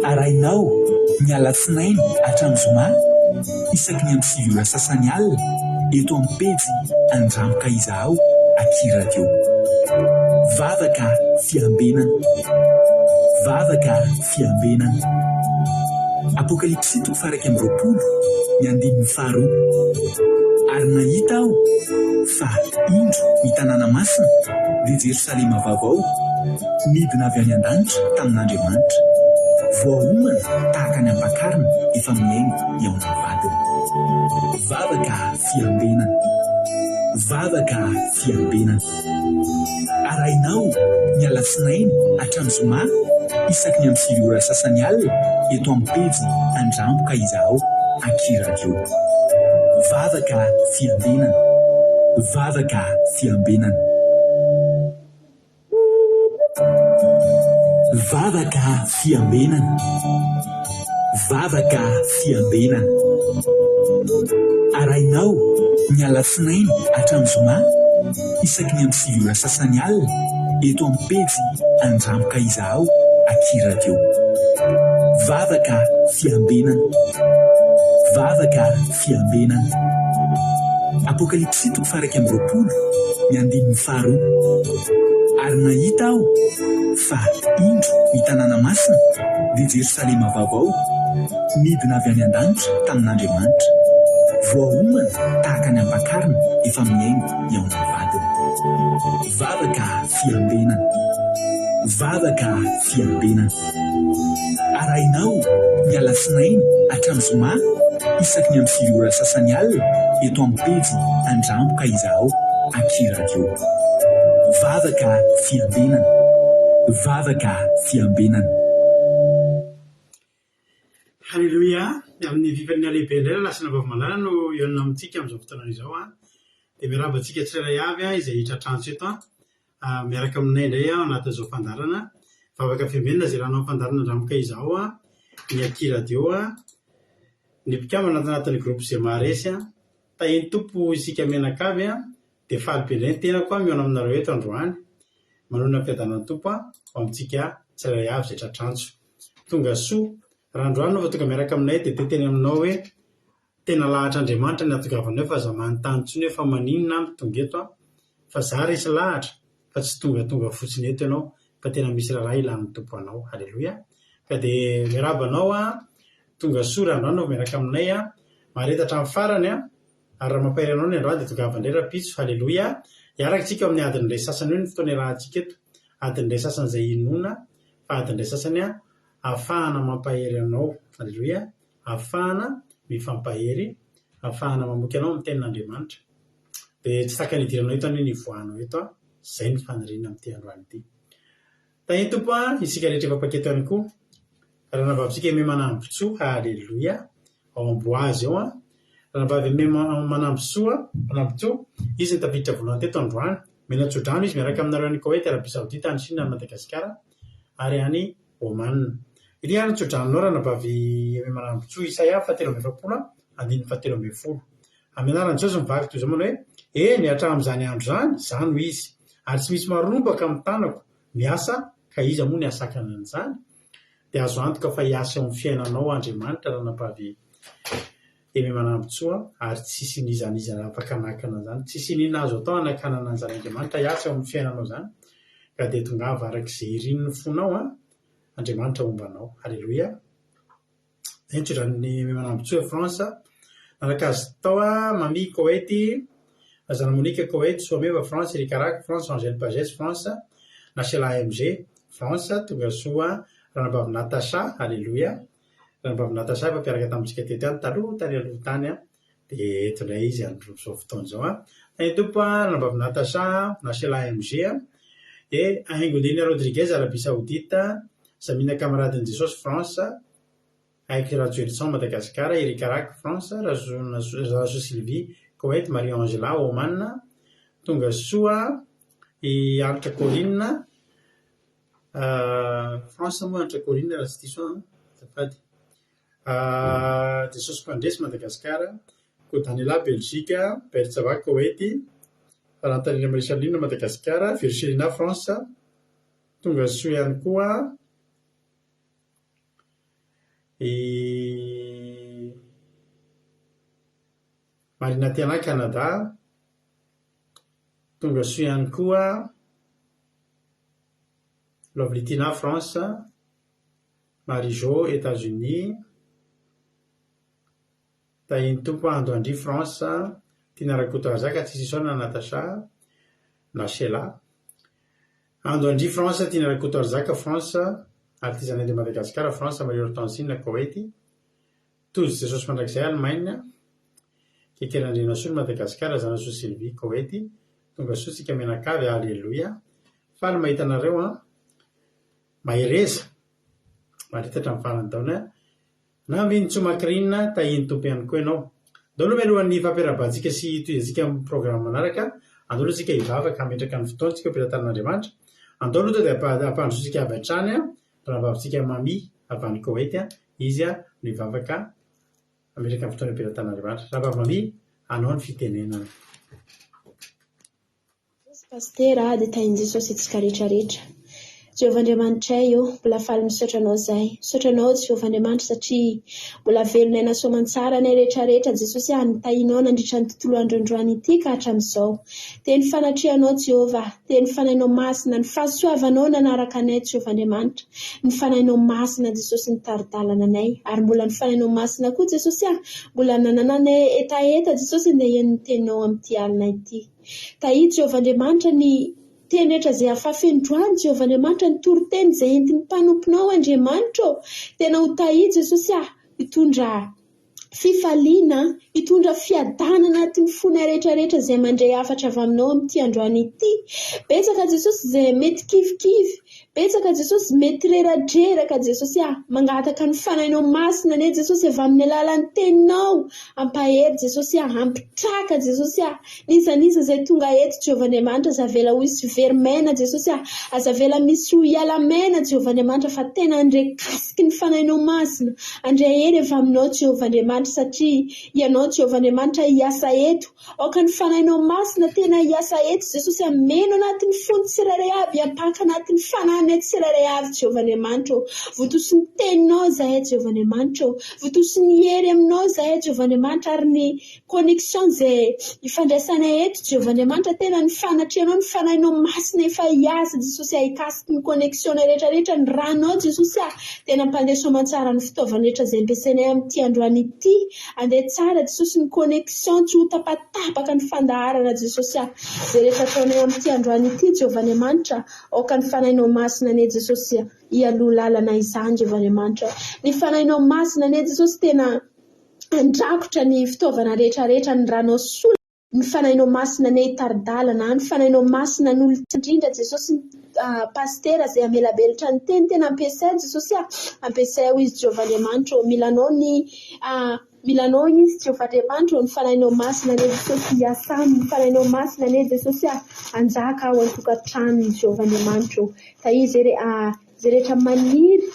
Arahinao ny alatsinainy hatramin'ny zoma isaky ny amin'ny 9 ora sasany alina eto amin'ny pejy Andramo ka izahao aky radio. Vavaka fiambenana. Vavaka fiambenana. Apokalypsy toko faha 21 ny andininy faharoa. Ary nahita aho fa indro ny tanàna masina dia Jerosalema vaovao nidina avy any an-danitra tamin'Andriamanitra, voaomana tahaka ny ampakarina efa mihaingo hihaona vadiny. Vavaka fiambenana. Vavaka fiambenana. Arahinao ny alatsinainy hatramin'ny zoma isaky ny amin'ny 9 ora sasany alina eto amin'ny pejy Andramo ka izahao aky radio. Vavaka fiambenana. Vavaka fiambenana. Vavaka fiambenana. Vavaka fiambenana. Arahinao ny alatsinainy hatramin'ny zoma isaky ny amin'ny 9 ora sasany alina eto amin'ny pejy Andramo ka izahao aky radio. Vavaka fiambenana. Vavaka fiambenana. Apokalypsy toko faha 21 ny andininy faharoa. Ary nahita aho fa indro ny tanàna masina, dia Jerosalema vaovao, nidina avy any an-danitra tamin'Andriamanitra, voaomana tahaka ny ampakarina efa mihaingo hihaona ny vadiny. Vavaka fiambenana. Vavaka fiambenana. Arahinao ny alatsinainy hatramin'ny zoma isaky ny amin'ny 9 ora sasany alina eto amin'ny pejy Andramo ka izahao aky radio. Vavaka fiambenana. Vavaka fiambenana. Haleloia! Amin'ny vivan'ny halehibe indray ry lasy Nabavy Malala no hihaonana amintsika amin'izao fotoana izao an! Dia miarahaba antsika tsirairay avy izay hitratrantso eto an! Miaraka aminay indray ao anatin'izao fandaharana Vavaka Fiambenana izay iarahanao amin'ny fandaharana Andramoka izao ny Aky Radio, ny mpikambana ato anatin'ny groupe Izay Maharesy. Tahian'ny Tompo isika mianakavy dia faly be indray ny tenako mihaona aminareo eto androany. Manonona ny fiadanan'ny Tompo ho amintsika tsirairay avy izay tratrantso. Tonga soa. Raha androany no vao tonga miaraka aminay dia te hiteny aminao hoe Tena lahatr'Andriamanitra ny hatongavanao fa aza manontany intsony hoe fa maninona aho no tonga eto an! Fa za resy lahatra fa tsy tongatonga fotsiny eto ianao fa tena misy raharaha ilan'ny Tompo anao. Haleloia! Ka dia miarahaba anao an! Tonga soa raha androany ianao miaraka aminay an! Mahareta hatramin'ny farany an! Ary raha mampahery anao ny androany dia tongava indray rahampitso. Haleloia! Hiaraka isika eo amin'ny adiny iray sasany eo ny fotoana iarahantsika eto. Adiny iray sasany izay inoana fa adiny iray sasany ahafahana mampahery anao. Haleloia! Ahafahana mifampahery, ahafahana mamoky anao amin'ny tenin'Andriamanitra. Dia tsy takany hidiranao eto anie ny hivoahanao eto an, izay no faniriana amin'ity androany ity. Tahin'ny Tompo an, isika rehetra efa mpaketo ihany koa. Ranabavitsika Aimé Manambotsoa, haleloia, ao Amboazy ao an. Ranabavy Aimé Manambosoa, Manambotsoa, izy no tafiditra voalohany teto androany. Mena tsodrano izy miaraka aminareo any Koety, Arabia Saodita, any Chine, any Madagasikara ary any Oman. Ity ary ny tsodranonao ranabavy Aimé Manambotsoa, Isaia fahatelo 43, andininy fahatelo 13. Amin'ny anaran'i Jesosy mivaky toy izao manao hoe, Eny, hatramin'izany andro izany, izaho no izy, ary tsy misy marombaka amin'ny tanako, miasa, ka iza moa ny hahasakana an'izany? Dia azo antoka fa hiasa eo amin'ny fiainanao Andriamanitra ranabavy Aimé Manambotsoa, ary tsy hisy n'iza n'iza afaka hanakana an'izany. Tsy hisy n'inona azo atao hanakanana an'izany Andriamanitra hiasa eo amin'ny fiainanao izany. Ka dia tongava araka izay irin'ny fonao an! Andriamanitra homba anao. Aleloia! Izay ny tsodranon'i Aimé Manambotsoa France. Nanaraka azy tao Mamy Koety, Razana Monica Koety, Soameva France, Eric Arako France, Angèle Pagès France, Nachela AMG France, Tongasoa Ranabavy Natacha, Aleloia! Ranabavy Natacha efa mpiaraka tamintsika teto ihany taloha tany aloha tany an, dia eto indray izy amin'izao fotoana izao an. Tahin'ny Tompo an, Ranabavy Natacha, Nachela MG an, dia Haingonirina Rodriguez Arabie Saoudite, Samina Camaradin'i Jesosy France, Aiky Rajoelison Madagascar, Eric Rack France, Rasoa Sylvie Koweït, Marie Angela Oman, Tonga soa i Hanitra Corine, France moa Hanitra Corine raha tsy diso aho an, azafady. Jesosy Mpandresy Madagascar, Kodanela Belgique, Bertsava Koweït, Farantanina Marie Charline Madagascar, Virgilina France, Tonga soa ihany koa. I Marina Tiana, Canada. Tonga soa ihany koa Lovely Tina, France. Marie Jo, Etats-Unis. Tahian'ny Tompo Ando Andry, France. Tiana Rakotoarazaka, tsisy isaorana Natacha na Sheila. Ando Andry, France, Tiana Rakotoarazaka, France, Artisanat de Madagascar, France, Marie Hortensine, Koety. Tojo Jesosy Mandrakizay, Allemagne. Keke Randrianasolo, Madagascar, Zanasoa Sylvie, Koety. Tonga soa tsika mianakavy, Aleloia. Faly mahita anareo an. Mahereza. Maharita hatramin'ny faran'ny taona. Nambinintsoa Macrine, tahian'ny Tompo ihany koa ianao. Andao aloha mialohan'ny hifampiarahabantsika sy hitohizantsika amin'ny programa manaraka, andao aloha isika hivavaka hametraka ny fotoantsika eo am-pelatanan'Andriamanitra. Andao aloha tonga dia hampandrosoantsika avy hatrany ny rahavavintsika Mamy avy any Koweït, izy no hivavaka hametraka ny fotoana eo am-pelatanan'Andriamanitra. Rahavavy Mamy, anao ny fitenenana. Jesosy Pasitera a, dia tahin'i Jesosy antsika rehetra rehetra. Jehovah Andriamanitray ô, mbola faly misaotra Anao izahay. Misaotra Anao Jehovah Andriamanitra satria mbola velona aina soamantsara anay rehetra rehetra Jesosy a, nitahianao nandritra ny tontolo andro androany ity ka hatramin'izao. Dia ny fanatrehanao Jehovah, dia ny Fanahinao Masina, ny fahasoavanao nanaraka anay Jehovah Andriamanitra, ny Fanahinao Masina Jesosy nitari-dalana anay, ary mbola ny Fanahinao Masina koa Jesosy a, mbola nanananay hetaheta Jesosy andeha hihaino ny teninao amin'ity alina ity. Tahia Jehovah Andriamanitra ny teny rehetra izay afafy androany Jehovah Andriamanitra ny toriteny izay entin'ny mpanomponao Andriamanitra ô! Tena ho tahia Jesosy ah! Hitondra fifaliana, hitondra fiadanana anatin'ny fonay rehetra rehetra izay mandray hafatra avy aminao amin'ity androany ity. Betsaka Jesosy izay mety kivikivy, Betsaka Jesosy mety reradreraka Jesosy ah mangataka ny fanahinao masina anie Jesosy avy amin'ny alalan'ny teninao ampahery Jesosy ah hampitraka Jesosy ah n'iza n'iza izay tonga eto Jehovah Andriamanitra aza avela ho hisy very maina Jesosy ah aza avela misy ho hiala maina Jehovah Andriamanitra fa tena handre kasiky ny fanahinao masina handre hery avy aminao Jehovah Andriamanitra satria ianao Jehovah Andriamanitra hiasa eto Aoka ny Fanahinao Masina tena hiasa eto Jesosy hameno anatin'ny fony tsirairay avy hiampaka anatin'ny fanahinay tsirairay avy Jehovah Andriamanitra ô Votosin'ny Teninao izahay Jehovah Andriamanitra ô Votosin'ny hery aminao izahay Jehovah Andriamanitra ary ny connexion izay ifandraisanay eto Jehovah Andriamanitra tena ny fanatrehanao ny Fanahinao Masina efa hiasa Jesosy hahikasiky ny connexion-nay rehetra rehetra ny ranao Jesosy ah tena ampandeha soamantsara ny fitaovana rehetra izay ampiasainay amin'ity androany ity Andeha tsara Jesosy ny connexion tsy ho tapatapaka ny fandaharana Jesosy ah Izay rehetra ataonay amin'ity androany ity Jehovah Andriamanitra aoka ny Fanahinao Masina anie Jesosy hialoha lalana izany Jehovah Andriamanitra ny Fanahinao Masina anie Jesosy tena handrakotra ny fitaovana rehetra rehetra ny ranao sola Ny Fanahinao Masina anie hitari-dalana an, ny Fanahinao Masina no indrindra Jesosy ny Pasitera izay hamelabelatra ny teny tena ampiasaio Jesosy a, ampiasaio izy Jehovah Andriamanitra ô, mila anao ny mila anao izy Jehovah Andriamanitra ô, ny Fanahinao Masina anie Jesosy hiasa aminy, ny Fanahinao Masina anie Jesosy a, hanjaka ao an-tokantranony Jehovah Andriamanitra ô, ka izy re Izay rehetra maniry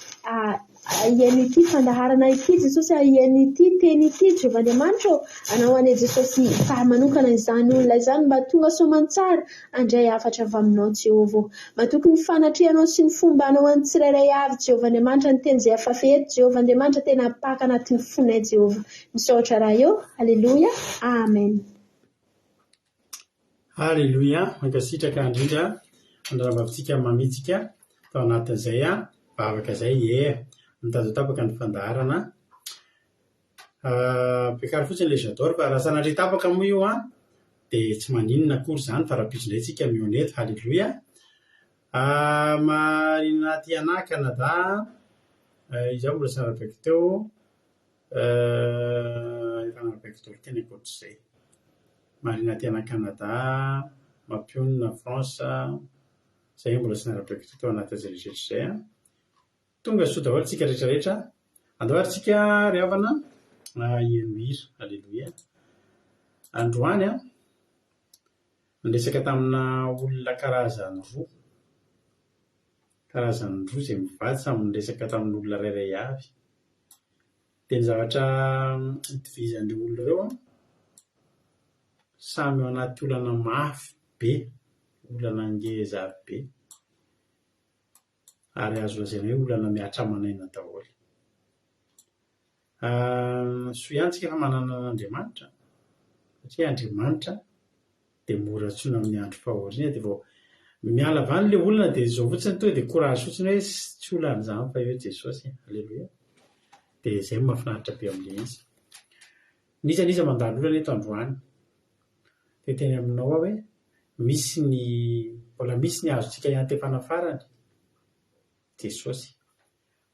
hihaino ity fandaharana ity Jesosy a, hihaino ity teny ity Jehovah Andriamanitra ô, Anao anie Jesosy hitahy manokana izany olona izany mba tonga soamantsara handray hafatra avy aminao Jehovah ô. Matoky ny fanatrehanao sy ny fombanao an'ny tsirairay avy Jehovah Andriamanitra ny teny izay afafy eto Jehovah Andriamanitra tena hapaka anatin'ny fonay Jehovah. Misaotra Ray ô. Aleloia. Amen. Aleloia, mankasitraka indrindra andravavintsika mamitsika tao anatin'izay vavaka izay e! Mitady ho tapaka ny fandaharana. Ampiakaro fotsiny ilay j'adore fa raha sanatria tapaka moa io an, dia tsy maninona akory izany fa rahampitso indray tsika mihaona eto. Aleloia. Marina Tiana, Canada, izaho mbola tsy narabaiko teo. Efa narabaiko daholo teny ankoatr'izay. Marina Tiana Canada, Mampionona France, izay mbola tsy narabaiko tao anatin'izay rehetra izay an. Tonga soa daholo tsika rehetra rehetra. Andao ary tsika ry havana hihaino hira. Aleloia. Androany an, niresaka tamina olona karazany roa. Karazany roa izay mivady samy niresaka tamin'olona iray iray avy. Dia ny zavatra itovizan'ireo olona ireo an, samy ao anaty olana mafy be, olana ngeza be. Ary azo lazaina hoe olana mihatra aman'aina daholo. Soa ihany tsika fa manana an'Andriamanitra satria Andriamanitra dia mora antsoina amin'ny andro fahoriana dia vao miala avy any ilay olana dia izao fotsiny tonga dia courage fotsiny hoe tsy olana izany fa eo Jesosy e, aleloia. Dia izay no mahafinaritra be amin'ilay izy. N'iza n'iza mandalo olana eto androany dia teny aminao aho hoe misy ny mbola misy ny azontsika iantefana farany, Jesosy.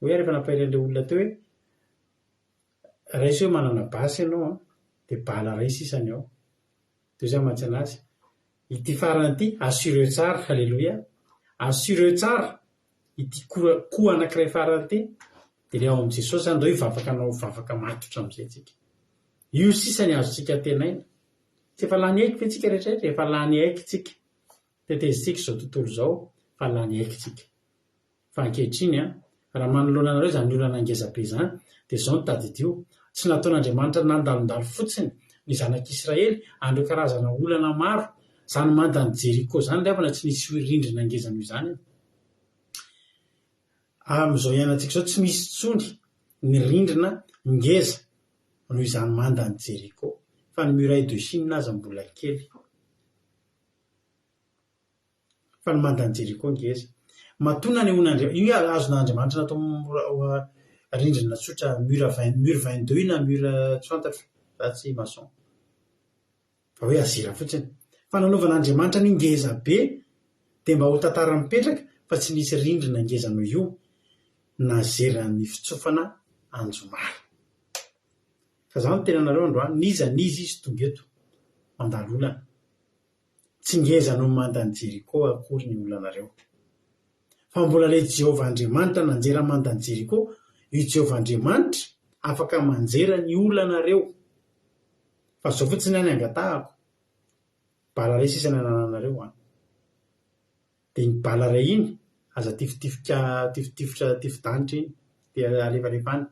Hoy aho rehefa nampahery an'ilay olona teo hoe raiso hoe manana basy ianao an, dia bala iray sisa ny ao. Dia hoy izaho mantsy an'azy, ity farany ity assureo tsara, aleloia, assureo tsara ity coup anankiray farany ity, dia ilay ao amin'i Jesosy andao hivavaka hanao vavaka matotra amin'izay tsika. Io sisa ny azontsika antenaina. Tsy efa lany aiky ve tsika rehetra rehetra? Efa lany aiky tsika. Tetezintsika izao tontolo izao fa lany aiky tsika. Fa ankehitriny an, raha manoloana anareo izany olana ngeza be izany, dia izao no tadidio, tsy nataon'Andriamanitra nandalondalo fotsiny ny zanak'Israely an'ireo karazana olana maro, izany mandan'i Jeriko izany ry havana tsy nisy rindrina ngeza noho izany an. Amin'izao iainantsika izao tsy misy intsony ny rindrina ngeza noho izany mandan'i Jeriko, fa ny muraille de Chine aza mbola kely. Fa ny mandan'i Jeriko ngeza. Matoa nanehoan'Andriamanitra, io azon'Andriamanitra natao rindrina tsotra mur vingt, mur 22 io na mur tsy fantatro, za tsy maçon. Fa hoe azera fotsiny. Fa nanaovan'Andriamanitra an'io ngeza be dia mba ho tantara mipetraka fa tsy nisy rindrina ngeza noho io nazeran'ny fitsofana anjomara. Fa za miteny anareo androany, n'iza n'iza izy tonga eto mandalo olana. Tsy ngeza noho ny mandan'i Jeriko akory ny olanareo. Fa mbola ilay Jehovah Andriamanitra nanjera ny mandan'i Jeriko, io Jehovah Andriamanitra afaka manjera ny olanareo. Fa izao fotsiny ihany angatahako, bala iray sisa ny anananareo an. Dia iny bala iray iny, aza tifitifika tifitifitra tifi-danitra iny, dia alefalefa any,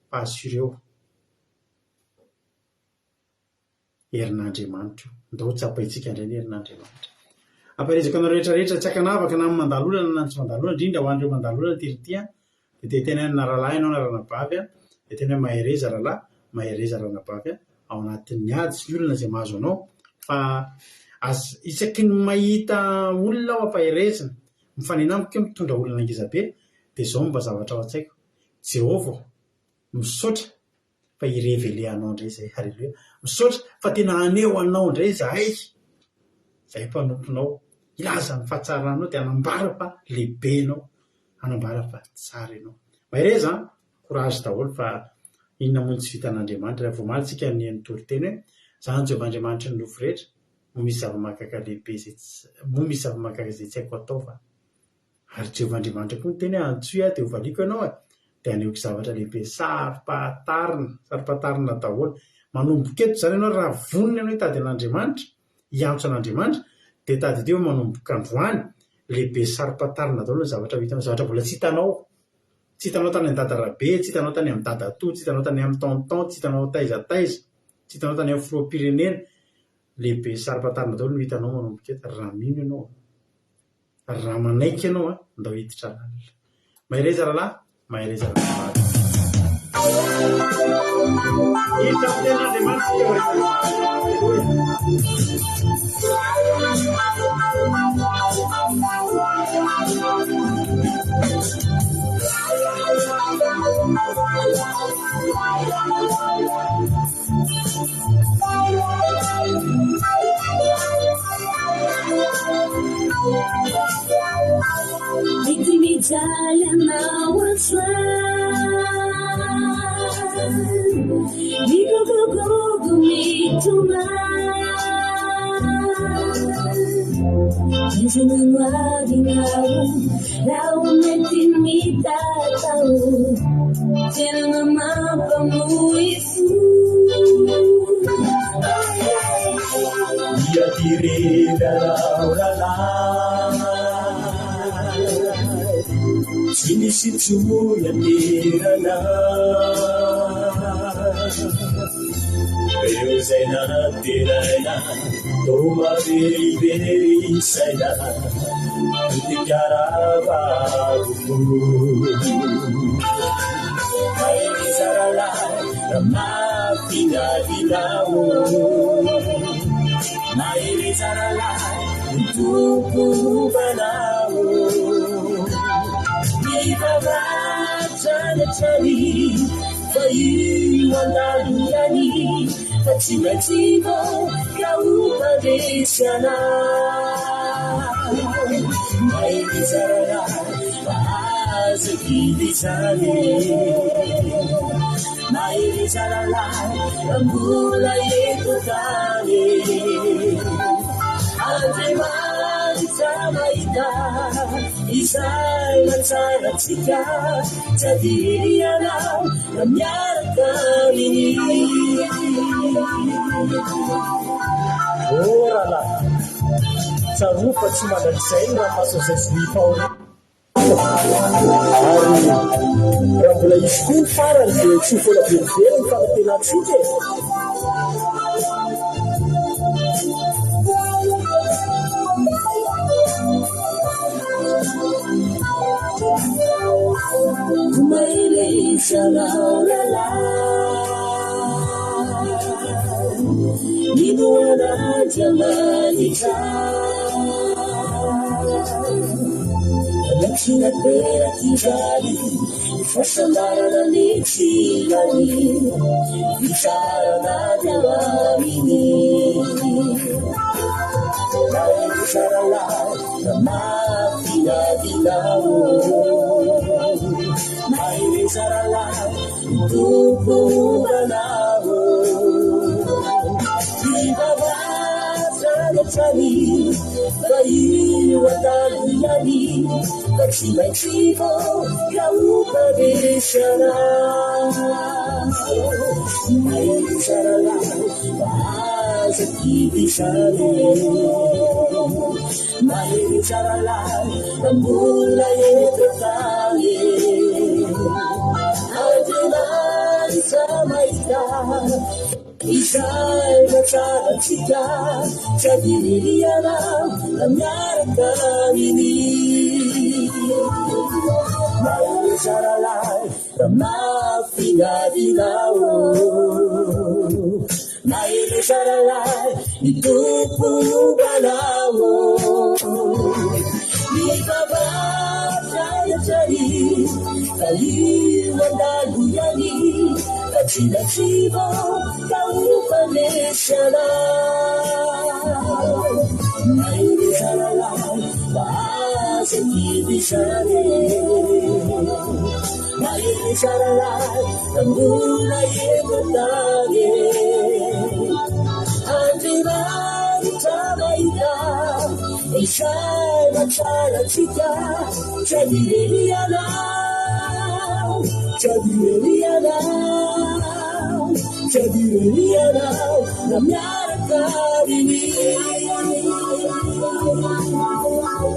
fa assureo. Herin'Andriamanitra io. Ndao tsapaintsika indray ny herin'Andriamanitra. Ampaherezako anareo rehetra rehetra tsy ankanavaka na amin'ny mandalo olana na ny tsy mandalo olana, indrindra ho an'ireo mandalo olana ity ry ity an, dia te hiteny hoe na rahalahy ianao na ranabavy an, dia tena hoe mahereza rahalahy, mahereza ranabavy an, ao anatin'ny ady sy ny olana izay mahazo anao, fa aza, isaky ny mahita olona aho ampaherezina, mifanena amiko hoe mitondra olana ngeza be, dia izao no mba zavatra ao an-tsaiko, Jehovah ô, misaotra fa hi-reveler anao indray izahay, haleloia, misaotra fa tena haneho anao indray izahay, izahay mpanomponao, hilaza ny fahatsaranao dia hanambara fa lehibe ianao, hanambara fa tsara ianao. Mahereza an, courage daholo fa inona moa no tsy vitan'Andriamanitra, raha vao omaly tsika nihaino toriteny hoe, Izaho no Jehovah Andriamanitry ny nofo rehetra, moa misy zava-mahagaga lehibe izay tsy, moa misy zava-mahagaga izay tsy haiko atao va? Ary Jehovah Andriamanitra koa niteny hoe, Antsoy aho dia hovaliako ianao e! Dia hanehoako zavatra lehibe saro-pahatarina, saro-pahatarina daholo. Manomboka eto izany ianao raha vonona ianao hitady an'Andriamanitra, hiantso an'Andriamanitra, dia tadidio fa manomboka androany, lehibe saro-pahatarina daholo ny zavatra ho hitanao, zavatra mbola tsy hitanao. Tsy hitanao tany amin'i Dadarabe, tsy hitanao tany amin'i Dadatoa, tsy hitanao tany amin'i Tonton, tsy hitanao taiza taiza, tsy hitanao tany amin'ny filoham-pirenena. Lehibe saro-pahatarina daholo no hitanao manomboka eto, raha mino ianao. Raha manaiky ianao an, ndao hiditra lalina. Mahereza rahalahy, mahereza rahavavy. Hiditra amin'ny tenin'Andriamanitra isika Aleloia. Mety mijaly anao an-trano Migogogogo mitomany Tanjona no avinao Raha mety mitatao Tena mampamoy fo Tsy misy intsony hanerana Ireo izay nantenaina Toa maverivery saina Potika rava avokoa. Raha mafy ny adinao Mahereza rahalahy Ny Tompo homba anao Mivavaha hatrany hatrany Fa io handalo ihany Fa tsy maintsy hivoaka ho mpandresy anao Mahereza rahalahy Fa aza kivy izany e Mahereza rahalahy Raha mbola eto an-tany e Andriamanitra mahita Izay mahatsara antsika Tsy adino ianao Raha miaraka aminy. Ô rahalahy, tsarovy fa tsy mandrakizay ny ranomaso izay zohim-pahoriana, ary raha mbola hisy koa ny farany dia tsy ho foana velively ny fanantenantsika e!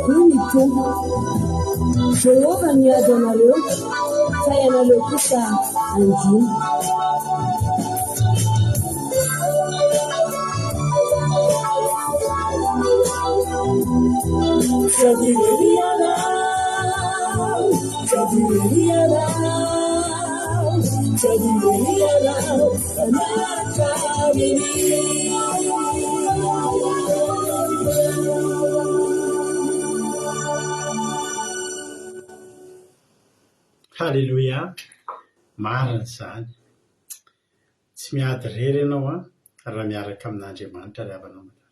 Hoy ny Tompo, Jehovah no hiady anareo, fa ianareo kosa hangina. Haleloia! Marina izany. Tsy miady irery ianao an, raha miaraka amin'Andriamanitra ry havana malala.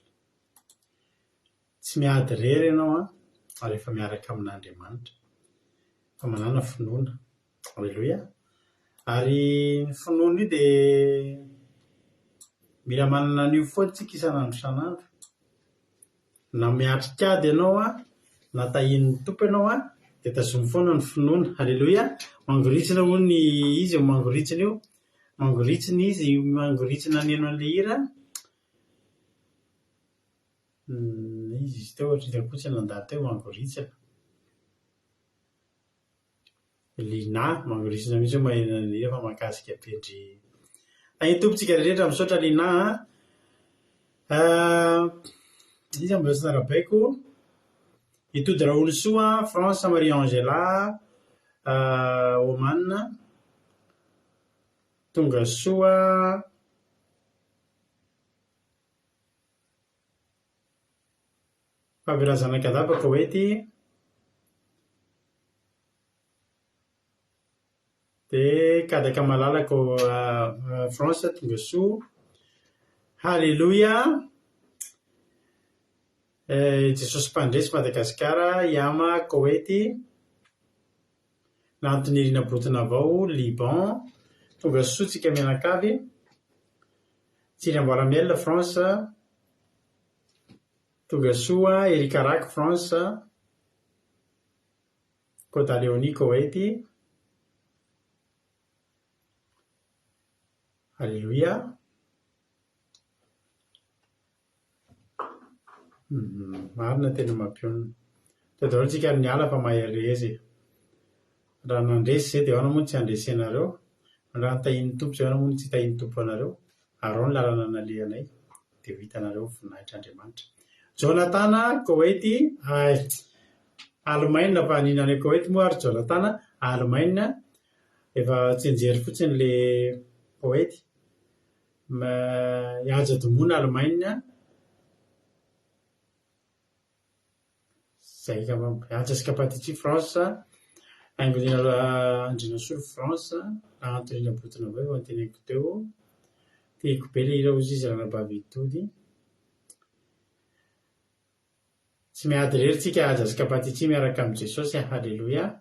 Tsy miady irery ianao an, rehefa miaraka amin'Andriamanitra. Fa manàna finoana. Aleloia. Ary ny finoana io dia mila manana an'io foana isika isan'andro isan'andro. Na miatrika ady ianao an, na tahian'ny Tompo ianao an, dia tazomy foana ny finoana. Aleloia. Mangoritsina hono ny izy io mangoritsina io. Mangoritsina izy, mangoritsina neno an'ilay hira. Iza izy teo ohatry ny koa tsy nandalo teo mangoritsina. Lina, mangoritsina mihitsy io maheno an'ilay hira fa mahakasika be ndry. Tahin'ny Tompo tsika rehetra, misaotra Lina a. Iza mbola tsy narabaiko? I Tody Raolosoa, France, Marie Angela, Oman. Tonga soa. Fabiola Zanakadaba, Koety. Dia Kadaka Malala France, tonga soa. Haleloia. Jesosy Mpandresy Madagasikara, Yama, Koety. Lantonirina Botonavao, Liban. Tonga soa tsika mianakavy. Tsiriamboaramiel, France. Tonga soa Eric Rack, France. Koda Léonie, Koety. Alléluia. Marina tena mampionona. Teo daholo tsika ary niala fa mahereza e. Raha nandresy izay dia ahoana moa no tsy handresenareo? Raha notahian'ny Tompo izay ahoana moa no tsy hitahian'ny Tompo anareo? Araho ny lalana nalehanay dia ho hitanareo ny voninahitr'Andriamanitra. Jonatana, Koety, hay, Alemaina fa nino any Koety moa ary Jonatana, Alemaina, efa tsianjery fotsiny le Koety. I Haja Domoina, Alemaina. Izay angamba. Haja Scapatici, France. Haingonirina Andrianasolo, France. Antonina Botonavao, efa noteneniko teo. Tiako be ilay hira hozy izy ranabavy Tody. Tsy miady irery tsika Haja Scapatici miaraka amin'i Jesosy a! Haleloia!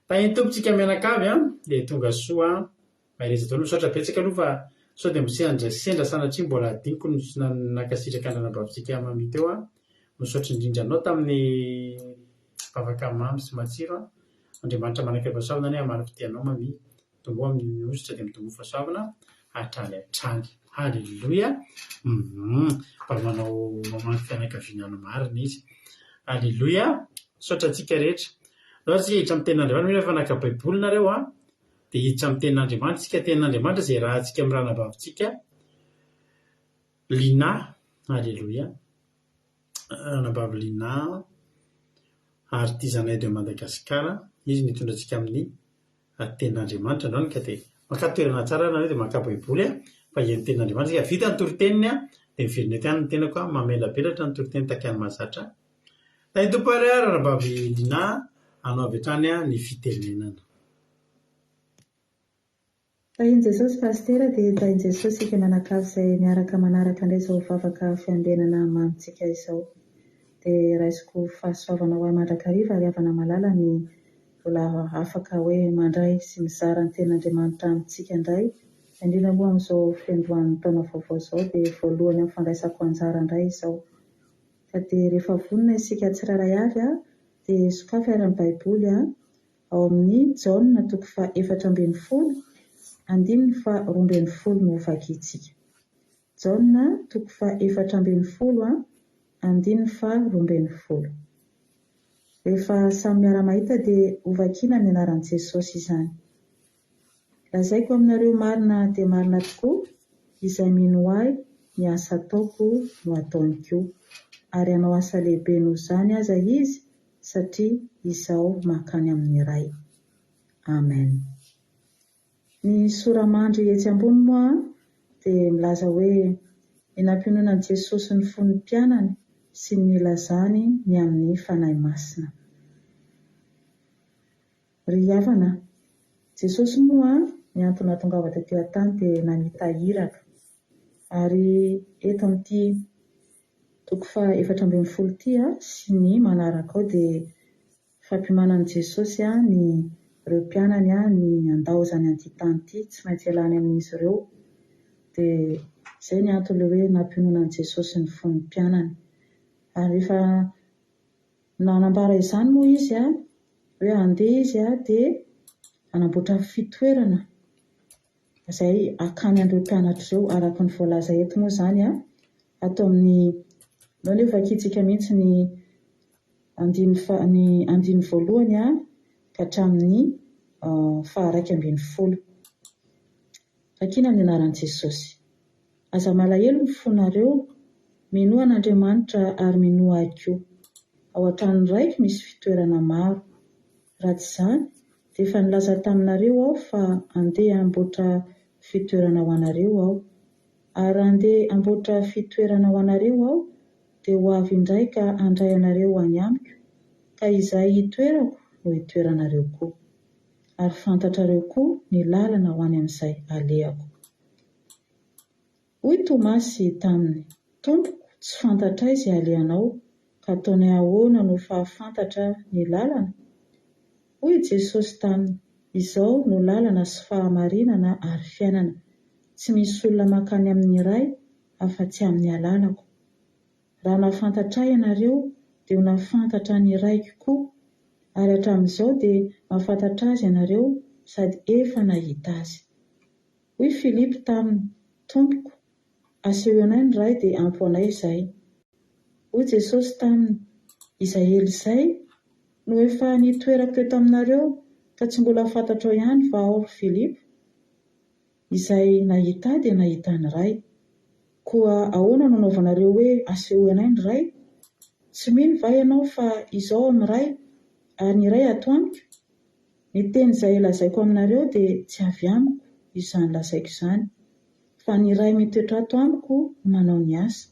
Tahin'ny Tompo tsika mianakavy a! Dia tonga soa a! Mahereza daholo, misaotra betsaka aloha fa sao dia sendra sendra sanatria mbola adinoko ny nankasitraka ny ranabavintsika Mamy teo a! Misaotra indrindra anao tamin'ny vavaka mamy sy matsiro a! Andriamanitra manakaiky fahasoavana anie hamaly fitia anao Mamy. Mitomboa amin'ny hosotra dia mitomboa fahasoavana hatrany hatrany. Haleloia! Humm! Mba manao mamangy fianakaviana ny marina izy. Haleloia! Misaotra antsika rehetra. Aleo ary tsika hiditra amin'ny tenin'Andriamanitra. Mino aho fa naka baiboly nareo an! Dia hiditra amin'ny tenin'Andriamanitra isika. Tenin'Andriamanitra izay iarahantsika amin'ny ranabavintsika Lina. Haleloia! Ranabavy Lina, artisanat de Madagascar. Izy no hitondra antsika amin'ny Tenin'Andriamanitra androany ka dia makà toerana tsara ary nareo dia makà baiboly fa hihaino tenin'Andriamanitra isika. Vita ny toriteniny dia miverina eto ihany ny tenako mamelabelatra ny toriteny takian'ny mahazatra. Tahin'ny Tompo ary Ranabavy Lina hanao avy hatrany ny fitenenana. Tahin'i Jesosy Pasitera dia tahin'i Jesosy isika mianakavy izay miaraka manaraka indray izao vavaka fiambenana mamintsika izao. Dia raisiko fahasoavana ho ahy mandrakariva ry havana malala ny mbola afaka hoe mandray sy mizara ny tenin'Andriamanitra amintsika indray indrindra moa amin'izao fiandohan'ny taona vaovao izao dia voalohany amin'ny fandraisako anjara indray izao. Ka dia rehefa vonona isika tsirairay avy dia sokafy ary ny baiboly Ao amin'ny Jaona toko faha 14, andininy faha 12 no hovakintsika. Jaona toko faha 14, andininy faha 12. Rehefa samy miara-mahita dia hovakina amin'ny anaran'i Jesosy izany. Lazaiko aminareo marina dia marina tokoa, izay mino Ahy, ny asa ataoko no ataony koa. Ary hanao asa lehibe noho izany aza izy, satria Izaho mankany amin'ny Ray. Amen. Ny sora-mandry etsy ambony moa dia milaza hoe ny nampiononan'i Jesosy ny fon'ny mpianany sy ny nilazany ny amin'ny Fanahy Masina. Ry havana a! Jesosy moa ny antony nahatongava tety an-tany dia namita iraka. Ary eto amin'ity toko faha 14 ity sy ny manaraka ao dia fampiomanan'i Jesosy ny ireo mpianany ny handaozany an'ity tany ity, tsy maintsy ialany amin'izy ireo. Dia izay ny antony ilay hoe nampiononan'i Jesosy ny fon'ny mpianany. Ary rehefa Nanambara izany moa izy hoe handeha izy dia hanamboatra fitoerana izay hakany an'ireo mpianatra ireo araka ny voalaza eto moa izany ato amin'ny Aleo anie vakintsika mihitsy ny andininy faha ny andininy voalohany ka hatramin'ny faha 11. Vakina amin'ny anaran'i Jesosy. Aza malahelo ny fonareo, minoa an'Andriamanitra ary minoa Ahy koa. Ao an-tranon'ny Raiko misy fitoerana maro. Raha tsy izany, dia. Dia efa nilaza taminareo Aho fa handeha hamboatra fitoerana ho anareo Aho. Ary raha handeha hamboatra fitoerana ho anareo Aho, dia ho avy indray ka handray anareo ho any amiko, ka izay hitoerako no hitoeranareo koa. Ary fantatrareo koa ny lalana ho any amin'izay alehako. Hoy Tomasy taminy, Tompoko, tsy fantatray izay alehanao, ka ataonay ahoana no fahafantatra ny lalana? Hoy Jesosy taminy, Izao no lalana sy fahamarinana ary fiainana. Tsy misy olona mankany amin'ny Ray afa-tsy amin'ny alalako. Raha nahafantatra Ahy ianareo, dia ho nahafantatra ny Raiko koa, ary hatramin'izao dia mahafantatra Azy ianareo sady efa nahita Azy. Hoy Filipo taminy, Tompoko, asehoy anay ny Ray dia ampy ho anay izay. Hoy Jesosy taminy, Izay ela izay no efa nitoerako teto aminareo, ka tsy mbola fantatrao ihany va Aho, ry Filipo? Izay nahita Ahy dia nahita ny Ray. Koa ahoana no anaovanareo hoe, Asehoy anay ny Ray? Tsy mino va ianao fa Izaho ao amin'ny Ray, ary ny Ray ato amiko? Ny teny izay lazaiko aminareo dia tsy avy amiko izany lazaiko izany, fa ny Ray mitoetra ato amiko no manao ny asa.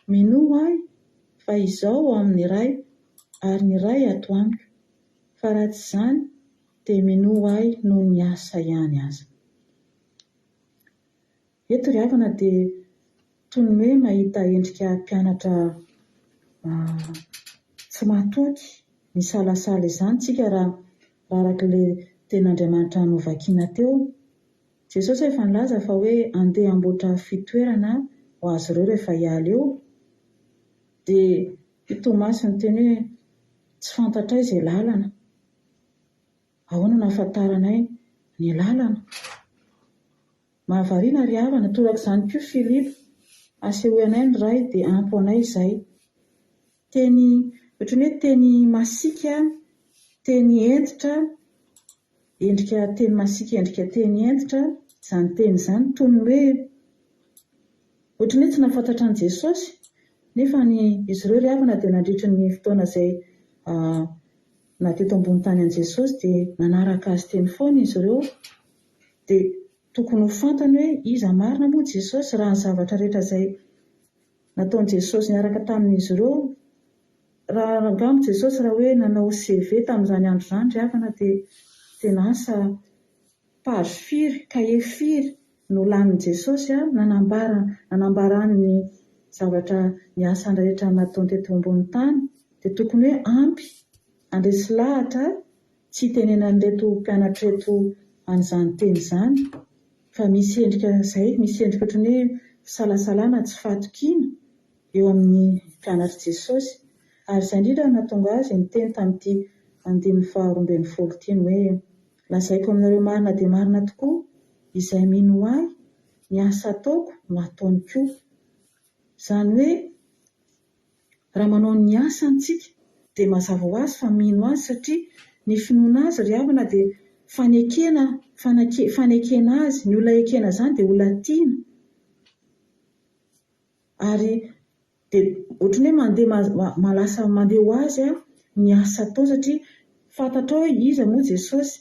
Minoa Ahy fa Izaho ao amin'ny Ray ary ny Ray ato amiko, fa raha tsy izany dia minoa Ahy noho ny asa ihany aza. Eto ry havana dia toy ny hoe mahita endrika mpianatra tsy mahatoky, misalasala izany isika raha araka ilay tenin'Andriamanitra novakiana teo. Jesosy efa nilaza fa hoe andeha hamboatra fitoerana ho azy ireo rehefa hiala eo. Dia i Tomasy niteny hoe tsy fantatray izay lalana. Ahoana no ahafantaranay ny lalana? Mahavariana ry havana, torak'izany koa Filipo, asehoy anay ny Ray dia ampy ho anay izay. Teny, ohatran'ny hoe teny masiaka, teny hentitra, endrika teny masiaka endrika teny hentitra, izany teny izany toy ny hoe ohatran'ny hoe tsy nahafantatra an'i Jesosy, nefa ny izy ireo ry havana dia nandritry ny fotoana izay naha teto ambony tany an'i Jesosy dia nanaraka azy teny foana izy ireo, Dia tokony ho fantany hoe iza marina moa Jesosy raha ny zavatra rehetra izay nataon'i Jesosy niaraka tamin'izy ireo. Raha angamba Jesosy raha hoe nanao CV tamin'izany andro izany ry havana dia tena asa page firy, cahier firy no lanin'i Jesosy nanambara nanambarany ny zavatra ny asany rehetra nataony teto ambony tany dia tokony hoe ampy handresy lahatra Tsy itenenan'ireto mpianatra ireto an'izany teny izany fa misy endrika izay, misy endrika ohatran'ny hoe fisalasalana, tsy fahatokiana eo amin'ny mpianatr'i Jesosy. Ary izay indrindra no nahatonga azy niteny tamin'ity andininy faha 12 ity ny hoe, Lazaiko aminareo marina dia marina tokoa, izay mino Ahy, ny asa ataoko no hataony koa. Izany hoe Raha manao ny asany tsika dia mazava ho azy fa mino azy satria ny finoana azy ry havana dia fanekena fanekena azy, ny olona ekena izany dia olona tiana ary dia ohatran'ny hoe mandeha lasa mandeha ho azy ny asa atao satria fantatrao hoe iza moa Jesosy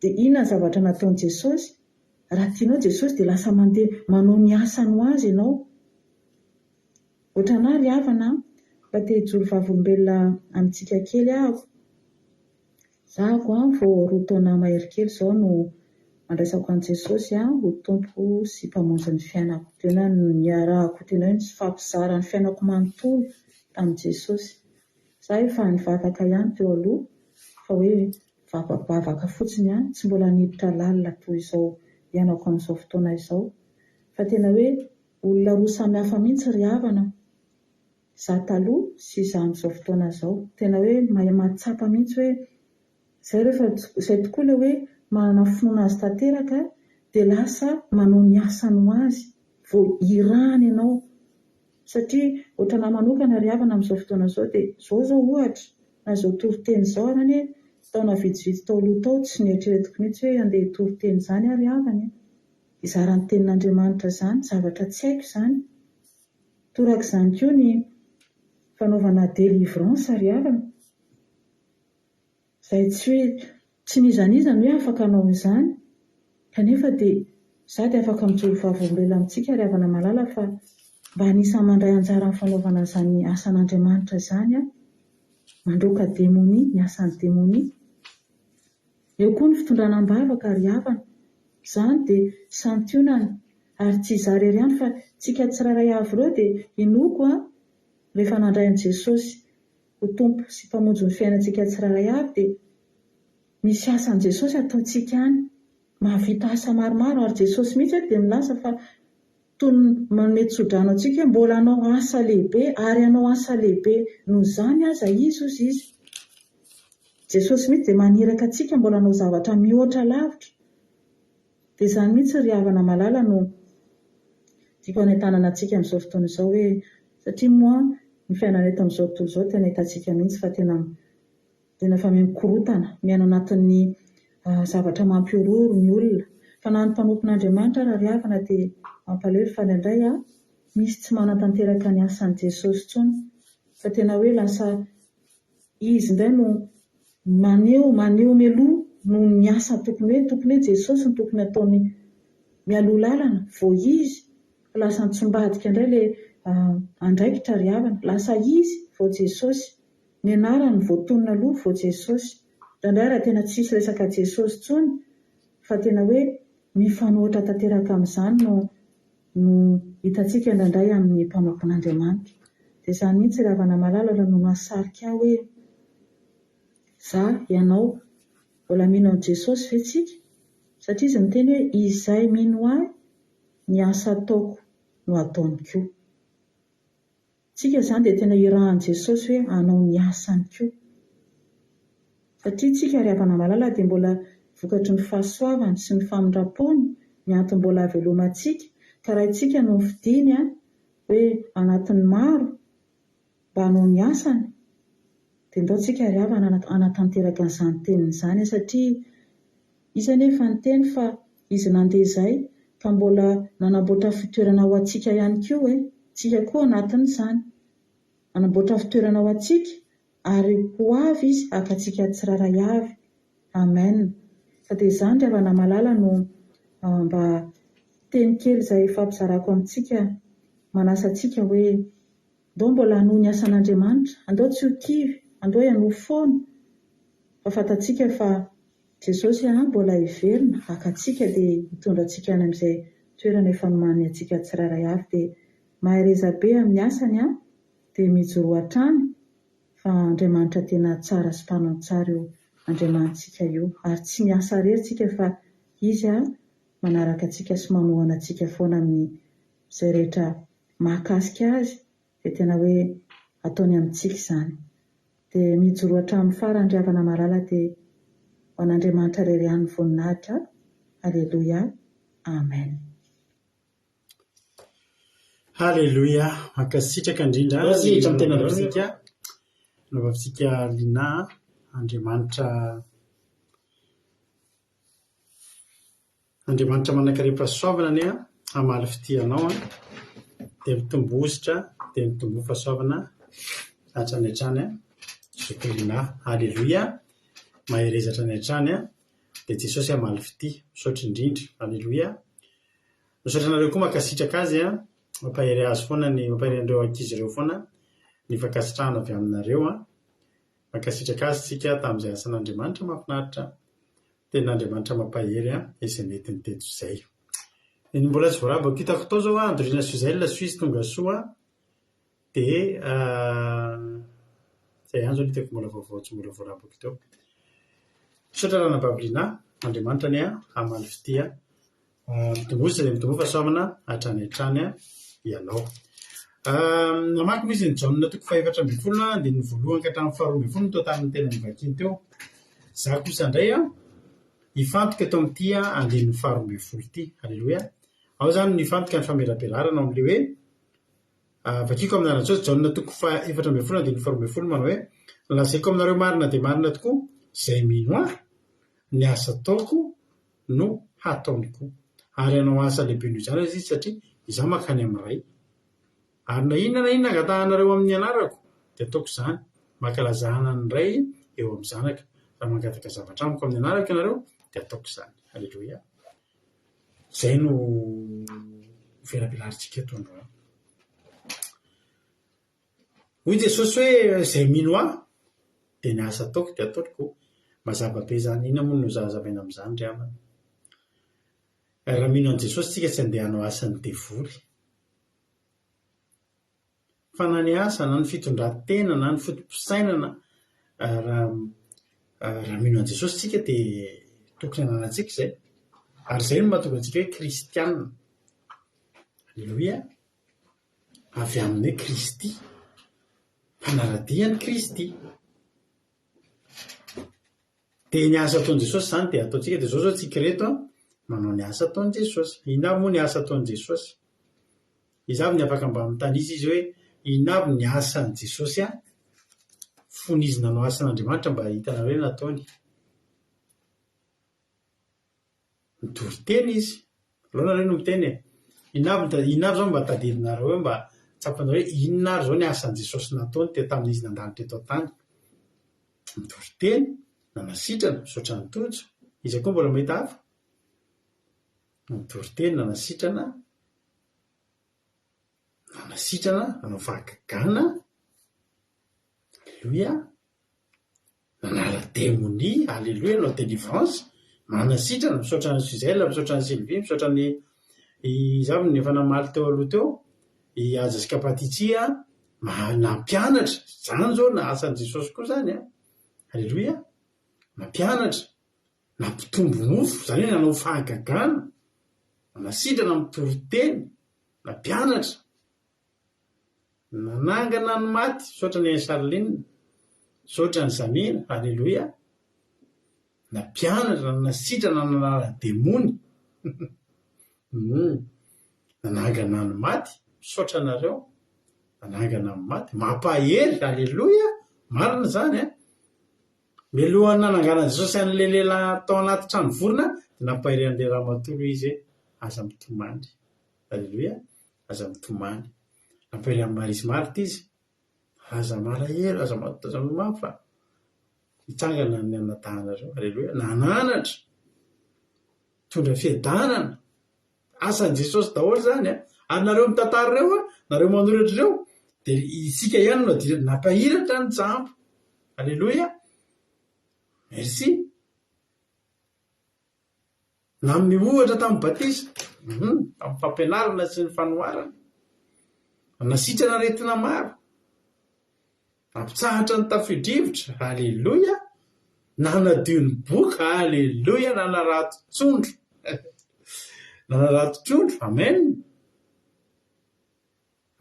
dia inona ny zavatra nataon'i Jesosy, raha tianao Jesosy dia lasa mandeha manao ny asany ho azy ianao. Ohatranà ry havana a! Mba te hijoro vavolombelona amintsika kely ahako. Zahako an, vao roa taona mahery kely izao no nandraisako an'i Jesosy ho Tompo sy Mpamonjy ny fiainako. Tena niarahako, tena hoe nifampizara ny fiainako manontolo tamin'i Jesosy. Za efa nivavaka ihany teo aloha fa hoe vavabavaka fotsiny ihany, tsy mbola niditra lalina toy izao iainako amin'izao fotoana izao. Fa tena hoe Olona roa samy hafa mihitsy ry havana za taloha sy za amin'izao fotoana izao. Tena hoe mahay mahatsapa mihitsy hoe izay rehefa izay tokoa ilay hoe manana finoana azy tanteraka dia lasa manao ny asany ho azy vao irahany ianao. Satria ohatranà manokana ry havana amin'izao fotoana izao dia izao izao ohatra na izao toriteny izao ary anie taona vitsivitsy tao aloha tao tsy neritreretiko mihitsy hoe handeha hitory teny izany aho ry havana e. Hizara ny tenin'Andriamanitra izany, zavatra tsy haiko izany. Torak'izany koa ny fanaovana délivrance ry havana. Izay tsy hoe, Tsy n'iza n'iza no hoe afaka hanao izany, kanefa dia izaho dia afaka mijoro vavolombelona amintsika ry havana malala fa mba anisan'ny mandray anjara amin'ny fanaovana an'izany asan'Andriamanitra izany aho, mandroaka demonia, ny asan'ny demonia. Eo koa ny fitondrana am-bavaka ry havana. Izany dia santionany ary tsy izaho irery ihany fa tsika tsirairay avy ireo dia inoako an, rehefa nandray an'i Jesosy ho Tompo sy Mpamonjy ny fiainantsika tsirairay avy dia misy asan'i Jesosy ataontsika any. Mahavita asa maromaro ary Jesosy mihitsy eto dia milaza fa toy ny manome tsodrano antsika hoe mbola hanao asa lehibe ary hanao asa lehibe noho izany aza izy hozy izy. Jesosy mihitsy dia maniraka antsika mbola hanao zavatra mihoatra lavitra. Dia izany mihitsy ry havana malala no tiako hanentanana antsika amin'izao fotoana izao hoe satria moa ny fiainana eto amin'izao tontolo izao tena hitantsika mihitsy fa tena tena efa mikorontana, miaina anatin'ny zavatra mampihorohoro ny olona. Fa na ny mpanompon'Andriamanitra ara ry havana dia mampalahelo fa indraindray misy tsy manatanteraka ny asan'i Jesosy intsony fa tena hoe lasa Izy indray no maneho, maneho mialoha noho ny asa tokony hoe, tokony hoe Jesosy no tokony ataony mialoha lalana vao izy, fa lasa nitsimbadika indray ilay andraikitra ry havana, lasa izy vao Jesosy, ny anarany no voatonona aloha vao Jesosy, indraindray ary tena tsisy resaka Jesosy intsony fa tena hoe mifanohitra tanteraka amin'izany no no hitantsika indraindray amin'ny mpanompon'Andriamanitra. Dia izany mihitsy ry havana malala no mahasarika ahy hoe za, ianao, mbola mino an'i Jesosy ve tsika? Satria izy niteny hoe izay mino ahy, ny asa ataoko no ataony koa. Tsika izany dia tena irahan'i Jesosy hoe hanao ny asany koa. Satria tsika ry havana malala dia mbola vokatry ny fahasoavany sy ny famindrampony ny antony mbola hahavelomantsika ka raha itsika no nofidiny hoe anatin'ny maro mba hanao ny asany dia ndao tsika ry havana hanatanteraka an'izany teniny izany satria Izy anefa niteny fa izy nandeha izay ka mbola nanamboatra fitoerana ho antsika ihany koa e! Tsika koa anatin'izany. Nanamboatra fitoerana ho antsika ary ho avy izy haka antsika tsirairay avy. Amen. Ka dia izany ry havana malala no mba teny kely izay ifampizarako amintsika manasa antsika hoe ndao mbola hanohy ny asan'Andriamanitra, andao tsy ho kivy, andao hanohy foana fa fantatsika fa Jesosy a mbola hiverina haka antsika dia hitondra antsika any amin'izay toerana efa nomaniny antsika tsirairay avy dia mahereza be amin'ny asany a dia mijoroa hatrany fa Andriamanitra tena tsara sy mpanao tsara io Andriamanitsika io ary tsy miasa irery tsika fa Izy a manaraka antsika sy manohana antsika foana amin'ny izay rehetra mahakasika Azy dia tena hoe ataony amintsika izany. Dia mijoroa hatramin'ny farany ry havana malala dia ho an'Andriamanitra irery ihany ny voninahitra. Aleloia. Amen. Haleloia! Mankasitraka indrindra ny anabavintsika, anabavintsika Lina, Andriamanitra Andriamanitra manankarem-pahasoavana anie hamaly fitia anao an, dia mitomboa dia mitomboa fahasoavana hatrany hatrany an, zoky Lina. Aleloia! Mahereza hatrany hatrany an, dia Jesosy hamaly fitia. Misaotra indrindra. Aleloia! Misaotra anareo koa mankasitraka azy an, mampahery azy foana ny, mampahery an'ireo ankizy ireo foana ny fankasitrahana avy aminareo an. Mankasitraka azy tsika tamin'izay asan'Andriamanitra mahafinaritra. Tenin'Andriamanitra mampahery an, izay nentiny teto izay. Ny mbola tsy voarabako hitako tao izao an, Andriana Suzel Suisse tonga soa dia izay ihany izao no hitako mbola vaovao tsy mbola voarabako teo. Misaotra Ranabavy Lina, Andriamanitra anie hamaly fitia. Mitomboa izay mitomboa fahasoavana hatrany hatrany ianao. Namaky moa izy ny Jaona toko fahefatra ambin'ny folo andininy voalohany ka hatramin'ny faharoa ambin'ny folo no toa tamin'ny tena novakiany teo. Izaho kosa indray hifantoka eto amin'ity andininy faharoa ambin'ny folo ity. Aleloia. Ao izany no hifantoka ny famelabelarana ao amin'ilay hoe vakiko amin'ny anaran'i Jesosy, Jaona toko fahefatra ambin'ny folo andininy faharoa ambin'ny folo manao hoe lazaiko aminareo marina dia marina tokoa izay mino ahy ny asa ataoko no hataony koa. Ary hanao asa lehibe noho izany aza izy, satria Izaho mankany amin'ny Ray. Ary na inona na inona angatahanareo amin'ny anarako, dia hataoko izany, mba hankalazana ny Ray eo amin'ny Zanaka. Raha mangataka zavatra amiko amin'ny anarako ianareo dia ataoko izany. Aleloia. Izay no velabelarintsika eto androany. Hoy Jesosy hoe izay mino ahy dia ny asa ataoko dia ataony koa. Mazava be izany. Inona moa no hazavaina amin'izany ry havana? Raha mino an'i Jesosy isika tsy handeha hanao asan'ny devoly. Fa na ny asa na ny fitondran-tena na ny foto-pisainana raha raha mino an'i Jesosy isika dia tokony hananantsika izay. Ary izay no mahatonga antsika hoe kristiana. Aleloia. Avy amin'ny hoe Kristy. Mpanara-dia an'i Kristy. Dia ny asa ataon'i Jesosy izany dia ataontsika. Dia izao izao tsika ireto an, manao ny asa ataon'i Jesosy. Inona avy moa ny asa ataon'i Jesosy? Iza avy ny afaka mba mitanisa izy hoe inona avy ny asan'i Jesosy an, fony izy nanao asan'Andriamanitra mba hitanareo hoe nataony? Nitory teny izy. Aleo nareo no miteny e. Inona avy ny inona avy izao mba tadidinareo hoe mba tsapanareo hoe inona ary izao ny asan'i Jesosy nataony teo tamin'izy nandalo teto an-tany? Nitory teny, nanasitrana, misaotra an'i Tojo. Iza koa mbola mahita hafa? Nitory teny, nanasitrana, nanasitrana, nanao fahagagana. Aleloia. Nanala demonia, aleloia, nanao délivrance, manasitrana, misaotra an'i Gisèle, misaotra an'i Sylvie, misaotra an'i iza avy no efa namaly teo aloha teo, i Haja sy Kapatitsi a, nampianatra, izany izao na asan'i Jesosy koa izany an, aleloia, nampianatra, nampitombo mofo, izany hoe nanao fahagagana, nanasitrana, mitory teny, nampianatra. Nanangana ny maty, misaotra an'i Charline, misaotra an'i Samira, Aleloia, nampianatra, nanasitrana, nanala demony, hum, nanangana ny maty, misaotra anareo, nanangana ny maty, mampahery, Aleloia, marina izany an, mialohan'ny nananganan'i Jesosy an'ilay lehilahy tao anaty trano vorona dia nampahery an'ilay ramatoa aloha izy hoe aza mitomany. Aleloia! Aza mitomany. Nampahery an'i Maria sy Marta izy, Aza malahelo, aza aza milomano fa hitsangana ny anadahinareo. Aleloia! Nananatra, nitondra fiadanana. Asan'i Jesosy daholo izany an! Ary nareo mitantara ireo an, nareo manoratra ireo, dia isika ihany no adino, nampahiratra ny jamba. Aleloia! Merci. Nanome ohatra tamin'ny batisa, hum, tamin'ny fampianarana sy ny fanoharana. Nanasitrana aretina maro. Nampitsahatra ny tafio-drivotra, aleloia! Nanadio ny boka, aleloia! Nanarato tsondro, nanarato trondro, amen!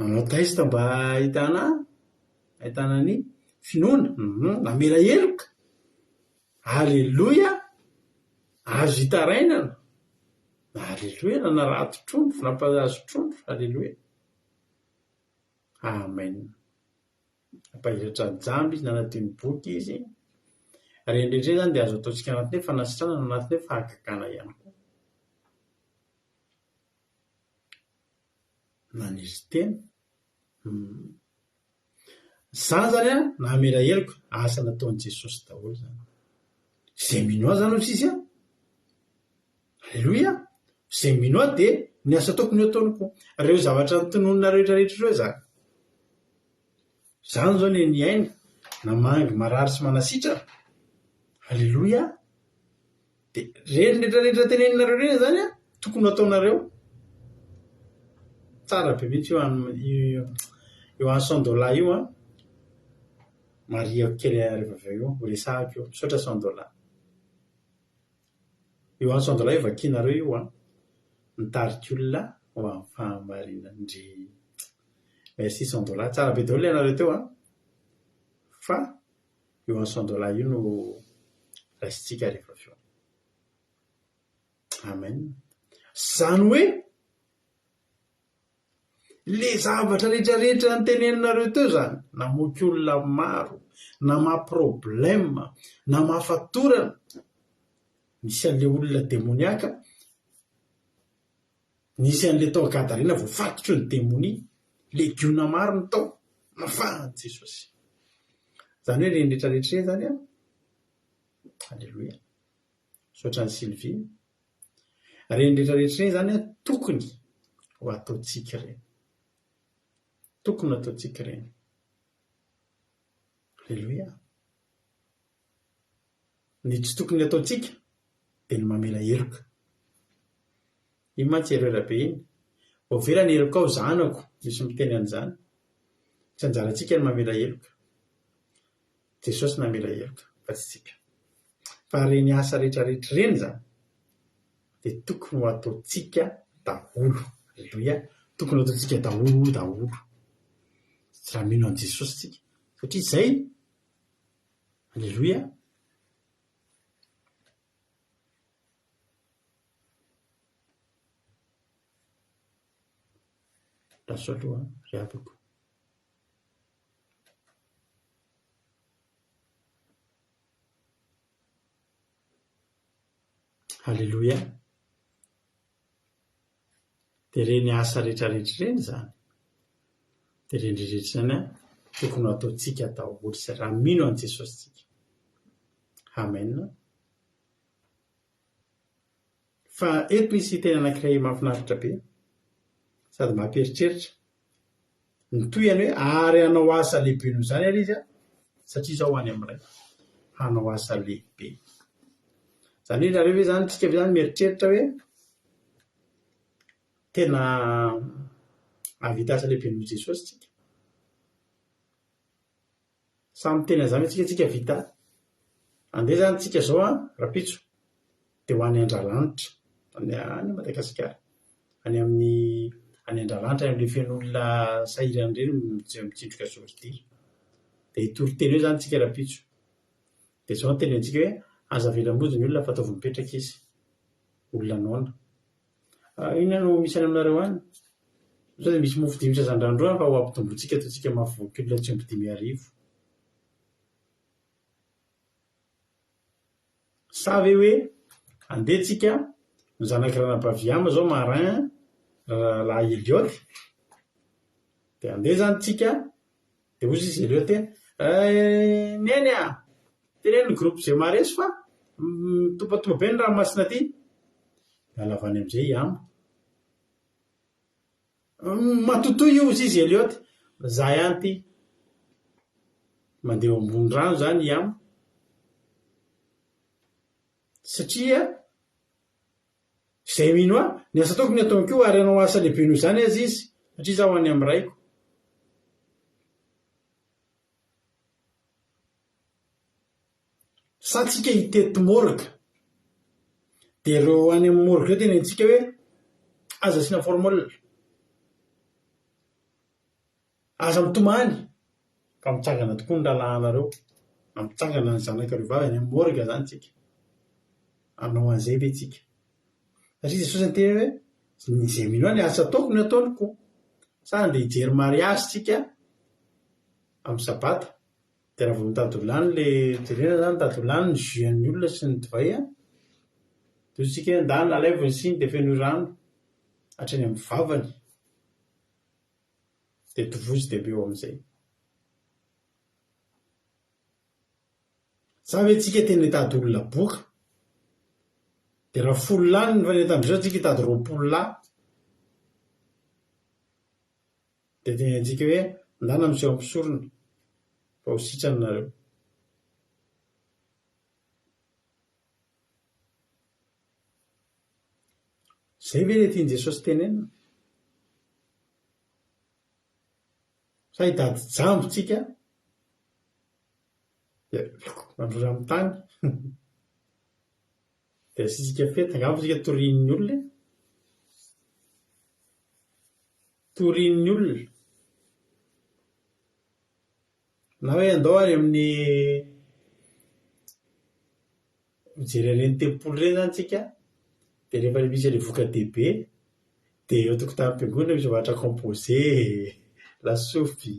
Nanao test mba hahitana hahitana ny finoana, hum, namela heloka, aleloia, azo itarainana, aleloia, nanarato trondro, nampahazo trondro, aleloia, amen. Nampahiratra ny jamba izy, nanadio ny boky izy. Ireny rehetra ireny izany dia azo ataontsika anatin'ny hoe fanasitranana, anatin'ny hoe fahagagana ihany koa. Naniry tena. Hum. Izany izany an, namela heloka, asa nataon'i Jesosy daholo izany. Izay mino ahy izany hoy sisa an. Aleloia. Izay mino ahy dia ny asa ataoko no ataony koa. Ireo zavatra notononina rehetra rehetra ireo izany. Izany izao ny niaina, namangy marary sy manasitrana. Aleloia. Dia ireny rehetra rehetra teneninareo ireny izany an, tokony ho ataonareo. Tsara be mihitsy io an io an Sandola io an. Marihako kely rehefa avy eo io, ho resahako io. Misaotra Sandola. Io an Sandola io vakianareo io an. Mitarika olona ho amin'ny fahamarinana. Ndry. Merci Sandola. Tsara be daholo ianareo teo an. Fa Io Anson-dola io no raisintsika rehefa avy eo. Amen. Izany hoe le zavatra rehetrarehetra noteneninareo teo izany, namoky olona maro, namaha problème, namaha fatorana, nisy an'ilay olona demoniaka, Nisy an'ilay tao Gadarena voafatotry ny demonia, legiona maro ny tao, nafahan'i Jesosy. Izany hoe ireny rehetra rehetra ireny izany an, Aleloia. Misaotra an'i Sylvie. Ireny rehetra rehetra ireny izany tokony ho ataontsika ireny. Tokony ho ataontsika ireny. Aleloia. Ny tsy tokony ataontsika dia ny mamela heloka. Iny mantsy erreur be iny. Voavela ny helokao zanako, misy miteny an'izany. Tsy anjarantsika ny mamela heloka. Jesosy namela heloka fa tsy tsika. Fa ireny asa rehetra rehetra ireny izany dia tokony ho ataontsika daholo. Aleloia. Tokony ho ataontsika daholo daholo. Raha mino an'i Jesosy tsika. Satria izay, aleloia, Lasa aloha ry havako. Aleloia! Dia ireny asa rehetrarehetra ireny izany, dia ireny rehetrarehetra izany an, tokony ho ataontsika daholo izay raha mino an'i Jesosy isika. Amen. Fa eto misy teny anankiray mahafinaritra be sady mampieritreritra. Ny tohiny hoe ary hanao asa lehibe noho izany ary izy satria izaho any amin'ny Ray. Hanao asa lehibe. Izany hoe nareo ve izany, tsika ve izany mieritreritra hoe tena hahavita asa lehibe noho Jesosy tsika? Samy miteny an'izany ve tsika tsika vita andeha zany tsika zao an rapitso dia ho any Andralanitra any any Madagasikara any amin'ny any Andralanitra any amin'ilay feno olona sahirana ireny mitsindroka zôridira dia hitory teny eo zany tsika rapitso dia zao no tenenitsika hoe aza avela mody ny olona fa ataovy mipetraka izy olona noana Inona no misy any aminareo any? Sao dia misy mofo dimy sy hazandrano roa fa ho ampitombointsika ataontsika mahavoky olona tsy omby 5000. Sa ve hoe andeha tsika, ny zanak'i Ranabaviama zao marin, rahalahy Eliot, dia andeha zany tsika, dia hozy izy Eliot hoe, eh, Neny a! Teneno ny groupe izay maharesy fa mitopatopa be ny ranomasina aty. Miala avy any amin'izay i Ama. Matotoa io hozy izy Eliot. Za ihany ity. Mandeha eo ambony rano izany i Ama. Satria izay mino ahy, ny asa ataoko no ataony koa ary hanao asa lehibe noho izany aza izy, satria izaho any amin'ny Raiko. Sa tsika hitety morgue? Dia ireo any amin'ny morgue ireo tenenitsika hoe aza asiana formol, aza mitomany fa mitsangana tokoa ny rahalahinareo, mitsangana ny zanakareo vavy any amin'ny morgue izany tsika. Hanao an'izay ve tsika? Satria Jesosy niteny hoe izay mino ahy ny asa ataoko no ataony koa. Sa andeha hijery mariazy tsika amin'ny sabata? Dia raha vao mitady ho lany le jerena zany mitady ho lany ny jus an'ny olona sy ny divay an, dia hoy tsika hoe ndana alaivo ny siny dia fenoy rano hatrany amin'ny vavany, dia tovozy dia avy eo amin'izay. Sa ve tsika tena hitady olona boka? Dia raha folo lahy no nifanena tamin-dry zareo tsika hitady 20 lahy. Dia tenentsika hoe ndana miseho amin'ny mpisorona fa ho sitrana nareo. Zay ve le tian'i Jesosy tenenina? Sa hitady jambo tsika dia mandrora amin'ny tany? Dia asiantsika fety angamba tsika torian'ny olona e! Torian'ny olona. Na hoe andao any amin'ny mijery an'ireny tempoly ireny izany tsika, dia rehefa misy an'ilay voka-dehibe, dia eo an-tokotanim-piangonana misy mivarotra composé, lasopy,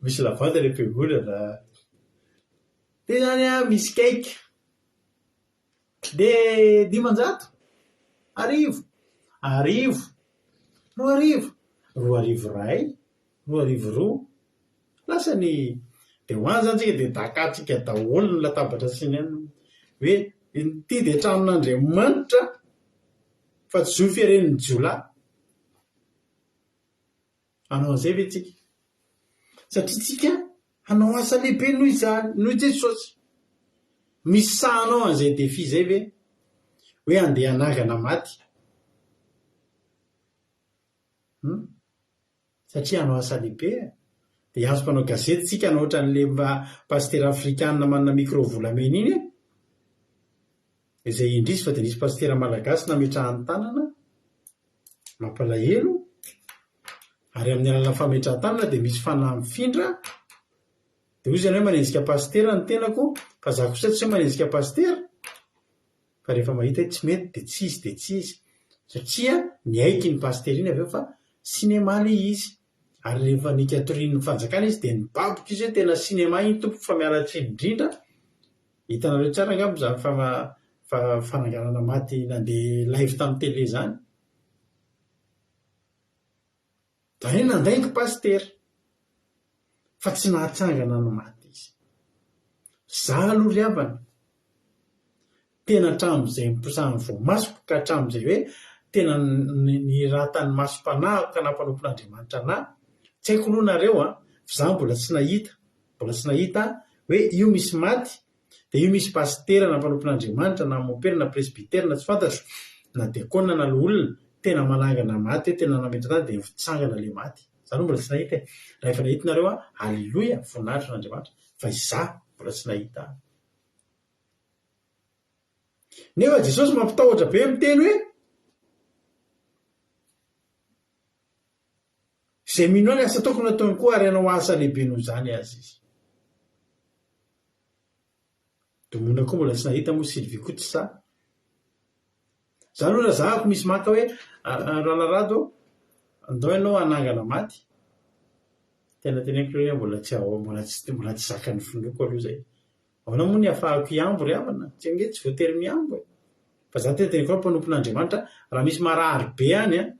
misy lavandy any am-piangonana. Dia izany an, misy cake. Dia 500? Arivo? Arivo? 2000? 2001? 2002? Lasa ny dia ho any izany tsika dia dakantsika daholo ny latabatra sy ny anona. Hoe ity dia tranon'Andriamanitra fa tsy zo firen'ny jiolahy. Hanao an'izay ve tsika? Satria tsika hanao asa lehibe noho izany, noho i Jesosy. Misy sahy hanao an'izay défi izay ve? Hoe handeha hanangana maty? Hum? Satria hanao asa lehibe e! Dia hiantso mpanao gazety tsika hanao ohatran'ilay mba pasitera afrikana manana micro volamena iny e! Izay indrisy fa dia nisy pasitera malagasy nametrahany tanana, mampalahelo, ary amin'ny alalan'ny fametrahan-tanana dia misy fanahy mifindra, dia hoy izy ianao hoe manenjika pasitera ny tenako, fa za kosa tsy hoe manenjika pasitera, fa rehefa mahita hoe tsy mety dia tsy izy dia tsy izy, satria niaiky iny pasitera iny avy eo fa cinéma ilay izy, ary rehefa nikatorian'ny fanjakana izy dia nibaboka izy hoe tena cinéma iny tompoko fa miala tsiny indrindra, Hitanareo tsara angamba izany fananganana maty nandeha live tamin'ny télé izany. Izany hoe nandainga pasitera fa tsy nahatsangana ny maty izy. Za aloha ry havana, tena hatramin'izay niposahan'ny voamasoko ka hatramin'izay hoe tena niratan'ny masom-panahiko ka nampanompon'Andriamanitra anah, tsy haiko aloha nareo an, fa za mbola tsy nahita Mbola tsy nahita hoe io misy maty dia io misy pasitera na mpanompon'Andriamanitra na mompera na presbytera na tsy fantatro na diakona na loholona tena manangana maty hoe tena nametra tany dia mitsangana ilay maty. Za aloha mbola tsy nahita e. Raha efa nahita nareo aho, aleloia, voninahitra ho an'Andriamanitra fa izaho mbola tsy nahita. Nefa Jesosy mampitahotra be miteny hoe Izay mino ahy ny asa ataoko no ataony koa ary hanao asa lehibe noho izany aza izy. Domona koa mbola tsy nahita moa Sylvie koa tsy sahy. Za aloha raha zahako misy maka hoe Ralarado andao ianao hanangana maty. Tena teneniko aloha hoe mbola tsy ao mbola tsy mbola tsy zakan'ny finoako aloha izay. Ahoana moa ny ahafahako hihambo ry havana? Tsy ange tsy voatery mihambo e. Fa za tena teneniko hoe mpanompon'Andriamanitra raha misy marary be any an,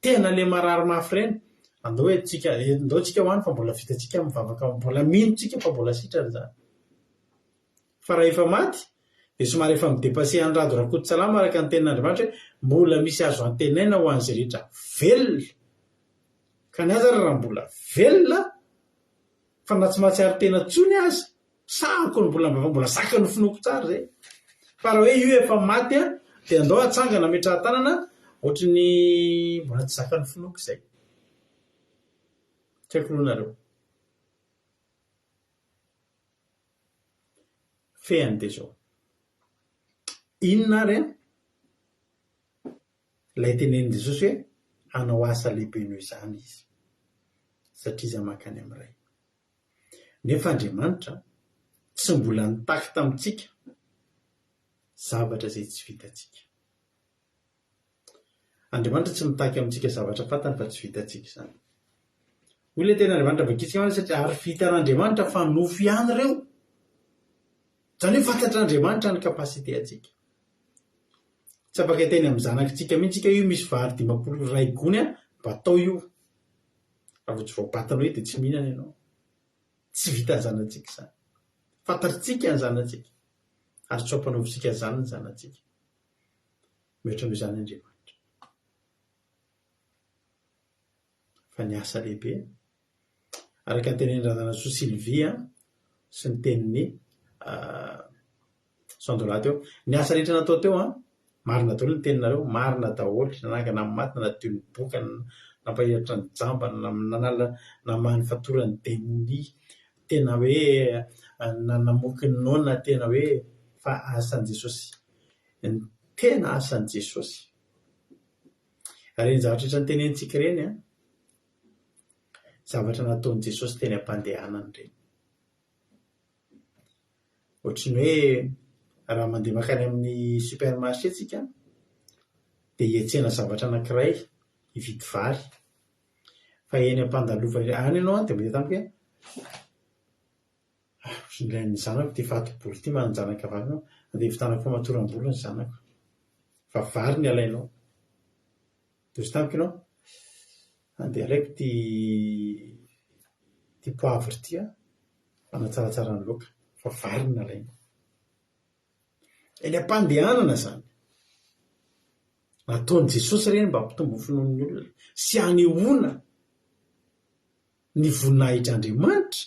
Tena le marary mafy reny, andao e tsika andao tsika ho any fa mbola vitatsika mivavaka mbola mino tsika fa mbola sitrana zany. Fa raha efa maty dia somary efa mi-depasser an'i Rado Rakototsalama araka ny tenin'Andriamanitra hoe mbola misy azo antenaina ho an'izay rehetra velona. Ka ny azy ary raha mbola velona Fa na tsy mahatsiaro tena tsony aza, sahako ny mbola mba mbola zakan'ny finoako tsara zay. Fa raha hoe io efa maty an, dia andao atsangana ametrahan-tanana, ohatry ny mbola tsy zakan'ny finoako izay. Tsy haiko aloha nareo. Fehiny dia izao. Inona ary an? Ilay tenenin'i Jesosy hoe hanao asa lehibe noho izany izy, satria izy mankany amin'ny Ray. Nefa Andriamanitra tsy mbola nitaky tamintsika zavatra izay tsy vitantsika. Andriamanitra tsy mitaky amintsika zavatra fantany fa tsy vitantsika izany. Hoy ilay tenin'Andriamanitra vakintsika mantsy satria ary vitan'Andriamanitra fa nofo ihany ireo. Izany hoe fantatr'Andriamanitra ny capacité antsika. Tsy afaka hiteny amin'ny zanakitsika mihitsy tsika io misy vary 51 gony an, batao io. Raha vao tsy voabatanao io dia tsy mihinana ianao. Tsy vitan'ny zanatsika izany. Fantatritsika ny zanatsika ary tsy ho ampanaovintsika izany ny zanatsika. Mihoatra noho izany Andriamanitra. Fa ny asa lehibe, araka ny tenenin-dRazanasoa Sylvie sy ny tenin'i Sandola teo. Ny asa rehetra natao teo an, marina daholo ny teninareo, marina daholo, nanangana ny maty, nanadio ny boka, nampahiratra ny jamba, nanala, namaha ny fatoran'ny demonia, tena hoe namoky ny noana, tena hoe fa asan'i Jesosy, ny tena asan'i Jesosy. Ary ireny zavatra rehetra notenenintsika ireny an, zavatra nataon'i Jesosy teny am-pandehanana ireny. Ohatry ny hoe raha mandeha mankany amin'ny supermarché tsika dia hiantsena zavatra anankiray, hividy vary. Fa eny am-pandalovana any ianao an, dia mahita tampoka hoe ah, ilain'ny zanako ity fato-bolo ity, manan-janaka vavy aho, andeha hividianako famatoram-bolo ny zanako. Fa vary ny alainao. Dia hozy tamiko ianao, andeha alaiko ity ity poivre ity an, hanatsaratsara ny laoka, fa vary no nalainao. Eny am-pandehanana izany. Nataon'i Jesosy ireny mba hampitombo ny finoan'ny olona sy hanehoana ny voninahitr'Andriamanitra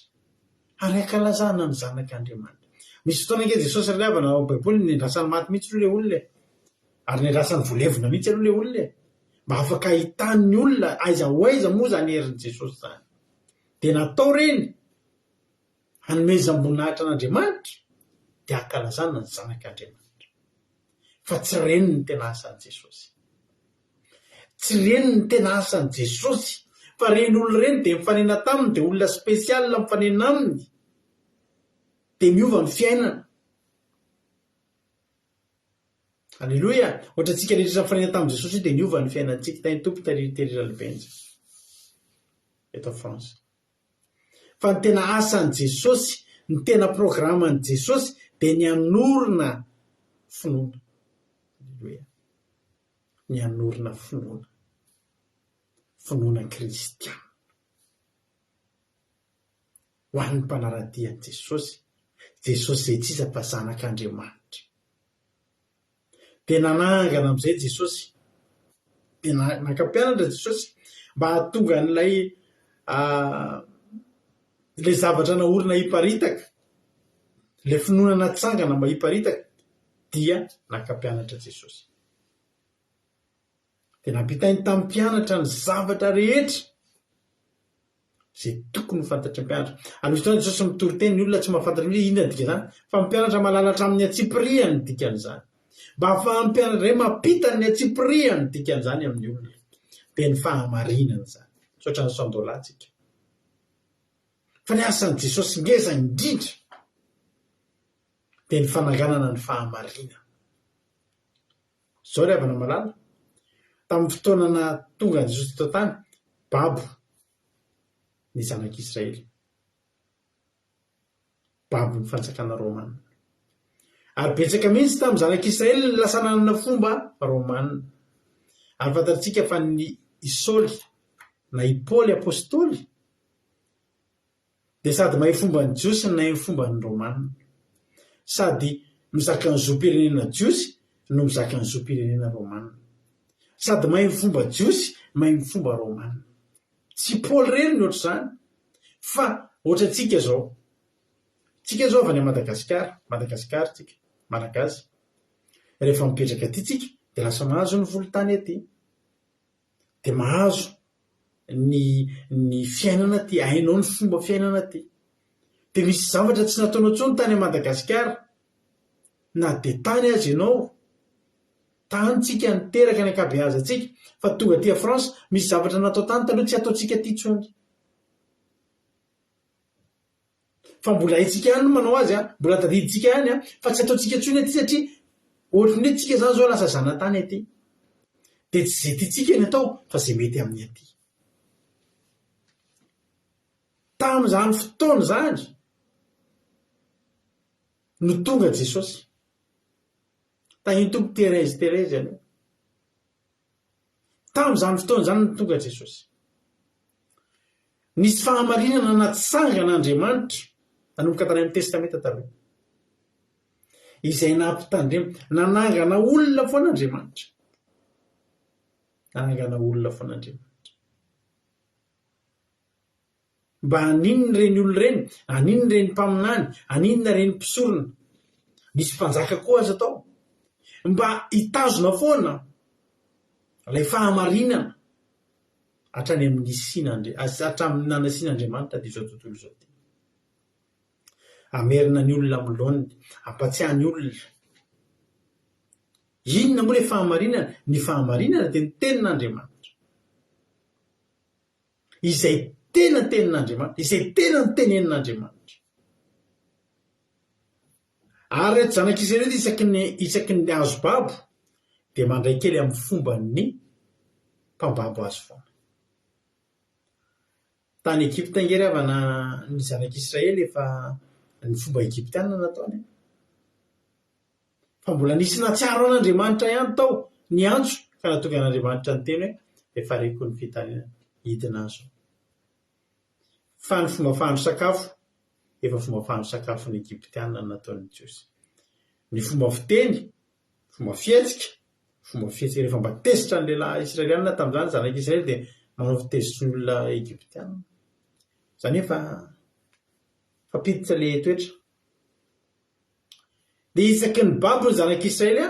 ary hankalazana ny Zanak'Andriamanitra. Misy fotoana ange Jesosy ry havana ao amin'ny Baiboly nendrasany maty mihitsy aloha ilay olona e. Ary nendrasany voalevina mihitsy aloha ilay olona e. Mba afaka ahitan'ny olona aiza ho aiza moa izany herin'i Jesosy izany. Dia natao ireny hanomezam-boninahitra an'Andriamanitra dia hankalazana ny Zanak'Andriamanitra. Fa tsy ireny ny tena asan'i Jesosy. Tsy ireny ny tena asan'i Jesosy. Fa ireny olona ireny dia mifanena taminy, dia olona spécial mifanena aminy. Dia miova ny fiainana. Aleloia! Ohatra antsika rehetra nifanena tamin'i Jesosy io dia niova ny fiainantsika. Tahin'ny Tompo Terry Terry Ralibenja eto France. Fa ny tena asan'i Jesosy, ny tena programan'i Jesosy dia ny hanorina finoana. Aleloia. Ny hanorina finoana. Finoana kristiana. Ho an'ny mpanara-dia an'i Jesosy, Jesosy izay tsy iza fa Zanak'Andriamanitra. Dia nanangana amin'izay Jesosy. Dia naka mpianatra Jesosy mba hahatonga an'ilay ilay zavatra naorina hiparitaka, ilay finoana natsangana mba hiparitaka, dia naka mpianatra Jesosy. Dia nampitainy tamin'ny mpianatra ny zavatra rehetra. Izay tokony ho fantatry ny mpianatra. Ary misy fotoana Jesosy mitory teny, ny olona tsy mahafantatra mihitsy hoe inona ny dikan'izany, fa ny mpianatra mahalala hatramin'ny antsipiriany ny dikan'izany. Mba hahafahan'ny mpianatra indray mampita ny antsipiriany ny dikan'izany amin'ny olona. Dia ny fahamarinana izany. Tsy ohatran'ny Sandola tsika. Fa ny asan'i Jesosy ngeza indrindra dia ny fananganana ny fahamarinana. Izao ry havana malala, tamin'ny fotoana nahatonga an'i Jesosy teto an-tany, babo ny zanak'Israely. Babo ny fanjakana romana. Ary betsaka mihitsy tamin'ny zanak'Israely ny lasa nanana fomba romana. Ary fantatsika fa ny i Saoly na i Paoly apostoly Dia sady mahay fomban'ny Jiosy no nahay ny fomban'ny Romana. Sady mizaka ny zom-pirenena jiosy no mizaka ny zom-pirenena romana. Sady mahay ny fomba jiosy, mahay ny fomba romana. Tsy Paoly irery no ohatr'izany, fa ohatrantsika izao. Tsika izao avy any Madagasikara, Madagasikara tsika, Malagasy. Rehefa mipetraka aty tsika dia lasa mahazo ny volontany aty. Dia mahazo ny ny fiainana aty, hainao ny fomba fiainana aty. Dia misy zavatra tsy nataonao intsony tany Madagasikara, na dia tany aza ianao, tany tsika niteraka ny ankabeazantsika, fa tonga aty France, misy zavatra natao tany taloha tsy ataontsika aty intsony. Fa mbola haintsika ihany ny manao azy an, mbola tadidintsika ihany an, fa tsy ataontsika intsony aty satria ohatran'ny hoe tsika izany izao lasa zanatany aty. Dia tsy izay tiantsika ny atao fa izay mety amin'ny aty. Tamin'izany fotoana izany no tonga Jesosy. Tahin'ny Tompo Thérèse Thérèse ianao. Tamin'izany fotoana izany no tonga Jesosy. Nisy fahamarinana natsangan'Andriamanitra nanomboka tany amin'ny Testamenta Taloha, izay nampitandrema, nanangana olona foana Andriamanitra. Nanangana olona foana Andriamanitra. Mba haninona ireny olona ireny? Haninona ireny mpaminany? Haninona ireny mpisorona? Nisy mpanjaka koa aza tao. Mba hitazona foana ilay fahamarinana hatrany amin'ny nisian'Andri-, hatramin'ny nanasian'Andriamanitra ity izao tontolo izao ity. Hamerina ny olona amin'ny laoniny, hampatsiahy ny olona. Inona moa ilay fahamarinana? Ny fahamarinana dia ny tenin'Andriamanitra. Izay tena tenin'Andriamanitra, izay tena notenenin'Andriamanitra. Ary ireto zanak'Israely ireto isaky ny isaky ny azo babo dia mandray kely amin'ny fomban'ny mpambabo azy foana. Tany Egypta ange ry havana ny zanak'Israely efa ny fomba egyptiana nataony. Fa mbola nisy nahatsiaro an'Andriamanitra ihany tao, niantso, ka nahatonga an'Andriamanitra niteny hoe, Efa reko ny fitarainana, hidina aho izao. Fa ny fomba fahandro sakafo, efa fomba fahandro sakafon'ny Egyptiana no nataon'ny Jiosy. Ny fomba fiteny, fomba fihetsika, fomba fihetsika rehefa mba tezitra ny lehilahy israelianina tamin'izany, zanak'i Israely dia manao fitezitry ny olona egyptianina. Izany hoe efa fampiditra ilay toetra. Dia isaky ny babo ny zanak'Israely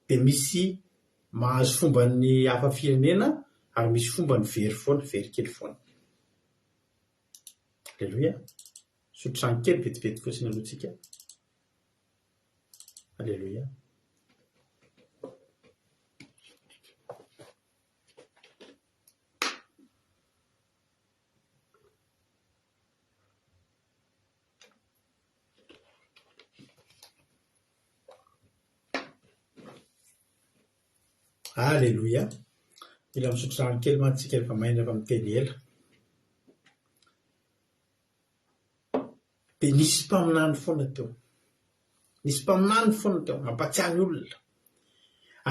dia misy mahazo fomban'ny hafa firenena ary misy fombany very foana, very kely foana. Aleloia. Misotro rano kely vetivety fotsiny aloha tsika. Aleloia. Aleloia. Mila misotro rano kely mantsy tsika rehefa maina rehefa miteny ela. Dia nisy mpaminany foana teo. Nisy mpaminany foana teo, nampatsiahy ny olona.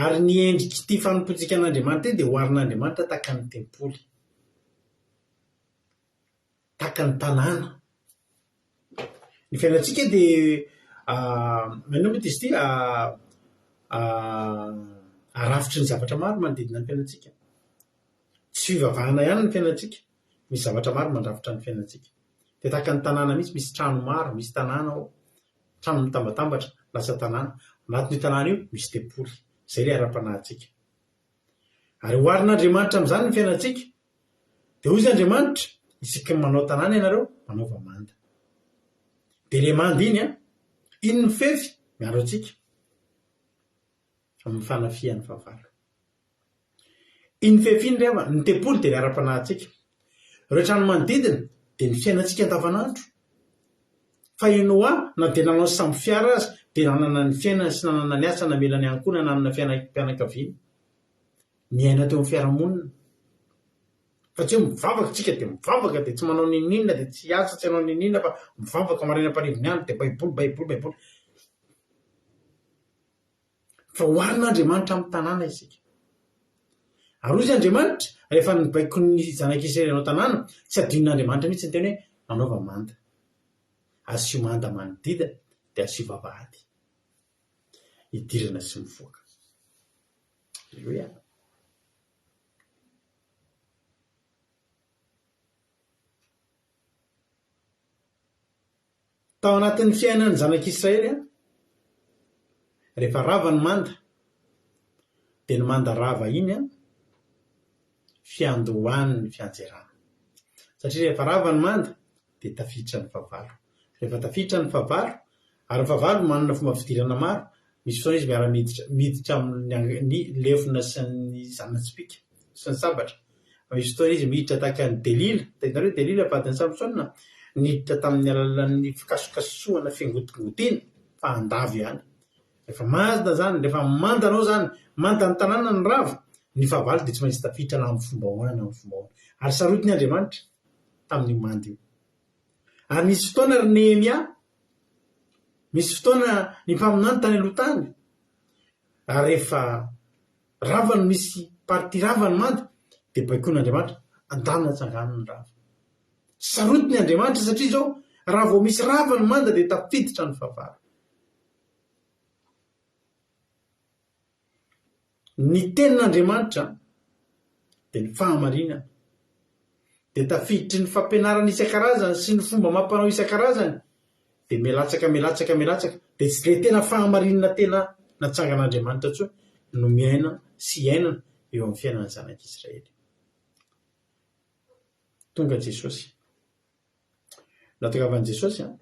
Ary ny endrik'ity fanompoantsika an'Andriamanitra ity dia oharin'Andriamanitra tahaka ny tempoly. Tahaka ny tanàna. Ny fiainantsika dia inona moa izy ity? Arafitry ny zavatra maro manodidina ny fiainantsika. Tsy fivavahana ihany ny fiainantsika. Misy zavatra maro mandrafitra ny fiainantsika. Dia tahaka ny tanàna mihitsy, misy trano maro, misy tanàna ao, trano mitambatambatra, lasa tanàna. Anatin'io tanàna io, misy tempoly. Izay ilay ara-panahintsika. Ary oharin'Andriamanitra amin'izany ny fiainantsika. Dia hoy izy Andriamanitra, isaky ny manao tanàna ianareo, manaova manda. Dia ilay manda iny an, iny ny fefy miaro antsika amin'ny fanafihan'ny fahavalo. Iny fefy iny ry havana, ny tempoly dia ny ara-panahintsika. Ireo trano manodidina dia ny fiainantsika andavanandro. Fa i Noa, na dia nanao sambo fiara aza, dia nanana ny fiainany sy nanana ny asa namelany ihany koa nanana fiainam-pianakaviana. Niaina teo amin'ny fiarahamonina. Fa tsy hoe mivavaka tsika dia mivavaka dia tsy manao n'inon'inona dia tsy hiasa tsy hanao n'inon'inona fa mivavaka maraina am-parivony andro dia baiboly baiboly baiboly. Fa oharin'Andriamanitra amin'ny tanàna isika. Ary hoy izy Andriamanitra, rehefa nibaiko ny zanak'Israely hanao tanàna, tsy adinon'Andriamanitra mihitsy ny teny hoe manaova manda. Asio manda manodidina dia asio vavahady idirana sy mivoaka. Aleloia. Tao anatin'ny fiainan'ny zanak'Israely, rehefa rava ny manda, dia ny manda rava iny fiandohan'ny fianjerana. Satria rehefa rava ny manda, dia tafiditra ny fahavalo. Rehefa tafiditra ny fahavalo, ary ny fahavalo manana fomba fidirana maro, misy fotoana izy miara-miditra miditra amin'ny lefona sy ny zana-tsipìka sy ny sabatra. Misy fotoana izy miditra tahaka an'i Delila, hitanareo Delila vadin'i Samsona, niditra tamin'ny alalan'ny fikasokasohana fiangotingotiana fa handavo ihany. Rehefa manda izany, rehefa manda anao izany, manda ny tanàna ny rava, ny fahavalo dia tsy maintsy tafiditra na amin'ny fomba ahoana na amin'ny fomba ahoana. Ary sarotiny Andriamanitra tamin'io manda io. Ary nisy fotoana ry Nehemia, nisy fotoana ny mpaminany tany aloha tany, ary rehefa rava no misy partie rava ny manda, dia baikoin'Andriamanitra, andana atsangano ny rava. Sarotiny Andriamanitra satria izao, raha vao misy rava ny manda dia tafiditra ny fahavalo. Ny tenin'Andriamanitra dia ny fahamarinana, dia tafiditry ny fampianarana isan-karazany sy ny fomba amam-panao isan-karazany, dia milatsaka milatsaka milatsaka, dia tsy ilay tena fahamarinana tena natsangan'Andriamanitra intsony no miaina sy iainana eo amin'ny fiainan'ny zanak'Israely. Tonga Jesosy. Nahatongavan'i Jesosy an.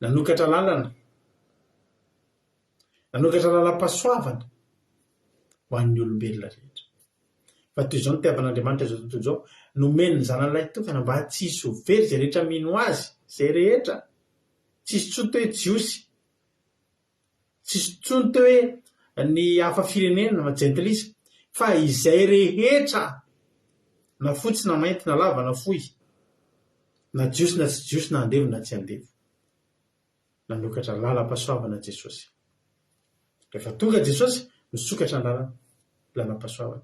Nanokatra lalana. Nanokatra lalam-pahasoavana ho an'ny olombelona rehetra. Fa toy izao no nitiavan'Andriamanitra izao tontolo izao, nomeny ny Zanany lahitokana mba tsy hisy ho very izay rehetra mino Azy, izay rehetra. Tsy hisy intsony teo hoe Jiosy, Tsisy intsony teo hoe ny hafa firenena na jentilisa fa izay rehetra na fotsy na mainty na lava na fohy na jiosy na tsy jiosy na andevo na tsy andevo. Nanokatra lalam-pahasoavana Jesosy. Rehefa tonga Jesosy, nisokatra ny lalana, lalam-pahasoavana.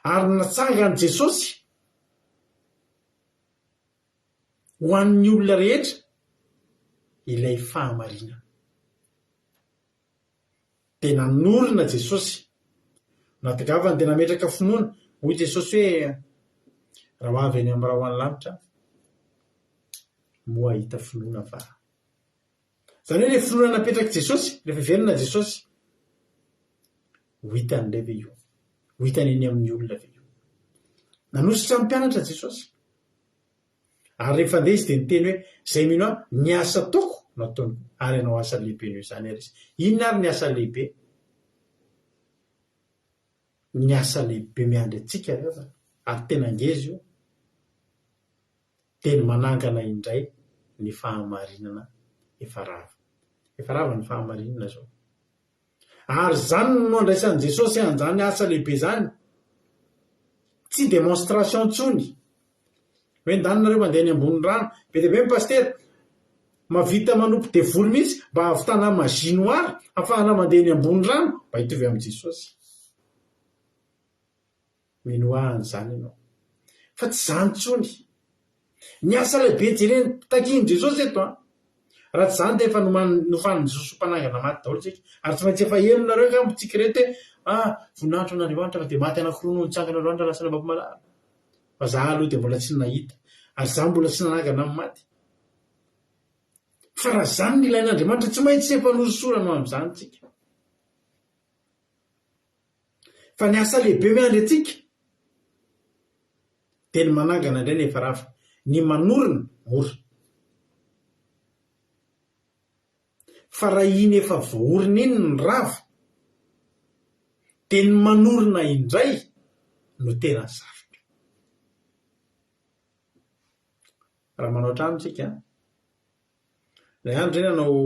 Ary natsangan'i Jesosy ho an'ny olona rehetra ilay fahamarinana. Dia nanorina Jesosy. Nahatongavany dia nametraka finoana. Hoy Jesosy hoe, Raha ho avy any amin'ny rahona lanitra Aho, moa hahita finoana va Aho? Izany hoe ilay finoana napetrak'i Jesosy, rehefa velona Jesosy, ho hitany indray ve io? Ho hitany eny amin'ny olona ve io? Nanosotra ny mpianatra Jesosy. Ary rehefa handeha izy dia niteny hoe, Izay mino ahy, ny asa ataoko no ataony koa, ary hanao asa lehibe noho izany àry izy. Inona àry ny asa lehibe? Ny asa lehibe miandry antsika ry havana, ary tena ngeza io, dia ny manangana indray ny fahamarinana efa rava. Efa rava ny fahamarinana izao. Ary izany no nandraisan'i Jesosy an'izany asa lehibe izany. Tsy démonstration intsony. Hoe ndany nareo mandeha eny ambony rano. Be dia be ny pasitera mahavita manompo devoly mihitsy mba hahavitana magie noire hahafahana mandeha eny ambony rano mba hitovy amin'i Jesosy. Minoa an'izany ianao. Fa tsy izany intsony. Ny asa lehibe jerena, takian'i Jesosy eto an. Raha tsy izany dia efa nofanin'i Jesosy ho mpanangana maty daholo isika. Ary tsy maintsy efa henonareo angamba tsika ireto hoe, ah, voninahitra ho an'Andriamanitra fa dia maty anankiroa no nitsangana androany raha lasa nampimalahelo. Fa za aloha dia mbola tsy nahita. Ary za mbola tsy nanangana ny maty. Fa raha izany no ilain'Andriamanitra, tsy maintsy efa nohosorana ho amin'izany isika. Fa ny asa lehibe miandry antsika dia ny manangana indray ny efa rava, ny manorina mora. Fa raha iny efa voaorina iny ny rava dia ny manorina indray no tena sarotra. Raha manao trano tsika, Ilay andro ve nanao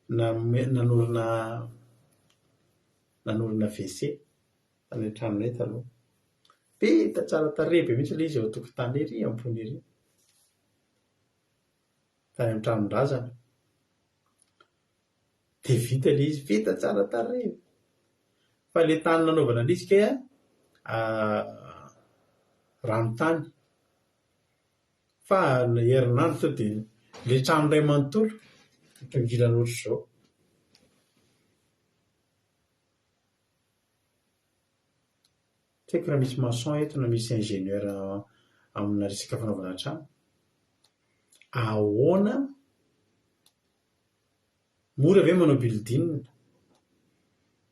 nanorina nanorina WC tany an-tranonay taloha. Vita tsara tarehy be mihitsy ilay izy eo an-tokotany ery ambony ery. Tany amin'ny tranon-drazana. Dia vita ilay izy, vita tsara tarehy. Fa ilay tany nanaovana an'izy kay an, ranontany. Fa herinandro teo dia ilay trano iray manontolo mitongilana ohatr'izao. Tsy haiko raha misy maçon eto na misy ingénieur amina resaka fanaovana trano. Ahoana? Mora ve manao building?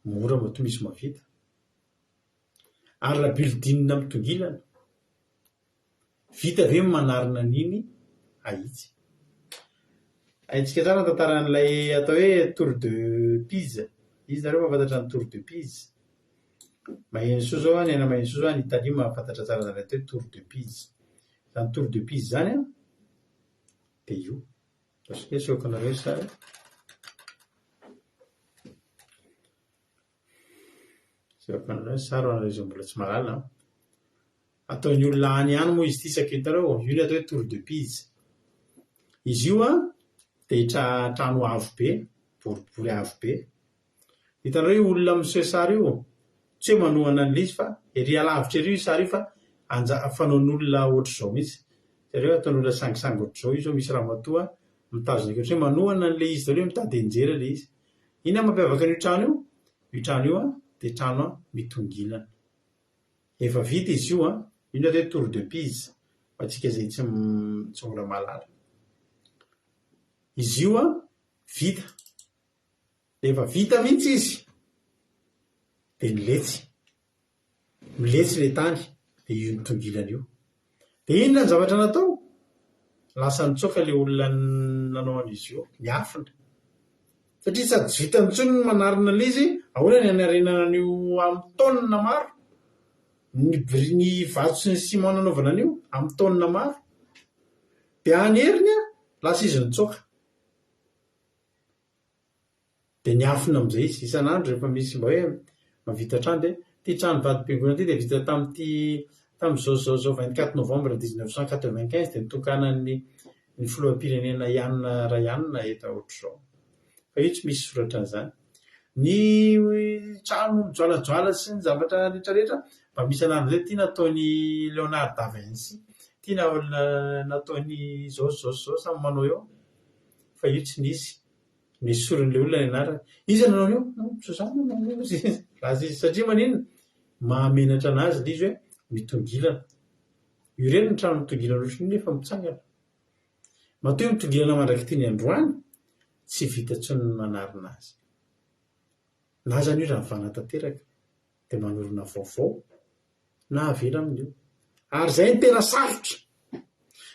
Mora matoa misy mahavita. Ary raha building mitongilana? Vita ve ny manarina an'iny ahitsy? Haintsika tsara ny tantaran'ilay atao hoe tour de Pise. Iza nareo mahafantatra ny tour de Pise? Mahenosoa zao an, ny any Mahenosoa zao any Italie mahafantatra tsara an'ilay atao hoe tour de Pise. Izany tour de Pise izany an, dia io. Asehoko anareo ny sary. Asehoko anareo ny sary ho anareo izay mbola tsy mahalala an. Ataon'ny olona any ihany moa izy ity saika hitanareo, io ny atao hoe tour de Pise. Izy io an, dia trano avo be, boribory avo be. Hitanareo io olona miseho sary io? Tsy hoe manohana an'ilay izy fa ery alavitra ery io sary io fa anja- fanaon'olona ohatr'izao mihitsy. Jereo ataon'olona sangisangy ohatr'izao io izao misy ramatoa mitazona kely ohatran'ny hoe manohana an'ilay izy daholo hoe mitady hianjera ilay izy. Inona no mampiavaka an'io trano io? Io trano io an, dia trano mitongilana. Efa vita izy io an! Io ny atao hoe tour de Pise ho antsika izay tsy tsy mbola mahalala. Izy io an, vita. Efa vita mihitsy izy dia niletsy. Miletsy ilay tany dia io nitongilana io. Dia inona ny zavatra natao? Lasa nitsoaka ilay olona nanao an'izy io, niafina. Satria sady tsy vitany intsony ny manarina an'ilay izy, ahoana ny hanarenana an'io amin'ny taonina maro? Ny bri- ny vato sy ny ciment nanaovana an'io amin'ny taonina maro. Dia any heriny an, lasa izy nitsoaka. Dia niafina amin'izay izy. Isan'andro rehefa misy mba hoe mahavita trano dia, ity trano vadim-piangonana ity dia vita tamin'ity tamin'izao izao izao 24 novembre 1995 dia nitokanan'ny ny filoham-pirenena Ianona Rayanina eto ohatr'izao. Fa io tsy misy soratra an'izany. Ny trano mijoalajoala sy ny zavatra rehetrarehetra mba misy anarana izay, ity nataon'i Léonard da Vinci, ity nataon'i izao sy izao sy izao, samy manao eo. Fa io tsy nisy. Nesorin'ilay olona ny anarany. Iza no nanao an'io? Non, tsy izaho no nanao an'io hozy izy. Lasa izy. Satria maninona? Mahamenatra an'azy ilay izy hoe mitongilana. Io irery ny trano mitongilana ohatran'io nefa mitsangana. Matoa io mitongilana mandrak'ity ny androany, tsy vita intsony ny manarina azy. Na izany io ravana tanteraka dia manorina vaovao na avela amin'io. Ary izay no tena sarotra.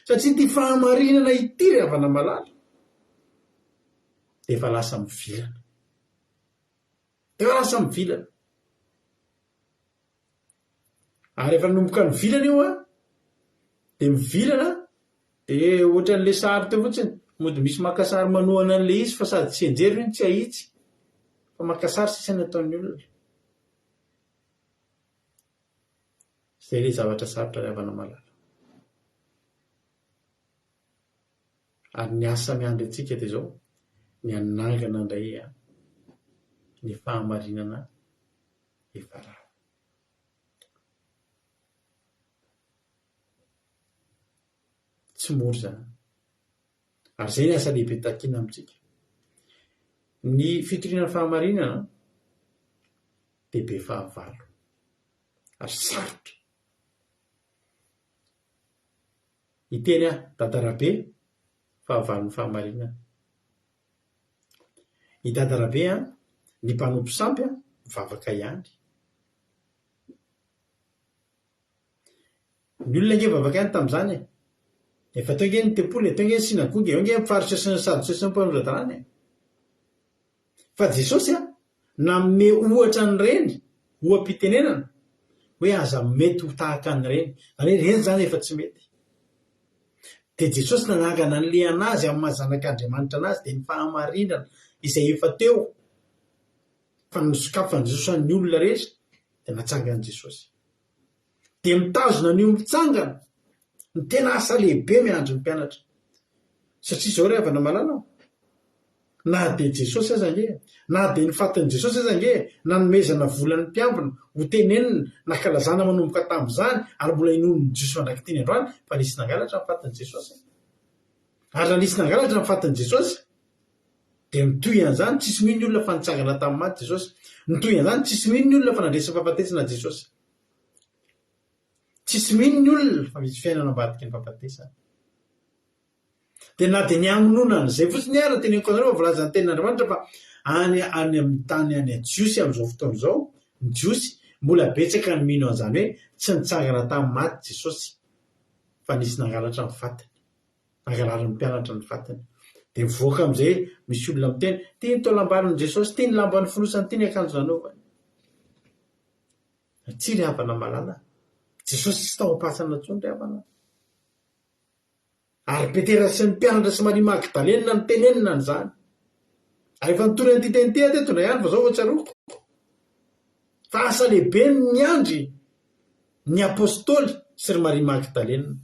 Satria ity fahamarinana ity ry havana malala dia efa lasa mivilana. Efa lasa mivilana. Ary efa nanomboka nivilana io an, dia mivilana dia ohatran'ilay sary teo fotsiny, mody misy maka sary manohana an'ilay izy fa sady tsy enjery io no tsy ahitsy, fa maka sary sisa ny ataon'ny olona. Izay ilay zavatra sarotra ry havana malala. Ary ny asa miandry antsika dia izao, ny hanangana indray ny fahamarinana efa rava. Tsy mora izany. Ary izay ny asa lehibe takiana amintsika. Ny fitoriana ny fahamarinana dia be fahavalo ary sarotra. Hiteny aho, Dada Rabe, fahavalon'ny fahamarinana. I Dada Rabe an, ny mpanompo sampy an, mivavaka ihany. Ny olona ange mivavaka ihany tamin'izany e. Efa teo ange ny tempoly e, teo ange ny synagoga e, eo ange ny fariseo sy ny sadoseo sy ny mpanora-dalàna e. Fa Jesosy an, nanome ohatra an'ireny, oha-pitenenana, hoe aza mety ho tahaka an'ireny. Izany hoe ireny izany efa tsy mety. Dia Jesosy nanangana an'ilay an'Azy amin'ny maha zanak'Andriamanitra an'Azy dia ny fahamarinana izay efa teo fa nosokafan'i Jesosy an'ny olona rehetra dia natsangan'i Jesosy. Dia mitazona an'io mitsangana ny tena asa lehibe miandry ny mpianatra. Satria izao ry havana malala ô, na dia Jesosy aza ange, na dia ny fatin'i Jesosy aza ange nanomezana vola ny mpiambina ho tenenina, nankalazana manomboka tamin'izany ary mbola inoan'ny Jiosy mandrak'ity ny androany fa nisy nangalatra ny fatin'i Jesosy. Ary raha nisy nangalatra ny fatin'i Jesosy dia mitohy an'izany, tsisy mino ny olona fa nitsangana tamin'ny maty Jesosy. Mitohy an'izany, tsisy mino ny olona fa nandresy ny fahafatesana Jesosy. Tsisy mino ny olona fa misy fiainana ambadiky ny fahafatesana. Dia na dia ny hamonoana an'izay fotsiny ara, teneniko anareo fa voalazan'ny tenin'Andriamanitra fa any any amin'ny tany any Jiosy amin'izao fotoana izao, ny Jiosy, mbola betsaka ny mino an'izany hoe tsy nitsangana tamin'ny maty Jesosy fa nisy nangalatra ny fatiny. Nangalarin'ny mpianatra ny fatiny. Dia mivoaka amin'izay misy olona miteny, ity ny taolam-balon'i Jesosy, ity ny lamba nifonosany, ity ny akanjo nanaovany. Tsia ry havana malala, Jesosy tsy tao am-pasana intsony ry havana. Ary Petera sy ny mpianatra sy Maria Magdalena nitenenina an'izany. Ary efa nitory an'ity teny ity aho teto indray andro fa izao vao tsaroako. Fa asa lehibe ny niandry ny apostoly sy ry Maria Magdalena.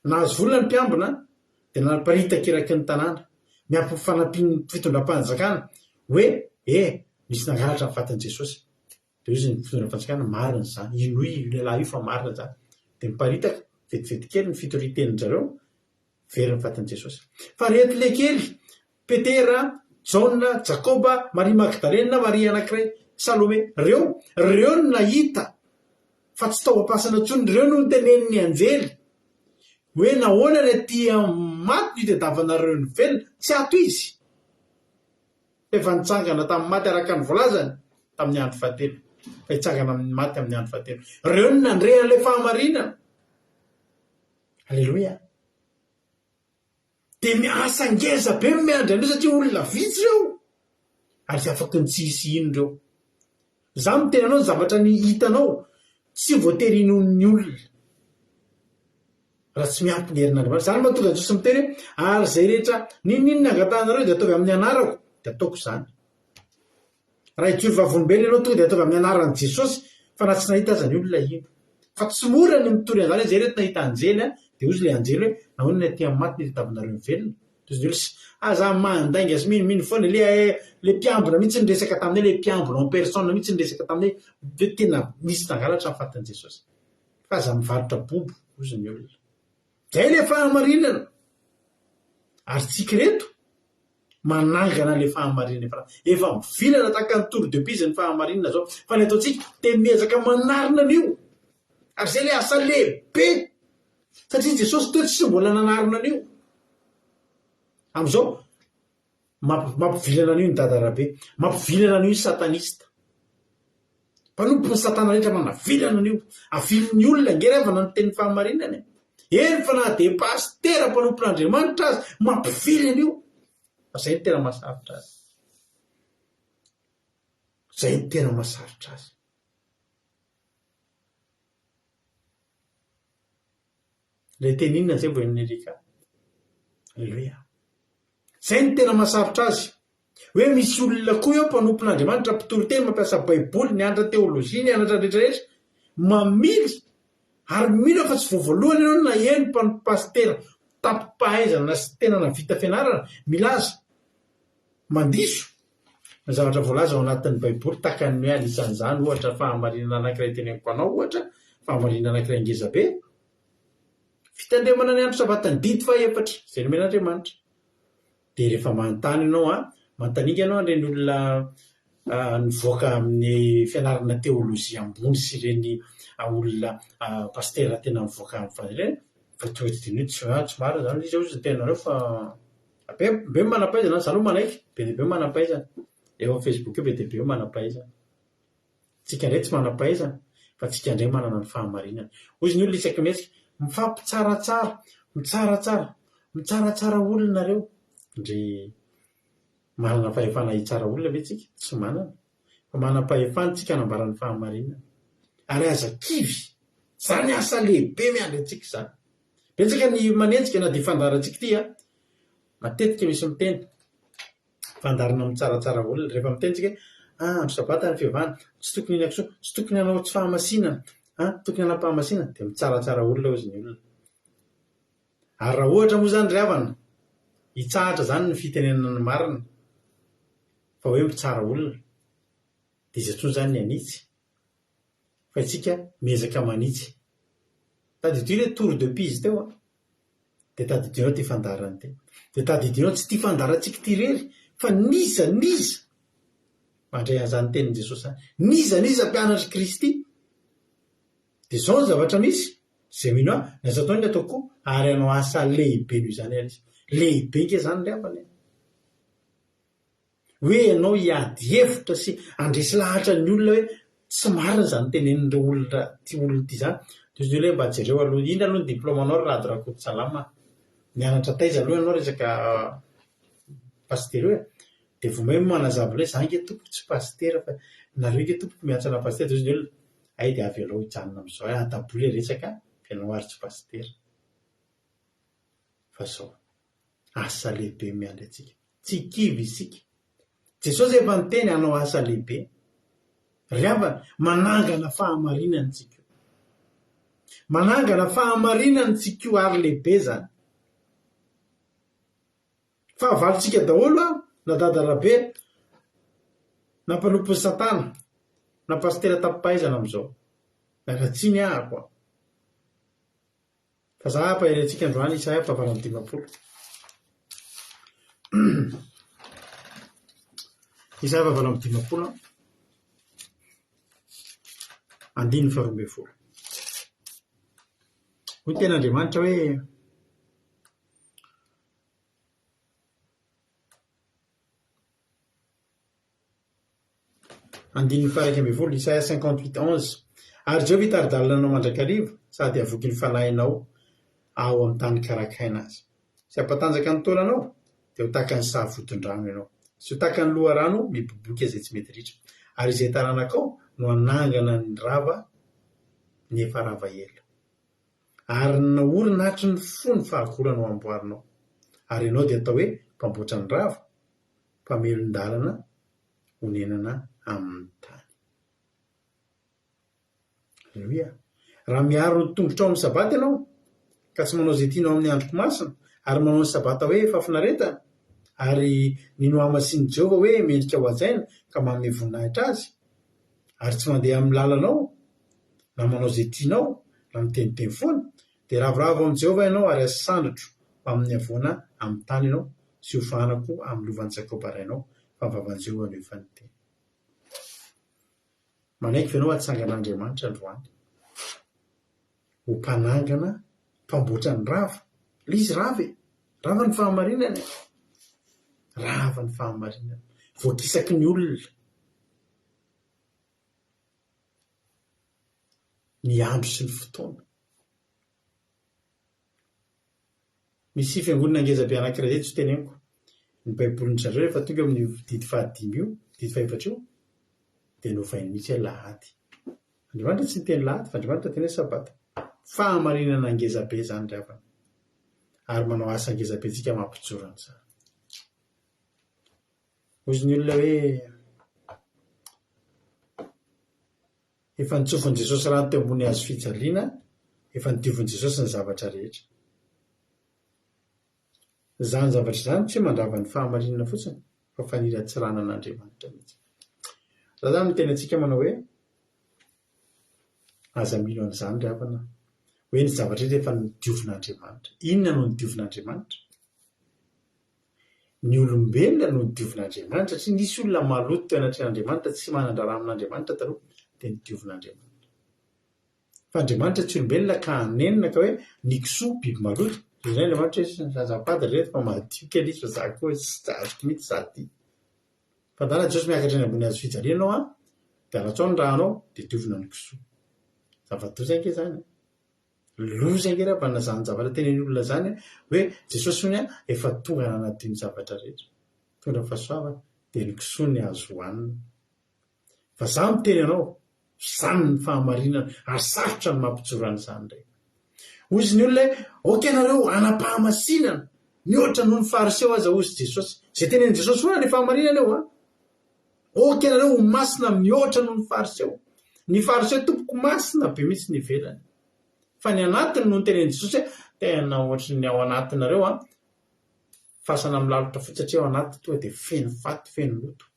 Nahazo vola ny mpiambina dia nanaparitaka eraky ny tanàna, miampy ny fanampian'ny fitondram-panjakana hoe eh, nisy nangalatra ny fatin'i Jesosy. Dia hoy izy ny mpitondra fanjakana, marina izany, inoy io lehilahy io fa marina izany. Dia miparitaka vetivety kely ny fitorian-tenin-dry zareo, very ny fatin'i Jesosy. Fa reto lehikely, Petera, Jaona, Jakoba, Maria Magdalena, Maria anankiray, Salome, ireo, ireo no nahita fa tsy tao am-pasana intsony, ireo no notenenin'ny anjely hoe nahoana ny aty amin'ny maty no itadiavanareo ny velona, tsy ato izy. Efa nitsangana tamin'ny maty araka ny voalazany tamin'ny andro fahatelo, fa hitsangana amin'ny maty amin'ny andro fahatelo. Ireo no nandre an'ilay fahamarinana. Aleloia. Dia miasa ngeza be ny miandry an'ireo satria olona vitsy ireo. Ary tsy afaky ny tsy hisy hino ireo. Izaho miteny anao ny zavatra ny hitanao tsy voatery hinoan'ny olona. Raha tsy miampy ny herin'Andriamanitra. Izany no mahatonga an'i Jesosy miteny hoe, ary izay rehetra n'inon'inona angatahanareo dia ataovy amin'ny anarako, dia ataoko izany. Raha hijoro vavolombelona ianao tonga dia ataovy amin'ny anaran'i Jesosy fa na tsy nahita aza ny olona hino. Fa tsy mora ny mitory an'izany hoe izay reto nahita anjely an, dia hozy ilay anjely hoe nahoana ny aty amin'ny maty no itadiavinareo ny velona? Dia hozy ny olona, aza mandainga sy minomino foana, le le mpiambina mihitsy niresaka taminay, le mpiambina en personne mihitsy niresaka taminay hoe tena nisy nangalatra ny fatin'i Jesosy. Fa aza mivarotra bobo hozy ny olona. Izay ilay fahamarinana. Ary tsika ireto. Manangana ilay fahamarinana efa efa mivilana tahaka ny tour de pise ny fahamarinana izao. Fa ny ataontsika dia miezaka manarina an'io. Ary izay ilay asa lehibe. Satria Jesosy teo tsy mbola nanarina an'io. Amin'izao, mampivilana an'io ny Dada Rabe, mampivilana an'io ny satanista. Mpanompon'i Satana rehetra manavilana an'io. Avilin'ny olona ange ry havana ny tenin'ny fahamarinana e. Eny fa na dia pasitera mpanompon'Andriamanitra aza mampivily an'io. Fa izay no tena mahasarotra azy. Izay no tena mahasarotra azy. Ilay teny inona izay vao henon'i Erika? Aleloia. Izay no tena mahasarotra azy. Hoe misy olona koa eo mpanompon'Andriamanitra, mpitory teny, mampiasa baiboly, nianatra teolojia, nianatra ny rehetra rehetra, mamily ary mino aho fa tsy vao voalohany ianao no naheno mpanompo pasitera tapi-pahaizana sy tena nahavita fianarana milaza mandiso ny zavatra voalaza ao anatin'ny baiboly tahaka ny hoe anisan'izany ohatra fahamarinana anankiray teneniko anao ohatra fahamarinana anankiray ngeza be fitandremana ny andro sabata ny didy fahaefatra izay nomen'Andriamanitra Dia rehefa manontany ianao an, manontaniaka ianao an'ireny olona nivoaka amin'ny fianarana teolojia ambony sy ireny olona pasitera tena nivoaka amin'ny fa ireny, fa tonga dia teneno hoe tsy tsy marina izany ilay izy hozy ny tenanareo fa be be ny manam-pahaizana an, za aloha manaiky, be dia be ny manam-pahaizana, eo amin'ny facebook eo be dia be ny manam-pahaizana. Tsika indray tsy manam-pahaizana fa tsika indray manana ny fahamarinana. Hozy ny olona isaky ny mihetsika, mifampitsaratsara, mitsaratsara, mitsaratsara olona nareo. Ndry manana fahefana hitsara olona ve tsika? Tsy manana. Fa manam-pahefana tsika hanambara ny fahamarinana. Ary aza kivy. Zany asa lehibe miandry antsika izany. Betsaka ny manenjika na dia fandaharantsika ity an, matetika misy miteny. Fandaharana mitsaratsara olona. Rehefa miteny tsika hoe ah andro sabata ny fivavahana, tsy tokony hihinan-kisoa, tsy tokony hanao tsy fahamasinana, ah tokony hanam-pahamasinana, dia mitsaratsara olona hozy ny olona. Ary raha ohatra moa izany ry havana, hitsahatra izany ny fitenenana ny marina fa hoe mpitsara olona, dia iza intsony izany ny hanitsy? Fa isika miezaka manitsy. Tadidio ilay tour de Pise teo an! Dia tadidinao ity fandaharana ity. Dia tadidinao tsy ity fandaharantsika ity irery fa n'iza n'iza mandray an'izany tenin'i Jesosy izany. N'iza n'iza mpianatr'i Kristy. Dia izao ny zavatra misy, izay mino ahy, ny asa ataony no ataoko koa, ary hanao asa lehibe noho izany ary izy. Lehibe ange izany ry havana e. Hoe ianao hiady hevitra sy handresy lahatra ny olona hoe tsy marina izany tenenin'ireo olona ity olona ity izany. Dia hoy ny olona hoe mba jereo aloha, inona aloha ny diplaomanao ry Rado Rakotosalama a? Nianatra taiza aloha ianao resaka pasitera io e? Dia vao may manazava indray, za ange tompoko tsy pasitera fa nareo ange tompoko miantso anah pasitera. Dia hoy ny olona, hay dia avelao hijanona amin'izao hoe adaboy ilay resaka fa ianao ary tsy pasitera. Fa izao. Asa lehibe miandry antsika. Tsy kivy isika. Jesosy efa niteny hanao asa lehibe. Ry havana, manangana fahamarinana isika io. Manangana fahamarinana isika io ary lehibe izany. Fahavalontsika daholo an, na Dada Rabe, na mpanompon'i Satana, na pasitera tapi-pahaizana amin'izao. Miala tsiny ahako an. Fa za hampahery antsika androany Isaia faha 58. Isaia faha 58 andininy faha 12. Hoy ny tenin'Andriamanitra hoe Andininy faha-11, Isaia 58, 11, Ary Jehovah hitari-dalana anao mandrakariva, sady havoky ny fanahinao ao amin'ny tany karakaina azy. Sy hampatanjaka ny taolanao, dia ho tahaka ny saha vodin-drano ianao, sy ho tahaka ny loharano miboiboika izay tsy mety ritra. Ary izay taranakao no hanangana ny rava ny efa rava ela. Ary ny naorina hatry ny fony fahagola no hamboarinao. Ary ianao dia hatao hoe mpamboatra ny rava, mpamelon-dalana honenana amin'ny tany. Aleloia! Raha miaro ny tongotrao amin'ny Sabata ianao, ka tsy manao izay tianao amin'ny androko masina, ary manao ny Sabata hoe fahafinaretana, ary ny nohamasinin'i Jehovah hoe mendrika hohajaina, ka manome voninahitra azy, ary tsy mandeha amin'ny lalanao, na manao izay tianao, na miteniteny foana, dia ravoravo amin'i Jehovah ianao ary asandratro ho amin'ny havoana amin'ny tany ianao. Sy ho fahanako amin'ny lovan'i Jakoba rainao, fa ny vavan'i Jehovah no efa niteny. Manaiky ve ianao hatsangan'Andriamanitra androany ho mpanangana, mpamboatra ny rava? Ilay izy rava e! Rava ny fahamarinana e! Rava ny fahamarinana. Voakisaky ny olona ny andro sy ny fotoana. Misy fiangonana ngeza be anankiray izay tsy teneniko. Ny baibolin-dry zareo rehefa tonga eo amin'io didy fahadimy io, didy fahefatra io, dia novainy mihitsy hoe lahady. Andriamanitra tsy niteny lahady fa Andriamanitra niteny hoe sabata. Fahamarinana ngeza be izany ry havana. Ary manao asa ngeza be tsika mampijoro an'izany. Hozy ny olona hoe Efa notsofin'i Jesosy rano teo ambony hazo fijaliana, efa nodiovin'i Jesosy ny zavatra rehetra. Izany zavatra izany tsy hoe mandrava ny fahamarinana fotsiny fa faniratsirana an'Andriamanitra mihitsy. Za zany miteny antsika manao hoe aza mino an'izany ry havana hoe ny zavatra rehetra efa nodiovin'Andriamanitra. Inona no nodiovin'Andriamanitra? Ny olombelona no nodiovin'Andriamanitra satria nisy olona maloto teo anatrehan'Andriamanitra tsy manan-draharaha amin'Andriamanitra taloha dia nodiovin'Andriamanitra. Fa Andriamanitra tsy olombelona ka hanenina ka hoe ny kisoa biby maloto, dia izay Andriamanitra hoe azafady ry reto fa madio kely izy fa za koa tsy azoko mihitsy za ty. Fa ndana Jesosy miakatra eny ambony hazo fijaliana ianao an, dia alatsao ny rànao dia diovina ny kisoa. Zava-doza ange izany e. Loza ange rabana zany zavatra tenen'ny olona zany hoe Jesosy hono efa tonga nanadio ny zavatra rehetra, nitondra fahasoavana dia ny kisoa ny azo hohanina. Fa za miteny anao, zany ny fahamarinana ary sarotra ny mampijoro an'izany indray. Hozy ny olona hoe ok ianareo hanam-pahamasinana mihoatra noho ny fariseo aza hozy Jesosy. Izay tenenin'i Jesosy foana le fahamarinana eo an. Ok ianareo ho masina mihoatra noho ny fariseo. Ny fariseo tompoko masina be mihitsy ny ivelany. Fa ny anatiny no notenenin'i Jesosy hoe tena ohatry ny ao anatinareo an, fasana milalotra fotsiny satria ao anaty tonga dia feno faty, feno loto.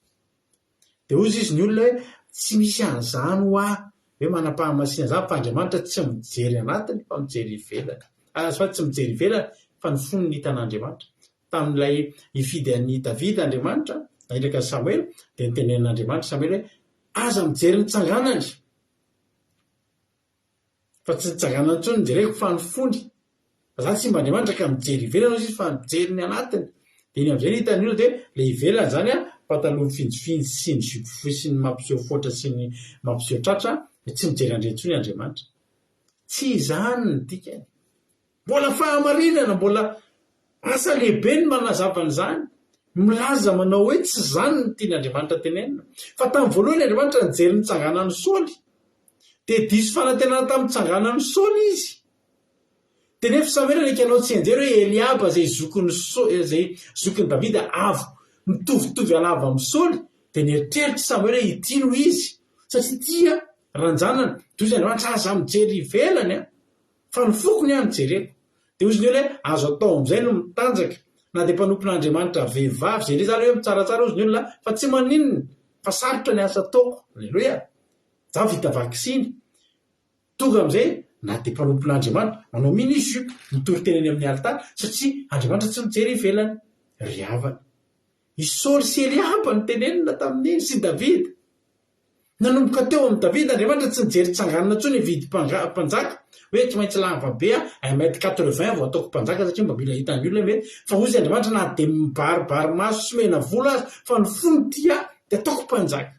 Dia hozy izy ny olona hoe tsy misy an'izany hoa hoe manam-pahamasinana izany fa Andriamanitra tsy mijery anatiny fa mijery ivelany. Azafady tsy mijery ivelany fa ny fony no hitan'Andriamanitra. Tamin'ilay hifidy an'i Davida Andriamanitra, naniraka an'i Samoela, dia notenenin'Andriamanitra Samoela hoe, Aza mijery ny tsanganany, fa tsy ny tsanganany intsony no jereko fa ny fony. Fa za tsy mba Andriamanitra ka mijery ivelany hozy izy fa mijery ny anatiny. Dia iny amin'izay no hitan'ny olona dia ilay ivelany izany an, pataloha mifinjifinjy sy ny jupe fohy sy ny mampiseho foatra sy ny mampiseho tratra, dia tsy mijery an'ireny intsony Andriamanitra. Tsy izany ny dikany. Mbola fahamarinana, mbola asa lehibe ny manazava an'izany. Milaza manao hoe tsy izany no tian'Andriamanitra tenenina. Fa tamin'ny voalohany Andriamanitra nijery ny tsanganan'i Saoly. Dia diso fanantenana tamin'ny tsanganan'i Saoly izy. Dia nefa Samoela naiky hanao tsianjery hoe Eliaba izay zokin'i izay zokin'i Davida avo mitovitovy halava amin'i Saoly. Dia nieritreritra i Samoela hoe ity no izy. Satria tia ranjanana. Dia hoy Andriamanitra aza mijery ivelany an. Fa ny foko ny ahy no jereko. Dia hozy ny olona hoe, azo atao amin'izay no mitanjaka, na dia mpanompon'Andriamanitra vehivavy izay indray izany hoe mitsaratsara hozy ny olona fa tsy maninona fa sarotra ny asa ataoko. Aleloia! Izaho vita vaksiny. Tonga amin'izay na dia mpanompon'Andriamanitra, manao mini jupe, mitory teny eny amin'ny alitara, satria Andriamanitra tsy mijery ivelany. Ry havana. I Saoly sy Eliaba no tenenina tamin'iny, sy Davida. Nanomboka teo amin'i Davida, Andriamanitra tsy nijery tsanganana intsony hividy mpanjaka, hoe tsy maintsy lava be aho, un mètre quatre-vingt vao ataoko mpanjaka satria mba mila hitan'ny olona hoe mety, fa hozy Andriamanitra na dia mibaribary maso sy mena volo aza fa ny fony tia ahy dia ataoko mpanjaka.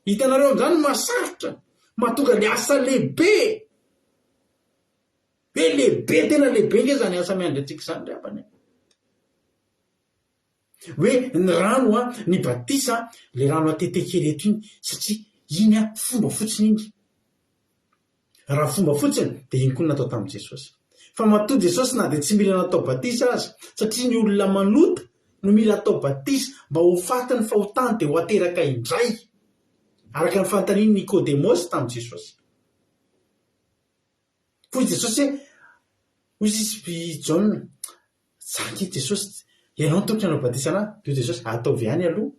Hitanareo amin'izany ny mahasarotra, mahatonga ny asa lehibe, hoe lehibe, tena lehibe ange izany asa miandry antsika izany ry havana e. Hoe ny rano an, ny batisa an, le rano atete kely eto iny, satria iny an fomba fotsiny iny. Raha fomba fotsiny dia iny koa no natao tamin'i Jesosy. Fa matoa Jesosy na dia tsy mila natao batisa aza, satria ny olona manota no mila atao batisa mba ho faty ny fahotany dia ho ateraka indray. Araka ny fanontanian'i Nikodemosy tamin'i Jesosy. Hoy Jesosy hoe, hoy izy i Jaona, Za ange Jesosy, ianao no tokony hanao batisa anah. Dia hoy Jesosy, ataovy ihany aloha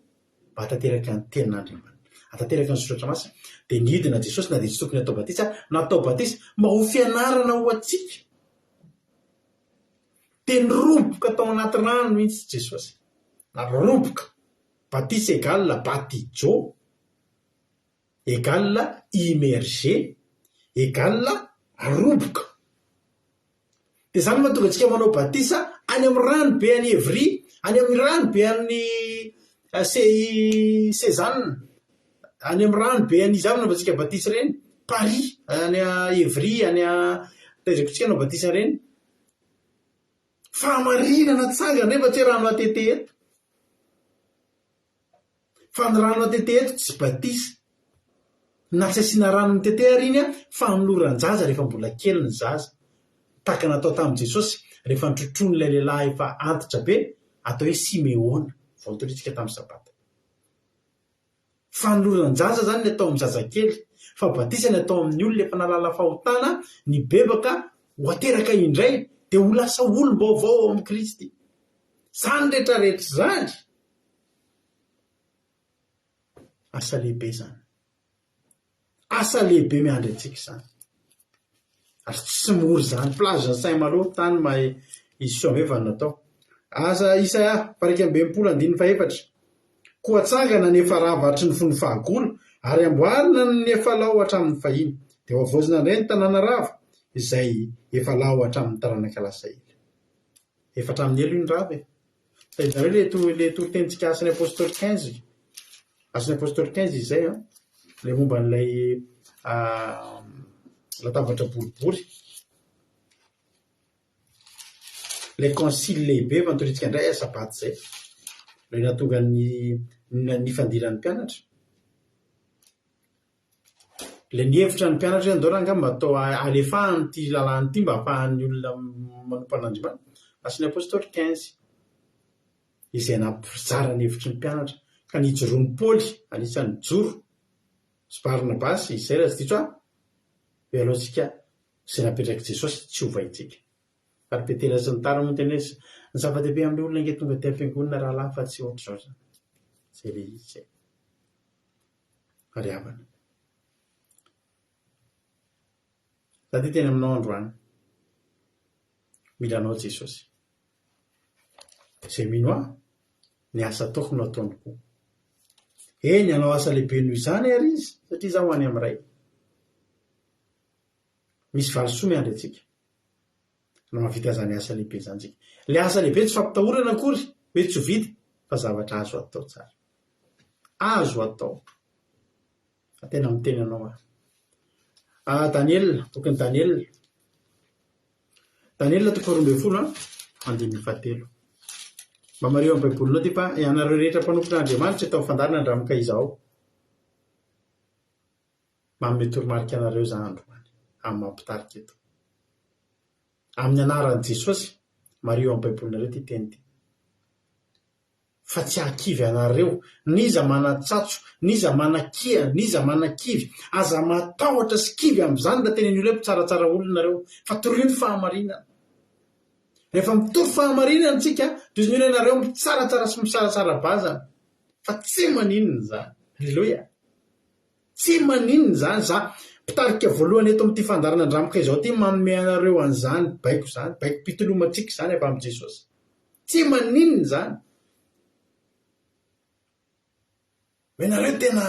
mba hahatanteraka ny tenin'Andriamanitra, hahatanteraka ny soratra masina. Dia nidina Jesosy na dia tsy tokony hatao batisa, natao batisa mba ho fianarana ho antsika. Dia niroboka tao anaty rano mihitsy Jesosy. Naroboka. Batisa égale batijo égale immergé égale aroboka. Dia izany no mahatonga antsika manao batisa any amin'ny rano be any Evry, any amin'ny rano be any Cézanne, any amin'ny rano be any iza avy no anaovantsika batisa ireny? Paris, any Evry, any taiza koa tsika hanao batisa ireny? Fahamarinana tsangana nefa tsy hoe rano atete eto. Fa ny rano atete eto tsy batisa. Na tsy asiana rano mitete ary iny an, fanoloran-jaza rehefa mbola kely ny zaza. Tahaka natao tamin'i Jesosy rehefa notrotroin'ilay lehilahy efa antitra be atao hoe Simeona, vao notoritsika tamin'ny Sabata. Fanoloran-jaza izany ny atao amin'ny zazakely, fa batisa ny atao amin'ny olona efa nahalala fahotana, nibebaka, ho ateraka indray, dia ho lasa olom-baovao ao amin'i Kristy. Izany rehetra rehetra izany, asa lehibe izany. Asa lehibe miandry antsika izany. Ary tsy mora izany. Plage de Saint Malo, tany mahay izy Soaveva no natao. Asa Isaia, faha-61 andininy fahefatra. Koa atsangana ny efa rava hatry ny fony fahagola, ary amboarina ny efa lao hatramin'ny fahiny. Dia ho havaozina indray ny tanàna rava, izay efa lao hatramin'ny taranaka lasa ela. Efa hatramin'ny ela io ny rava e. Taiza le to le toritenintsika Asan'ny Apostoly quinze? Asan'ny Apostoly quinze izay an, ilay momba an'ilay latabatra boribory. Ilay concile lehibe efa notorintsika indray sabata izay. Ilay nahatonga ny nifandiran'ny mpianatra. Ilay nihevitra ny mpianatra hoe andao rangahy mba atao alefahana ity lalàna ity mba hahafahan'ny olona manompo an'Andriamanitra. Asan'ny Apostoly quinze. Izay nampizara ny hevitry ny mpianatra. Ka nijoroan'i Paoly, anisan'ny nijoro, sy Barnabasy, izay raha tsy diso aho, hoe aleo isika izay napetrak'i Jesosy tsy hovaintsika. Ary Petera sy ny tariny moa niteny hoe, ny zava-dehibe amin'ilay olona ange tonga aty am-piangonana rahalahy fa tsy ohatr'izao izany. Izay ilay izy izay. Ry havana. Za te hiteny aminao androany. Mila anao Jesosy. Izay mino ahy, ny asa ataoko no ataony koa. Eny, hanao asa lehibe noho izany ary izy, satria izaho ho any amin'ny Ray. Misy valisoa miandry antsika. Raha mahavita izany asa lehibe izany isika. Ilay asa lehibe tsy fampitahorana akory hoe tsy ho vita, fa zavatra azo atao tsara. Azo atao. Fa tena miteny anao aho. Ah, Daniela, bokin'i Daniela. Daniela toko 12 an, andininy fahatelo. Mba mariho amin'ny Baibolinao ity fa ianareo rehetra mpanompon'Andriamanitra eto amin'ny fandaharana Andramoka izao. Manome toromarika anareo izaho androany amin'ny maha mpitarika eto. Amin'ny anaran'i Jesosy, mariho amin'ny Baibolinareo ity teny ity. Fa tsy hahakivy anareo, n'iza manatsatso, n'iza manakiana, n'iza manakivy. Aza matahotra sy kivy amin'izany raha tenen'ny olona hoe mpitsaratsara olona nareo, fa torio ny fahamarinana. Rehefa mitory fahamarinana isika, dia hoy ny olona hoe nareo mitsaratsara sy misaratsara-bazana. Fa tsy maninona izany. Aleloia. Tsy maninona izany, za mpitarika voalohany eto amin'ity fandaharana Andramoka izao ity manome anareo an'izany baiko izany, baikom-pitolomantsika izany avy amin'i Jesosy. Tsy maninona izany. Hoe nareo tena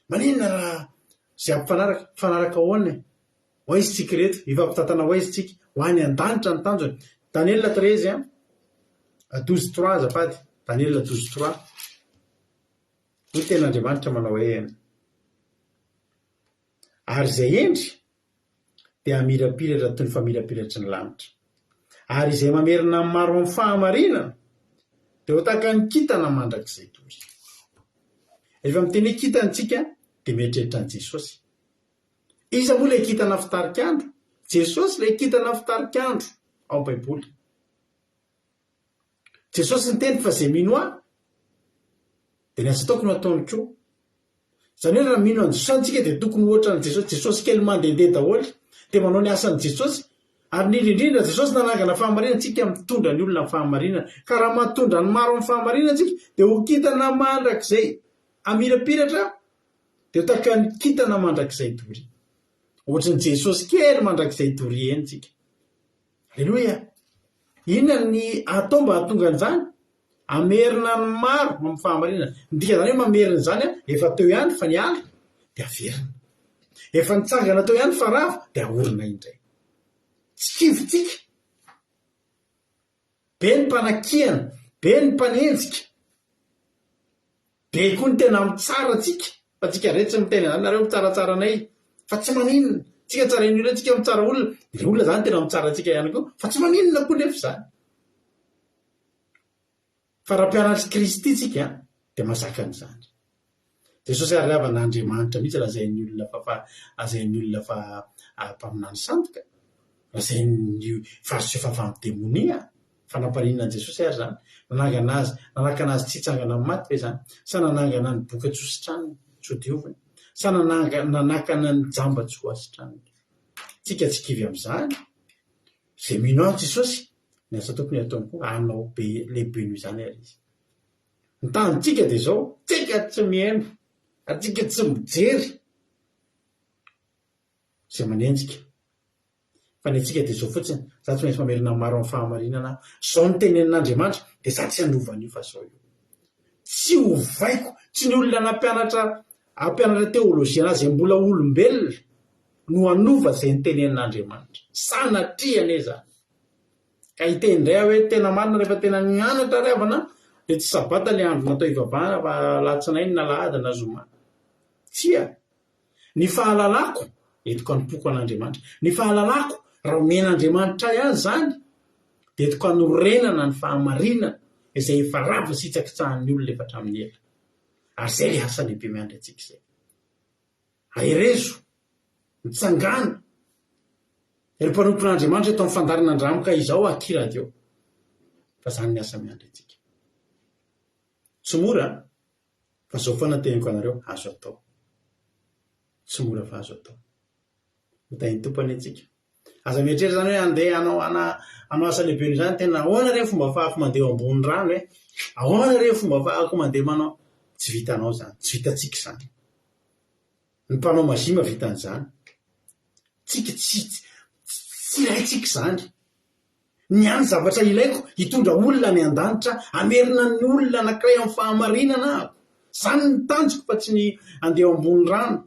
maninona raha izay hampifanaraka, mifanaraka ahoana e? Ho aiza isika ireto? Hifampitantana ho aiza isika? Ho any an-danitra ny tanjona. Daniela treize, 12 trois azafady, Daniela 12 trois. Hoy ny Tenin'Andriamanitra manao hoe, Ary izay hendry dia hamirapiratra toy ny famirapiratry ny lanitra. Ary izay mamerina ny maro amin'ny fahamarinana dia ho tahaka ny kintana mandrakizay doria. Rehefa miteny hoe kintana isika dia mieritreritra an'i Jesosy. Iza moa ilay kintana fitarik'andro? Jesosy ilay kintana fitarik'andro ao amin'ny Baiboly. Jesosy niteny fa izay mino ahy dia ny asa ataoko no ataony koa. Izany hoe raha mino an'i Jesosy isika dia tokony ho ohatran'i Jesosy, Jesosy kely mandehandeha daholo dia manao ny asan'i Jesosy. Ary ny indrindra Jesosy nanangana fahamarinana, isika mitondra ny olona amin'ny fahamarinana. Ka raha mahatondra ny maro amin'ny fahamarinana isika dia ho kintana mandrakizay hamirapiratra dia ho tahaka ny kintana mandrakizay doria. Ohatran'i Jesosy kely mandrakizay doria eny isika. Aleloia! Inona ny atao mba hahatonga an'izany? Hamerina ny maro amin'ny fahamarinana. Ny dikan'izany hoe mamerina izany, efa teo ihany fa niala dia averina. Efa nitsangana teo ihany fa rava dia aorina indray. Tsy kivintsika. Be ny mpanakiana, be ny mpanenjika, be koa ny tena mitsara antsika, fa tsika indray tsy miteny an'izany, nareo mitsaratsara anay, fa tsy maninona, tsika tsarain'ny olona, tsika mitsara olona, ilay olona izany tena mitsara antsika ihany koa, fa tsy maninona koa nefa izany. Fa raha mpianatr'i Kristy tsika dia mazaka an'izany. Jesosy ary havana Andriamanitra mihitsy lazain'ny olona fa fa lazain'ny olona fa mpaminany sandoka, lazain'ny Fariseo fa avy amin'ny demonia. Fa nampaninona an'i Jesosy ary izany? Nanangana azy, nanakana azy tsy hitsangana amin'ny maty ve izany? Sa nanangana ny boka tsy ho sitraniny, tsy ho dioviny? Sa nananga nanakana ny jamba tsy ho asitraniny? Tsika tsy kivy amin'izany. Izay mino ahy Jesosy, ny asa tokony hataony koa hanao be lehibe noho izany ary izy. Ny tanjontsika dia izao, tsika tsy mihaino, atsika tsy mijery izay manenjika. Fa ny antsika dia izao fotsiny, za tsy maintsy mamerina ny maro amin'ny fahamarinana aho. Izao no tenenin'Andriamanitra, dia za tsy hanova an'io fa izao io. Tsy ovaiko, tsy ny olona nampianatra hampianatra teolojia an'azy izay mbola olombelona no hanova izay notenenin'Andriamanitra. Sanatria anie izany. Ka hiteny indray aho hoe tena marina rehefa tena nianatra ry havana dia tsy sabata ilay andro natao hivavahana fa alatsinainy na alahady na zoma. Tsia. Ny fahalalako, entiko hanompoako an'Andriamanitra. Ny fahalalako, raha omen'Andriamanitra ahy azy izany, dia entiko hanorenana ny fahamarinana izay efa rava sy hitsakitsahan'ny olona efa hatramin'ny ela. Ary izay ilay asa lehibe miandry antsika izay. Aherezo, mitsangàna, ry mpanompon'Andriamanitra eto amin'ny fandaharana Andramoka izao aky radio, fa izany ny asa miandry antsika. Tsy mora an! Fa izao foana ny teniko anareo, azo atao. Tsy mora fa azo atao. Ho tahin'ny Tompo anie tsika. Aza mieritreritra izany hoe handeha hanao hanao asa lehibe noho izany tena ahoana re ny fomba afahako mandeha eo ambony rano e? Ahoana re ny fomba afahako mandeha manao Tsy vitanao izany, tsy vitantsika izany. Ny mpanao magie mahavita an'izany. Tsika tsy tsy ilaintsika izany. Ny hany zavatra ilaiko, hitondra olona any an-danitra, hamerina ny olona anankiray amin'ny fahamarinana aho. Izany no tanjoko fa tsy ny handeha eo ambony rano.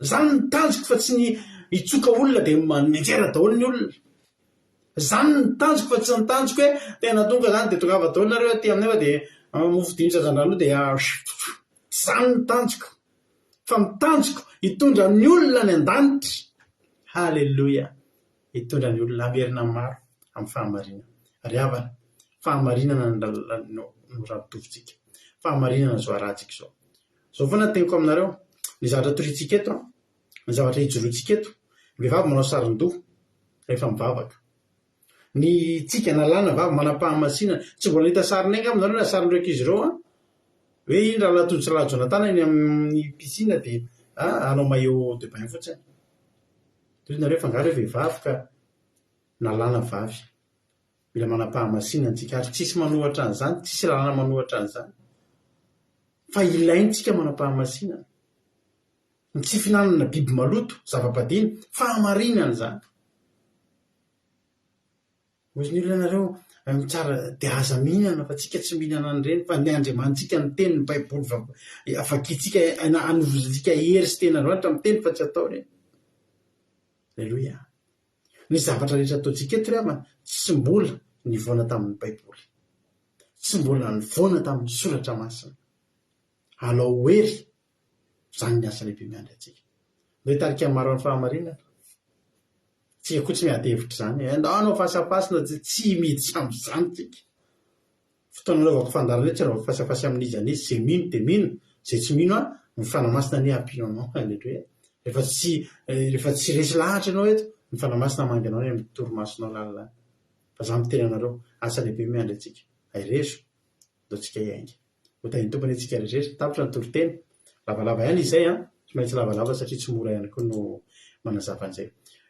Izany no tanjoko fa tsy ny hitsoka olona dia mianjera daholo ny olona. Izany no tanjoko fa tsy ny tanjoko hoe tena tonga izany dia tongava daholo nareo aty aminay fa dia mofo dimy sazan-drano io dia Tsy izany no tanjoko fa ny tanjoko hitondra ny olona any an-danitra. Haleloia! Hitondra ny olona hamerina ny maro amin'ny fahamarinana. Ry havana, fahamarinana no ranotovintsika. Fahamarinana izao arahantsika izao. Izao foana ny teniko aminareo, ny zavatra toriantsika eto, ny zavatra ijoroantsika eto, ny vehivavy manao saron-doha rehefa mivavaka. Ny tsika na lahy na vavy manam-pahamasinana, tsy mbola nahita sarinay angamba nareo na sarin'ireo ankizy ireo an! Hoe iny rahalahy Tojo sy rahalahy Jonathan eny amin'ny piscine dia hanao maillot de bain fotsiny. Toy nareo fa angaha ireo vehivavy ka na lahy na vavy. Mila manam-pahamasinana tsika ary tsisy manohatra an'izany, tsisy lalàna manohatra an'izany. Fa ilaintsika manam-pahamasinana. Ny tsy fihinanana biby maloto, zava-padina, fahamarinana izany. Hoy ny olona nareo mitsara dia aza mihinana fa tsika tsy mihinana an'ireny fa ny Andriamanitsika miteny ny baiboly vakintsika anovozantsika hery sy tenin'Andriamanitra miteny fa tsy atao ireny. Aleloia. Ny zavatra rehetra ataontsika eto ry havana tsy mbola nivoana tamin'ny baiboly. Tsy mbola nivoana tamin'ny soratra masina. Alao ho hery Izany ny asa lehibe miandry antsika. Ndao hitarika ny maro amin'ny fahamarinana. Tsika koa tsy miady hevitra izany. Ndao hanao face à face na dia tsy miditra amin'izany tsika. Fotoana anaovako fandaharana io tsy anaovako face à face amin'iza n'iza. Izay mino dia mino, izay tsy mino an, ny Fanahy Masina anie hampino anao. Aleloia. Rehefa tsy rehefa tsy resy lahatra ianao eto, ny Fanahy Masina hamangy anao any amin'ny torimasonao lalina any. Fa za miteny anareo, asa lehibe miandry antsika. Aherezo, ndao tsika hiainga. Ho tahin'ny Tompo anie tsika rehetra. Tapitra ny toriteny. Lavalava ihany izy izay an! Tsy maintsy lavalava satria tsy mora ihany koa no manazava an'izay.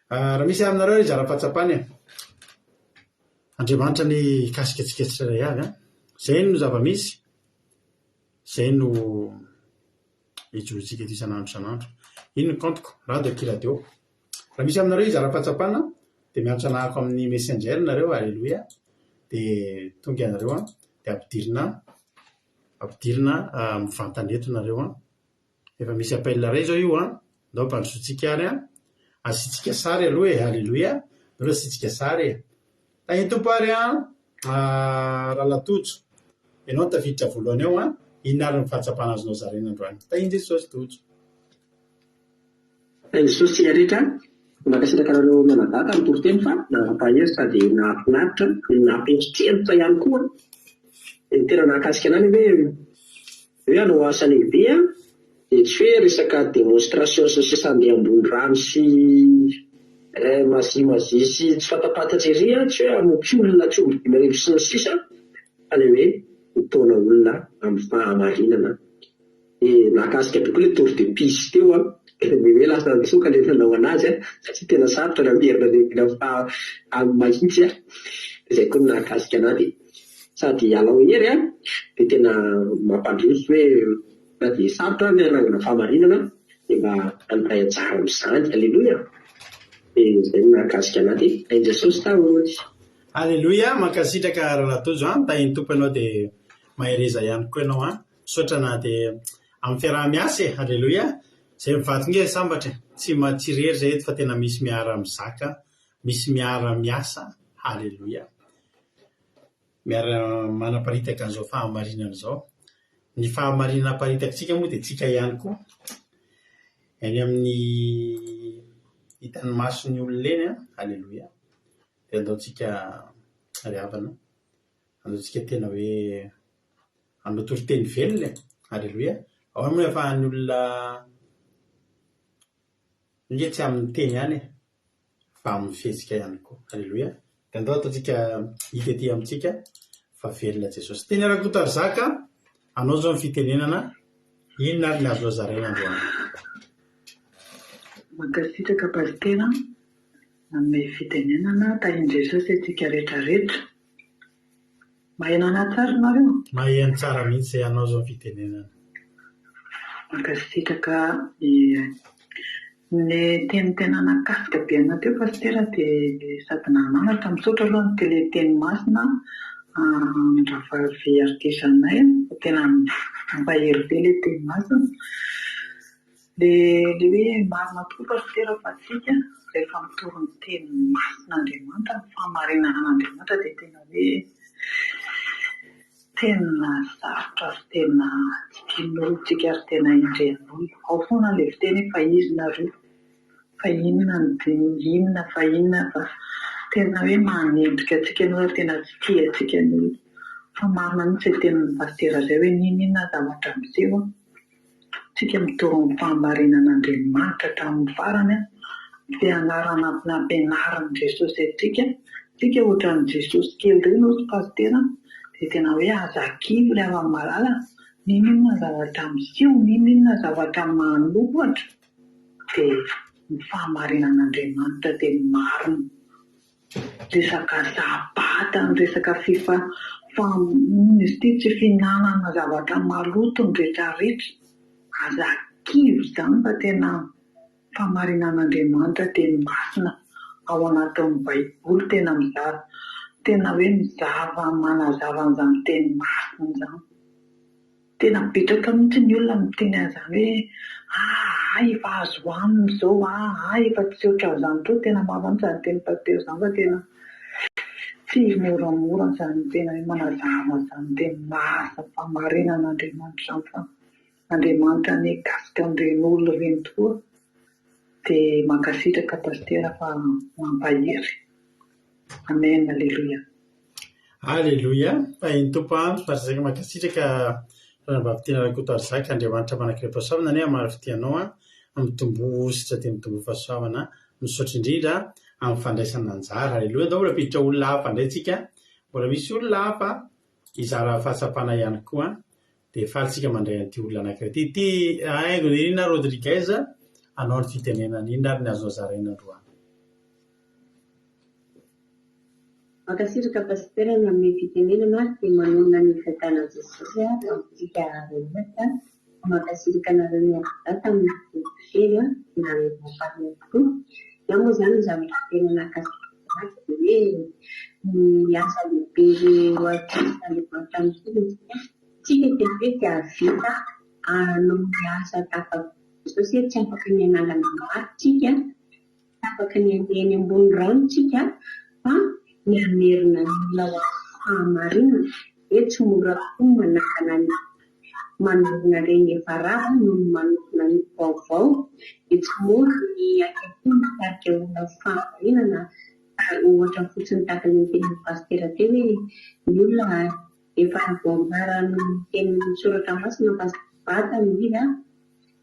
Raha misy aminareo hizara fahatsapana e! Andriamanitra anie hikasika antsika tsirairay avy an! Izay no zava-misy, izay no ijoroantsika eto isan'andro isan'andro. Iny ny kaontiko, Rado akia radio. Raha misy aminareo hizara fahatsapana. Dia miantso anahako amin'ny Messenger nareo, Aleloia. Dia tonga ianareo an, dia ampidirina ampidirina mivantana eto nareo an. Efa misy appel iray izao io an, ndao ampandrosoantsika ary an. Asiantsika sary aloha e, Aleloia. Ndao asiantsika sary e. Tahin'ny Tompo ary an, Rahalahy Tojo. Ianao no tafiditra voalohany ao an. Inona ary ny fahatsapana azonao zaraina androany? Tahin'i Jesosy Tojo. Tahin'i Jesosy tsika rehetra. Mankasitraka anareo mianadahy tamin'ny toriteny fa nampahery sady nahafinaritra no nampieritreritra ihany koa. Ny tena nahakasika anah le hoe hoe hanao asa lehibe an dia tsy hoe resaka démonstration sy ny sisa andeha ambony rano sy magie magie sy tsy fantapantatra ery an, tsy hoe hamoky olona tsy omby 5000 sy ny sisa fa le hoe mitaona olona amin'ny fahamarinana. Dia nahakasika be koa ilay tour de piste teo an, dia hoe lasa nitsoaka ilay nanao anazy an, satria tena sarotra ny hamerina ny amin'ny mahitsy an, dia izay koa no nahakasika anah dia sady alao hery an, dia tena mampandroso hoe na dia sarotra ary ny hanangana fahamarinana dia mba handray anjara amin'izany, aleloia! Dia izay no nahakasika anah dia hain'i Jesosy daholo. Aleloia, mankasitraka Rahalahy Tojo an, tahin'ny Tompo ianao dia mahereza ihany koa ianao an. Misaotra na dia amin'ny fiaraha-miasa e! Aleloia! Izay mivady nge sambatra e! Tsy tsy irery izay eto fa tena misy miara-mizaka, misy miara-miasa, Aleloia! Miara-manaparitaka an'izao fahamarinana izao. Ny fahamarinana aparitakitsika moa dia tsika ihany koa. Eny amin'ny hitan'ny mason'ny olona eny an! Aleloia! Dia andao tsika ry havana, andao tsika tena hoe Hanao toriteny velona e! Aleloia! Ahoana moa ny ahafahan'ny olona ange tsy amin'ny teny ihany e, fa amin'ny fihetsika ihany koa. Aleloia! Dia andao ataontsika hita ety amintsika fa velona Jesosy. Teny Rakotoarizaka, anao izao ny fitenenana, inona ary ny azonao zaraina androany? Mankasitraka Pasitera nanome fitenenana, tahin'i Jesosy antsika rehetra rehetra. Maheno anah tsara nareo? Maheno tsara mihitsy zay anao zao fitenenana. Mankasitraka ny teny tena nahakasika be anah teo Pasitera dia sady nahananatra, misaotra aloha ny tele teny masina an-dRahavavy Artisanay fa tena mampahery be ilay teny masina. Ilay hoe marina tokoa Pasitera fa tsika rehefa mitory ny teny masin'Andriamanitra, ny fahamarinan'Andriamanitra dia tena hoe tena sarotra ary tena tsy tian'olona tsika ary tena enjehin'olona. Ao foana ilay fiteny hoe fa iza nareo, fa inona no inona fa inona fa tena hoe manendrika antsika ny olona, tena tsy tia antsika ny olona. Fa marina mihitsy izay tenin'i Pasitera izay hoe n'inon'inona zavatra miseho an. Tsika mitory ny fahamarinan'Andriamanitra hatramin'ny farany, fianarana nampianarin'i Jesosy antsika, tsika ohatran'i Jesosy kely ireny hozy Pasitera dia tena hoe aza kivy ry havana malala, n'inon'inona zavatra miseho, n'inon'inona zavatra manohatra dia ny fahamarinan'Andriamanitra dia marina. Resaka sabata, ny resaka fifa, inona izy ity, tsy fihinanana zavatra maloto ny retraretra. Aza kivy izany fa tena fahamarinan'Andriamanitra teny masina ao anatin'ny baiboly tena mizara, tena hoe mizava manazava an'izany teny masina izany. Tena betsaka mihitsy ny olona miteny an'izany hoe aa efa azo hohanina izao, aa efa tsy ohatran'izany intsony, tena marina mihitsy izany tenin'i Pasitera izany fa tena tsy moramora izany tena hoe manazava izany teny masina fahamarinan'Andriamanitra izany fa Andriamanitra anie hikasika an'ireny olona ireny tokoa dia mankasitraka Pasitera fa mampahery. Amen Aleloia. Aleloia! Tahin'ny Tompo andro fa ry mankasitraka Ranabavy Tiana Rakotoarizaka, Andriamanitra manankarem-pahasoavana anie hamary fitia anao an, mitomboa hosotra dia mitomboa fahasoavana, misaotra indrindra amin'ny fandraisana anjara. Aleloia! Andao mbola hampiditra olona hafa indray tsika, mbola misy olona hafa hizara fahatsapana ihany koa dia faly tsika mandray an'ity olona anankiray ity. Ity Haingo Nirina Rodriguez, anao ny fitenenana, inona ary ny azonao zaraina androany? Mankasitraka Pasitera nanome fitenenana ary dia manonona ny fiadanan'i Jesosy ary ho amintsika rehetra. Mankasitraka anareo mianadahy tamin'ny fiteny na ny nampahery tokoa. Izaho moa izany ny zavatra tena nahakasika Andriamanitra dia hoe ny asa lehibe ho an'Andriamanitra mihitsy isika. Isika tena hoe te hahavita hanao ny asa tahaka Jesosy hoe tsy afaka ny hanangana maty isika, tsy afaka ny handeha eny ambony rano isika fa ny hamerina ny olona ho amin'ny fahamarinana dia tsy mora kokoa ny manangana ny manorina ireny efa rava noho ny manorina ny vaovao dia tsy mora ny ankehitriny mitarika olona ho fahamarinana ohatra fotsiny tahaka ny notenenin'i Pasitera teo hoe ny olona efa voambaran'ny tenin'ny soratra masina fa sabata ny hira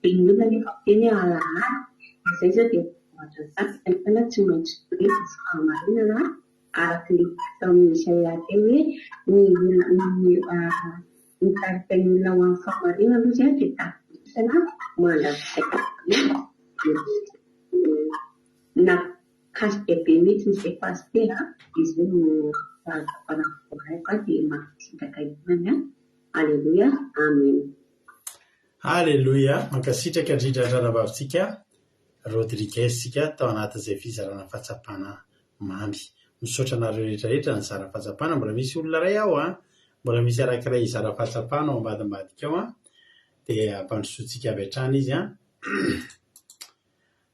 dia ny olona nefa miteny hoe alahady dia izay izao dia zavatra sarotra nefa tsy maintsy torina ny fahamarinana araka ny tao amin'ny Isaia teo hoe ny olona ny mitarika ny olona ho amin'ny fahamarinana ozy dia tafiditra mandrakizay Nakasika be mihitsy izay Pasitera a, izay no fahatsapana voaraiko ahy dia mankasitraka ihany an. Aleloia, Amen. Aleloia, mankasitraka indrindra ranabavintsika Rodriguez tsika tao anatin'izay fizarana fahatsapana mamy. Misaotra anareo rehetra rehetra nizara fahatsapana, mbola misy olona iray ao an, mbola misy anankiray hizara fahatsapana ao ambadimbadika ao an, dia ampandrosoantsika avy hatrany izy an.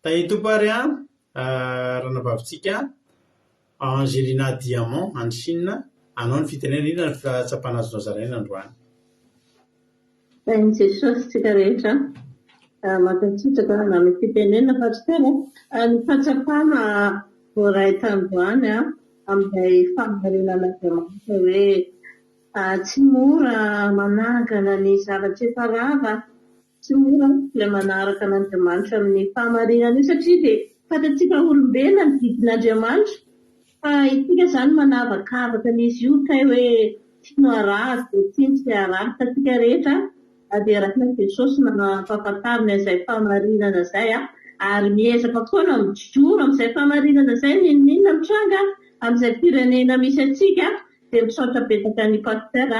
Tahin'ny Tompo ary an, ranabavintsika Angelina Diamond any Chine, anao ny fitenenana, inona ny fahatsapana azonao zaraina androany? Tahin'i Jesosy tsika rehetra. Mankasitraka nanome fitenenana Pasteur. Ny fahatsapana voaray tandroany amin'ilay fahamarinan'Andriamanitra hoe tsy mora manangana ny zavatra efa rava Tsy mora ilay manaraka an'Andriamanitra amin'ny fahamarinana io satria dia fantatsika olombelona ny didin'Andriamanitra fa isika izany manavakavaka an'izy io kay hoe ity no arahako dia ity no tsy arahako fa isika rehetra dia raisina Jesosy nampahafantariny an'izay fahamarinana izay ary miezaka foana mijoro amin'izay fahamarinana izay n'inon'inona mitranga amin'izay firenena misy antsika dia misaotra betsaka an'i Pasteur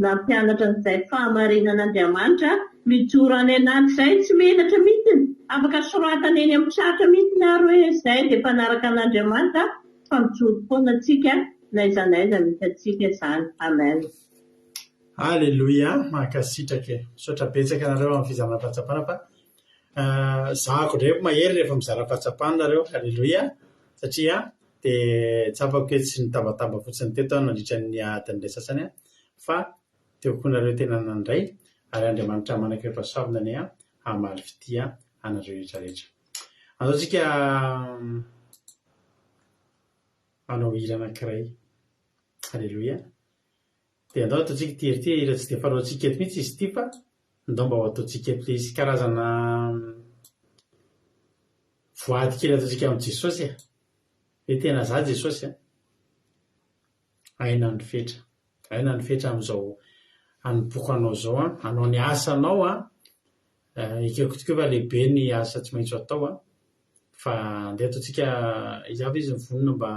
Nampianatra an'izay fahamarinan'Andriamanitra, mijoro any anaty izay, tsy menatra mihitsiny, afaka soratana eny amin'ny tratra mihitsiny ary hoe izay dia mpanaraka an'Andriamanitra fa mijoro foana tsika n'aiza n'aiza misy antsika izany. Amen. Aleloia, mankasitraka e. Misaotra betsaka anareo amin'ny fizarana fahatsapana fa zahako indray mahery rehefa mizara fahatsapana nareo. Aleloia satria Dia tsapako hoe tsy nitabataba fotsiny teto aho nandritra ny adiny iray sasany fa teo koa nareo tena nandray ary Andriamanitra manan-kerim-pahasoavana anie hamaly fitia anareo rehetra rehetra. Andao tsika hanao hira anankiray. Aleloia. Dia andao ataontsika ity hira ity, hira tsy dia fanaontsika eto mihitsy izy ity fa andao mba ho ataontsika eto ilay izy. Karazana voady kely ataontsika amin'i Jesosy e. Hoe tena za Jesosy a. Aina ny fetra. Aina ny fetra amin'izao hanompoako anao izao an, hanao ny asanao an. Ekeko tokoa fa lehibe ny asa tsy maintsy ho atao an. Fa andeha ataontsika iza avy izy mivonona mba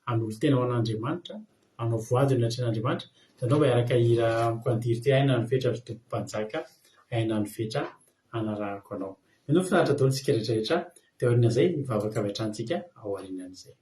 hanolo-tena ho an'Andriamanitra, hanao voady eo anatrehan'Andriamanitra. Dia andao mba hiaraka hira amiko andiry ity, Aina ny fetra ry Tompo Mpanjaka, aina ny fetra hanarahako anao. Minoa finaritra daholo isika rehetra rehetra, dia aorianan'izay hivavaka avy hatrany tsika ao aorianan'izay.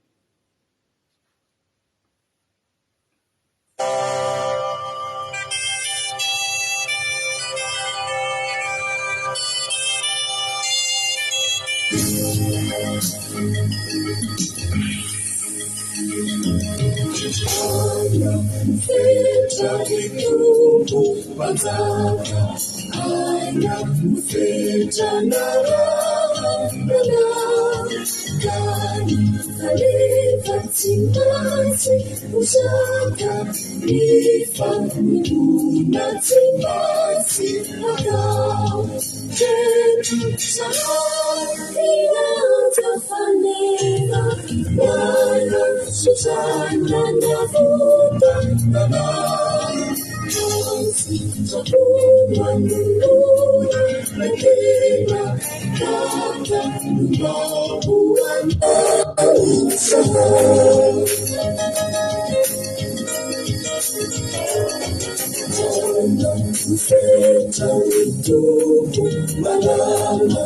Fetra ny Tompo malala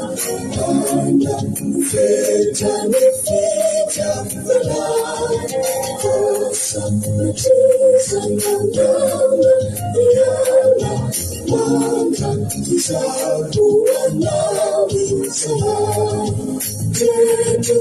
Ana fetra ny fitiavana Asa natrizana lana Miala mandrakizay ho anao izahay Teto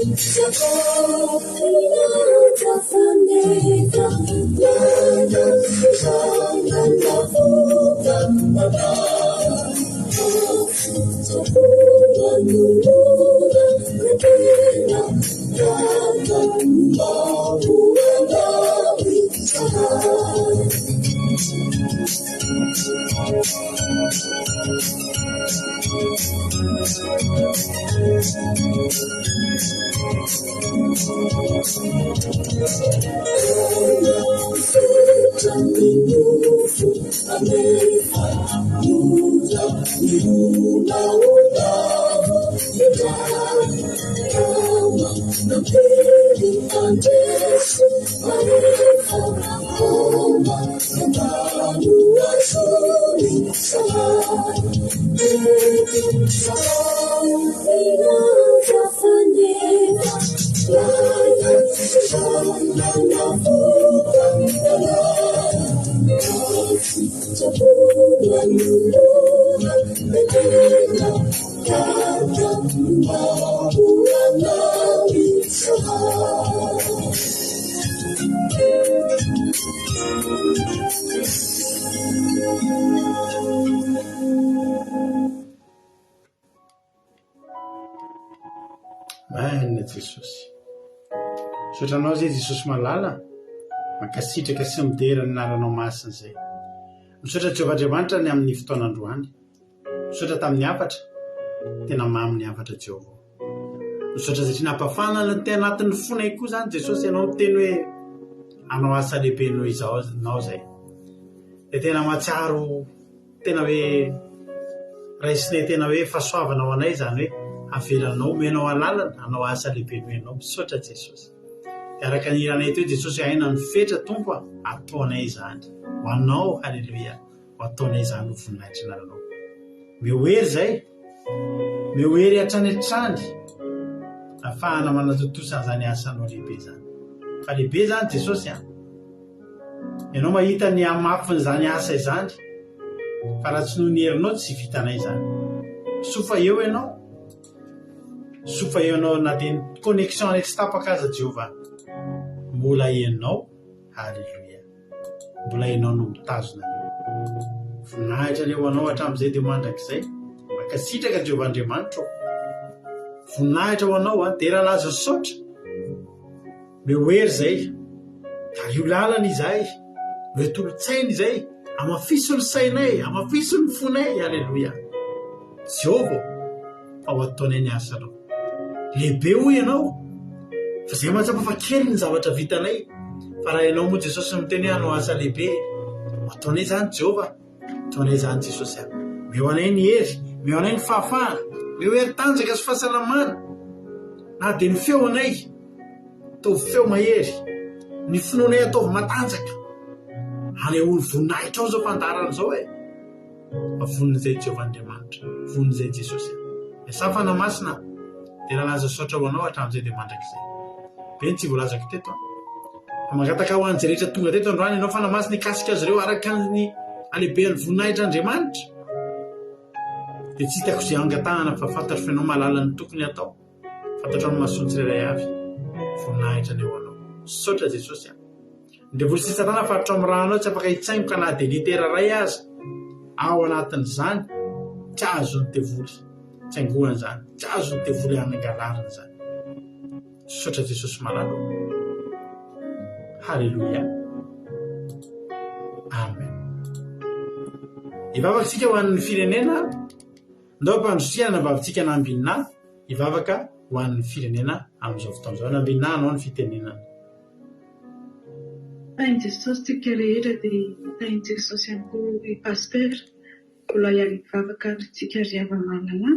Amen Jesosy. Misaotra anao izay Jesosy malala. Mankasitraka sy midera ny anaranao masina izay. Misaotra Jehovah Andriamanitra ny amin'ny fotoana androany. Misaotra tamin'ny hafatra. Tena mamy ny hafatra Jehovah. Misaotra satria nampafana ny tena anatin'ny fonay koa izany Jesosy ianao miteny hoe hanao asa lehibe noho izao ianao izay. Dia tena mahatsiaro tena hoe raisinay tena hoe fahasoavana ho anay izany hoe avelanao omenao alalana hanao asa lehibe noho ianao. Misaotra Jesosy. Dia araka ny hiranay teo Jesosy aina ny fetra Tompo a, ataonay izany. Ho anao, haleloia. Ho ataonay izany ho voninahitry ny anaranao. Omeo hery izay. Omeo hery hatrany hatrany ahafahana manatontosa an'izany asanao lehibe izany. Fa lehibe izany Jesosy an. Ianao mahita ny hamafin'izany asa izany. Fa raha tsy noho ny herinao tsy vitanay izany. Soa fa eo ianao. Soa fa eo ianao na dia ny connexion anay tsy tapaka aza Jehovah. Mbola ianao. Haleloia. Mbola ianao no mitazona an'io. Voninahitra anie ho anao hatramin'izay dia mandrakizay. Mankasitraka Jehovah Andriamanitra ô. Voninahitra ho anao an. Dera laza saotra. Meo hery izay. Tariho lalana izahay. Meo tolo-tsaina izay. Amafiso ny sainay, amafiso ny fonay. Aleloia. Jehovah ô, fa ho ataonay ny asanao. Lehibe hoy ianao, fa izay mahatsapa fa kely ny zavatra vitanay. Fa raha ianao moa Jesosy no miteny hoe hanao asa lehibe, ho ataonay izany Jehovah, ataonay izany Jesosy a. Meo anay ny hery, meo anay ny fahafahana, meo hery tanjaka sy fahasalamana, na dia ny feo anay, ataovy feo mahery, ny finoanay ataovy matanjaka. Anehoany voninahitrao izao fandaharana izao e. Fa vonona izay Jehovah Andriamanitra, vonona izay Jesosy. Miasà Fanahy Masina, dia lalaza saotra ho anao hatramin'izay dia mandrakizay. Be ny tsy voalazako teto an. Fa mangataka ho an'izay rehetra tonga teto androany ianao Fanahy Masina hikasika azy ireo araka ny halehiben'ny voninahitr'Andriamanitra. Dia tsy hitako izay angatahana fa fantatro fa ianao mahalala ny tokony hatao. Fantatrao ny mason'ny tsirairay avy. Voninahitra anie ho anao. Misaotra Jesosy an. Ny devoly sy satana faritra ao amin'ny rano ao tsy afaka hitsaingoka na dia litera iray aza ao anatin'izany, tsy azon'ny devoly tsaingohana izany, tsy azon'ny devoly angalarina izany. Misaotra Jesosy malala ô. Haleloia. Amen. Hivavaka isika ho an'ny firenena. Ndao ampandrosia anabavintsika Nambinina hivavaka ho an'ny firenena amin'izao fotoana izao. Nambinina anao ny fitenenana. Tahin'i Jesosy tsika rehetra dia tahin'i Jesosy ihany koa i Pasteur. Mbola hiara-hivavaka ary tsika ry hava-malala.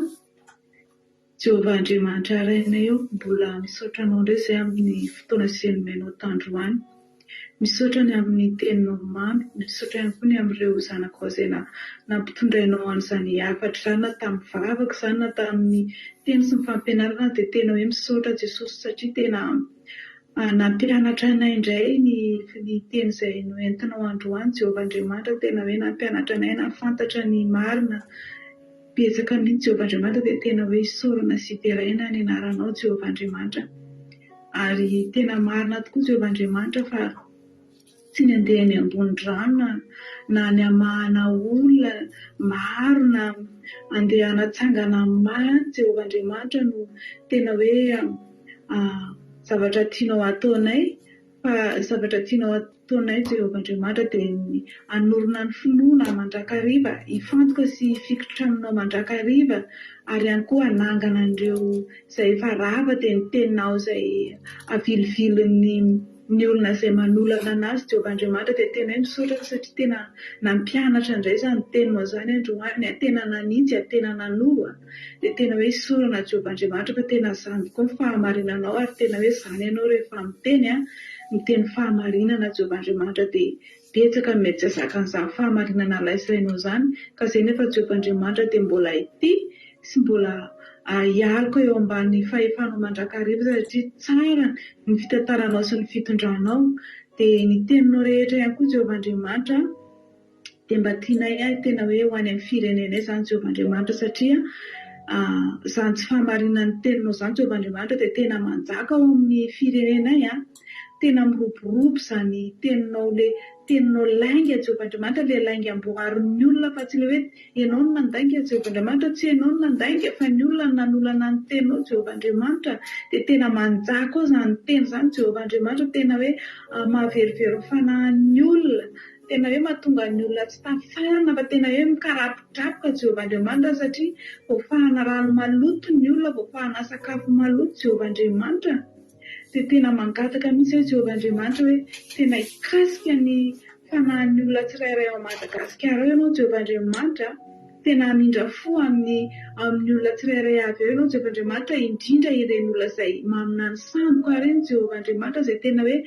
Jehovah Andriamanitra Rainay ô, mbola misaotra Anao indray izay amin'ny fotoana izay nomenao tandroany. Misaotra ny amin'ny teninao mamy, misaotra ihany koa ny amin'ireo zanakao izay nampitondrainao an'izany hafatra izany na tamin'ny vavaka izany na tamin'ny teny sy ny fampianarana dia tena hoe misaotra Jesosy satria tena nampianatra anay indray ny ny teny izay noentinao androany Jehovah Andriamanitra tena hoe nampianatra anay nahafantatra ny marina betsaka mihitsy Jehovah Andriamanitra dia tena hoe isaorana sy deraina ny anaranao Jehovah Andriamanitra. Ary tena marina tokoa Jehovah Andriamanitra fa tsy ny handeha eny ambony rano na ny hamahana olona maro na handeha hanatsangana maty Jehovah Andriamanitra no tena hoe zavatra tianao hataonay Fa zavatra tianao hataonay, Jehovah Andriamanitra, dia ny hanorina ny finoana mandrakariva, hifantoka sy hifikitra aminao mandrakariva, ary ihany koa hanangana an'ireo izay efa rava, dia ny teninao izay avilivilin'ny ny olona izay manolana an'azy, Jehovah Andriamanitra, dia tena hoe misaotra aho satria tena nampianatra indray izany teninao izany androany, tena nanitsy, tena nanoro. Dia tena hoe isaorana Jehovah Andriamanitra fa tena izany tokoa ny fahamarinanao ary tena hoe izany ianao rehefa miteny an, miteny fahamarinana Jehovah Andriamanitra dia betsaka ny mety tsy hahazaka an'izany fahamarinana laisainao izany ka izay nefa Jehovah Andriamanitra dia mbola hitia sy mbola hialoka eo ambany fahefanao mandrakariva satria tsara ny fitantaranao sy ny fitondranao dia ny teninao rehetra ihany koa Jehovah Andriamanitra dia mba tianay hay tena hoe ho any amin'ny firenenay izany Jehovah Andriamanitra satria izany tsy fahamarinan'ny teninao izany Jehovah Andriamanitra dia tena manjaka ao amin'ny firenenay an, tena miroborobo izany teninao le teninao lainga Jehovah Andriamanitra le lainga amboarin'ny olona fa tsy le hoe ianao no nandainga Jehovah Andriamanitra tsy ianao no nandainga fa ny olona no nanolana ny teninao Jehovah Andriamanitra dia tena manjaka ao izany teny izany Jehovah Andriamanitra tena hoe mahaverivery ny fanahin'ny olona Tena hoe mahatonga ny olona tsy tafarina fa tena hoe mikarapodrapoka Jehovah Andriamanitra satria voafahana rano maloto ny olona, voafahana sakafo maloto Jehovah Andriamanitra. Dia tena mangataka mihitsy aho Jehovah Andriamanitra hoe tena hikasika ny fanahin'ny olona tsirairay ao Madagasikara ao ianao Jehovah Andriamanitra. Tena hamindra fo amin'ny amin'ny olona tsirairay avy ao ianao Jehovah Andriamanitra, indrindra ireny olona izay maminany sandoka ireny Jehovah Andriamanitra izay tena hoe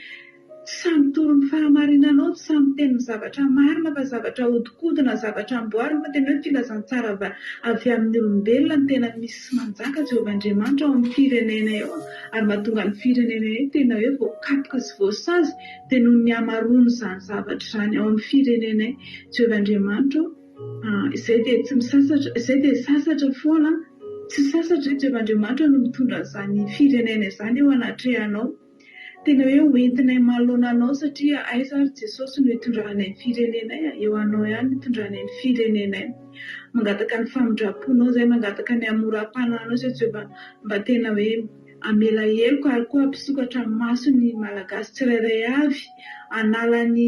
Tsy sahy mitory ny fahamarinanao, tsy sahy miteny ny zavatra marina fa zavatra ahodikodina, zavatra amboarina fa tena hoe filazantsara avy avy amin'ny olombelona no tena misy sy manjaka Jehovah Andriamanitra ao amin'ny firenenay ao ary mahatonga ny firenenay tena hoe voakapoka sy voasazy dia noho ny hamaroan'izany zavatra izany ao amin'ny firenenay Jehovah Andriamanitra ô izay dia tsy misasatra izay dia sasatra foana tsy sasatra Jehovah Andriamanitra no mitondra an'izany firenena izany eo anatrehanao. Tena hoe ho entinay manoloana anao satria aiza ary Jesosy no hitondranay ny firenenay a, eo anao ihany no hitondranay ny firenenay. Mangataka ny famindram-ponao izay, mangataka ny hamoram-panahinao izay Jehovah mba tena hoe hamela heloka ary koa hampisokatra ny mason'ny Malagasy tsirairay avy hanala ny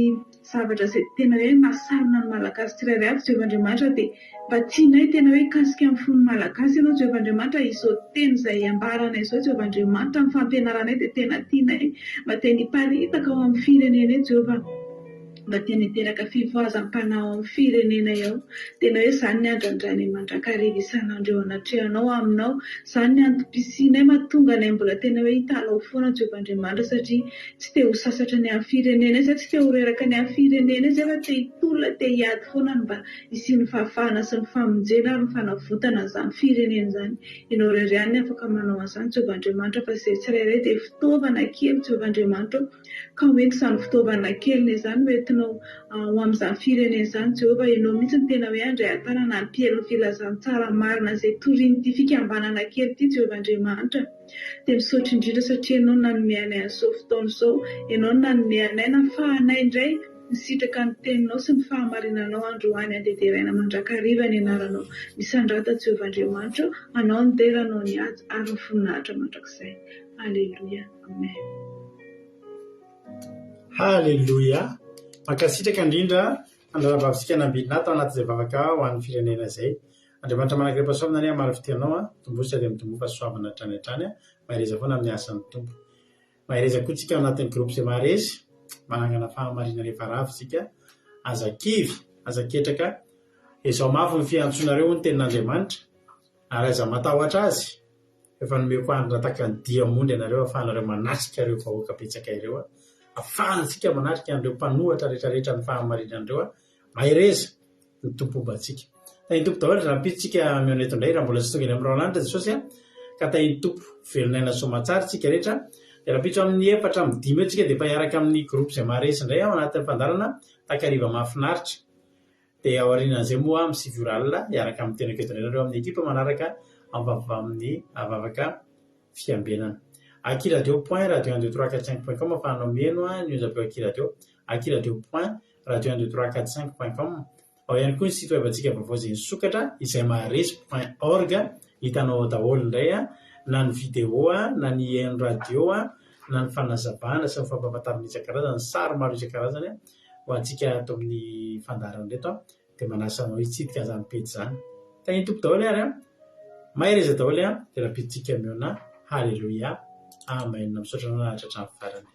zavatra izay tena hoe mahasarona ny Malagasy tsirairay avy Jehovah Andriamanitra dia mba tianay tena hoe hikasika ny fon'ny Malagasy ianao Jehovah Andriamanitra izao teny izay ambaranay izao Jehovah Andriamanitra ny fampianaranay dia tena tianay mba tena hiparitaka ao amin'ny firenenay Jehovah mba tena hiteraka fifohazam-panahy ao amin'ny firenenay ao tena hoe izany ny andrandrainay mandrakariva isan'andro eo anatrehanao aminao izany ny antom-pisianay mahatonga anay mbola tena hoe hitalaho foana Jehovah Andriamanitra satria Tsy te ho sasatra ny amin'ny firenena izay, tsy te ho reraka ny amin'ny firenena izay fa te hitolona, te hiady foana ny mba hisian'ny fahafahana sy ny famonjena ary ny fanavotana an'izany firenena izany. Ianao irery ihany no afaka manao an'izany Jehovah Andriamanitra fa izay tsirairay dia fitaovana kely Jehovah Andriamanitra ô, ka ho ento izany fitaovana kelinay izany ho entinao ho amin'izany firenena izany Jehovah, Ianao mihitsy no tena hoe handray an-tanana hampiely ny filazantsara marina izay torian'ity fikambanana kely ity Jehovah Andriamanitra. Dia misaotra indrindra satria Ianao no nanome anay an'izao fotoana izao, Ianao no nanome anay, nafahanay indray nisitraka ny Teninao sy ny fahamarinanao androany andeha deraina mandrakariva ny Anaranao. Misandrata Jehovah Andriamanitra ô, Anao ny dera, Anao ny haja ary ny voninahitra mandrakizay. Aleloia. Amen. Haleloia! Mankasitraka indrindra andrarabavintsika nambinina tao anatin'izay vavaka ho an'ny firenena izay. Andriamanitra manankarem-pahasoavana anie hamaly fitia anao an, tomboy sady mitomboa fahasoavana hatrany hatrany an, mahereza foana amin'ny asan'ny Tompo. Mahereza koa tsika ao anatin'ny groupe izay maharesy, manangana fahamarinana efa rava isika, aza kivy, aza ketraka, ezao mafy ny fiantsoanareo hoy ny tenin'Andriamanitra, ary aza matahotra azy, efa nomeko andrana tahaka ny diamondra ianareo ahafahanareo manatrika ireo vahoaka betsaka ireo an. Afahantsika manatrika an'ireo mpanohatra rehetra rehetra ny fahamarinana ireo. Mahereza ny Tompo homba antsika. Tahin'ny Tompo daholo rahampitso tsika mihaona eto indray raha mbola tsy tonga eny amin'ny rahona Jesosy a. Ka tahin'ny Tompo velon'aina soamatsara tsika rehetra. Dia rahampitso amin'ny efatra amin'ny dimy eo tsika dia efa hiaraka amin'ny groupe izay maharesy indray ao anatin'ny fandaharana takariva mahafinaritra. Dia aorianan'izay moa amin'ny sivy ora alina hiaraka amin'ny tenako eto indray nareo amin'ny ekipa manaraka amin'ny vavaka fiambenana. Akiradio point radio un deux trois quatre cinq point com ahafahanao mihaino ny onjam-peo Akiradio. Akiradio point radio un deux trois quatre cinq point com. Ao ihany koa ny site web antsika vaovao izay nisokatra izay maharesy point org hitanao ao daholo indray na ny vidéo na ny haino radio na ny fanazavana sy ny fampahafantarana isan-karazany, sary maro isan-karazany ho antsika ato amin'ny fandaharana ireto dia manasa anao hitsidika an'izany pejy izany. Tahin'ny Tompo daholo ary an! Mahereza daholo an! Dia rahampitso tsika mihaona. Haleloia! Amen! Misaotra anao nahatratra ny farany.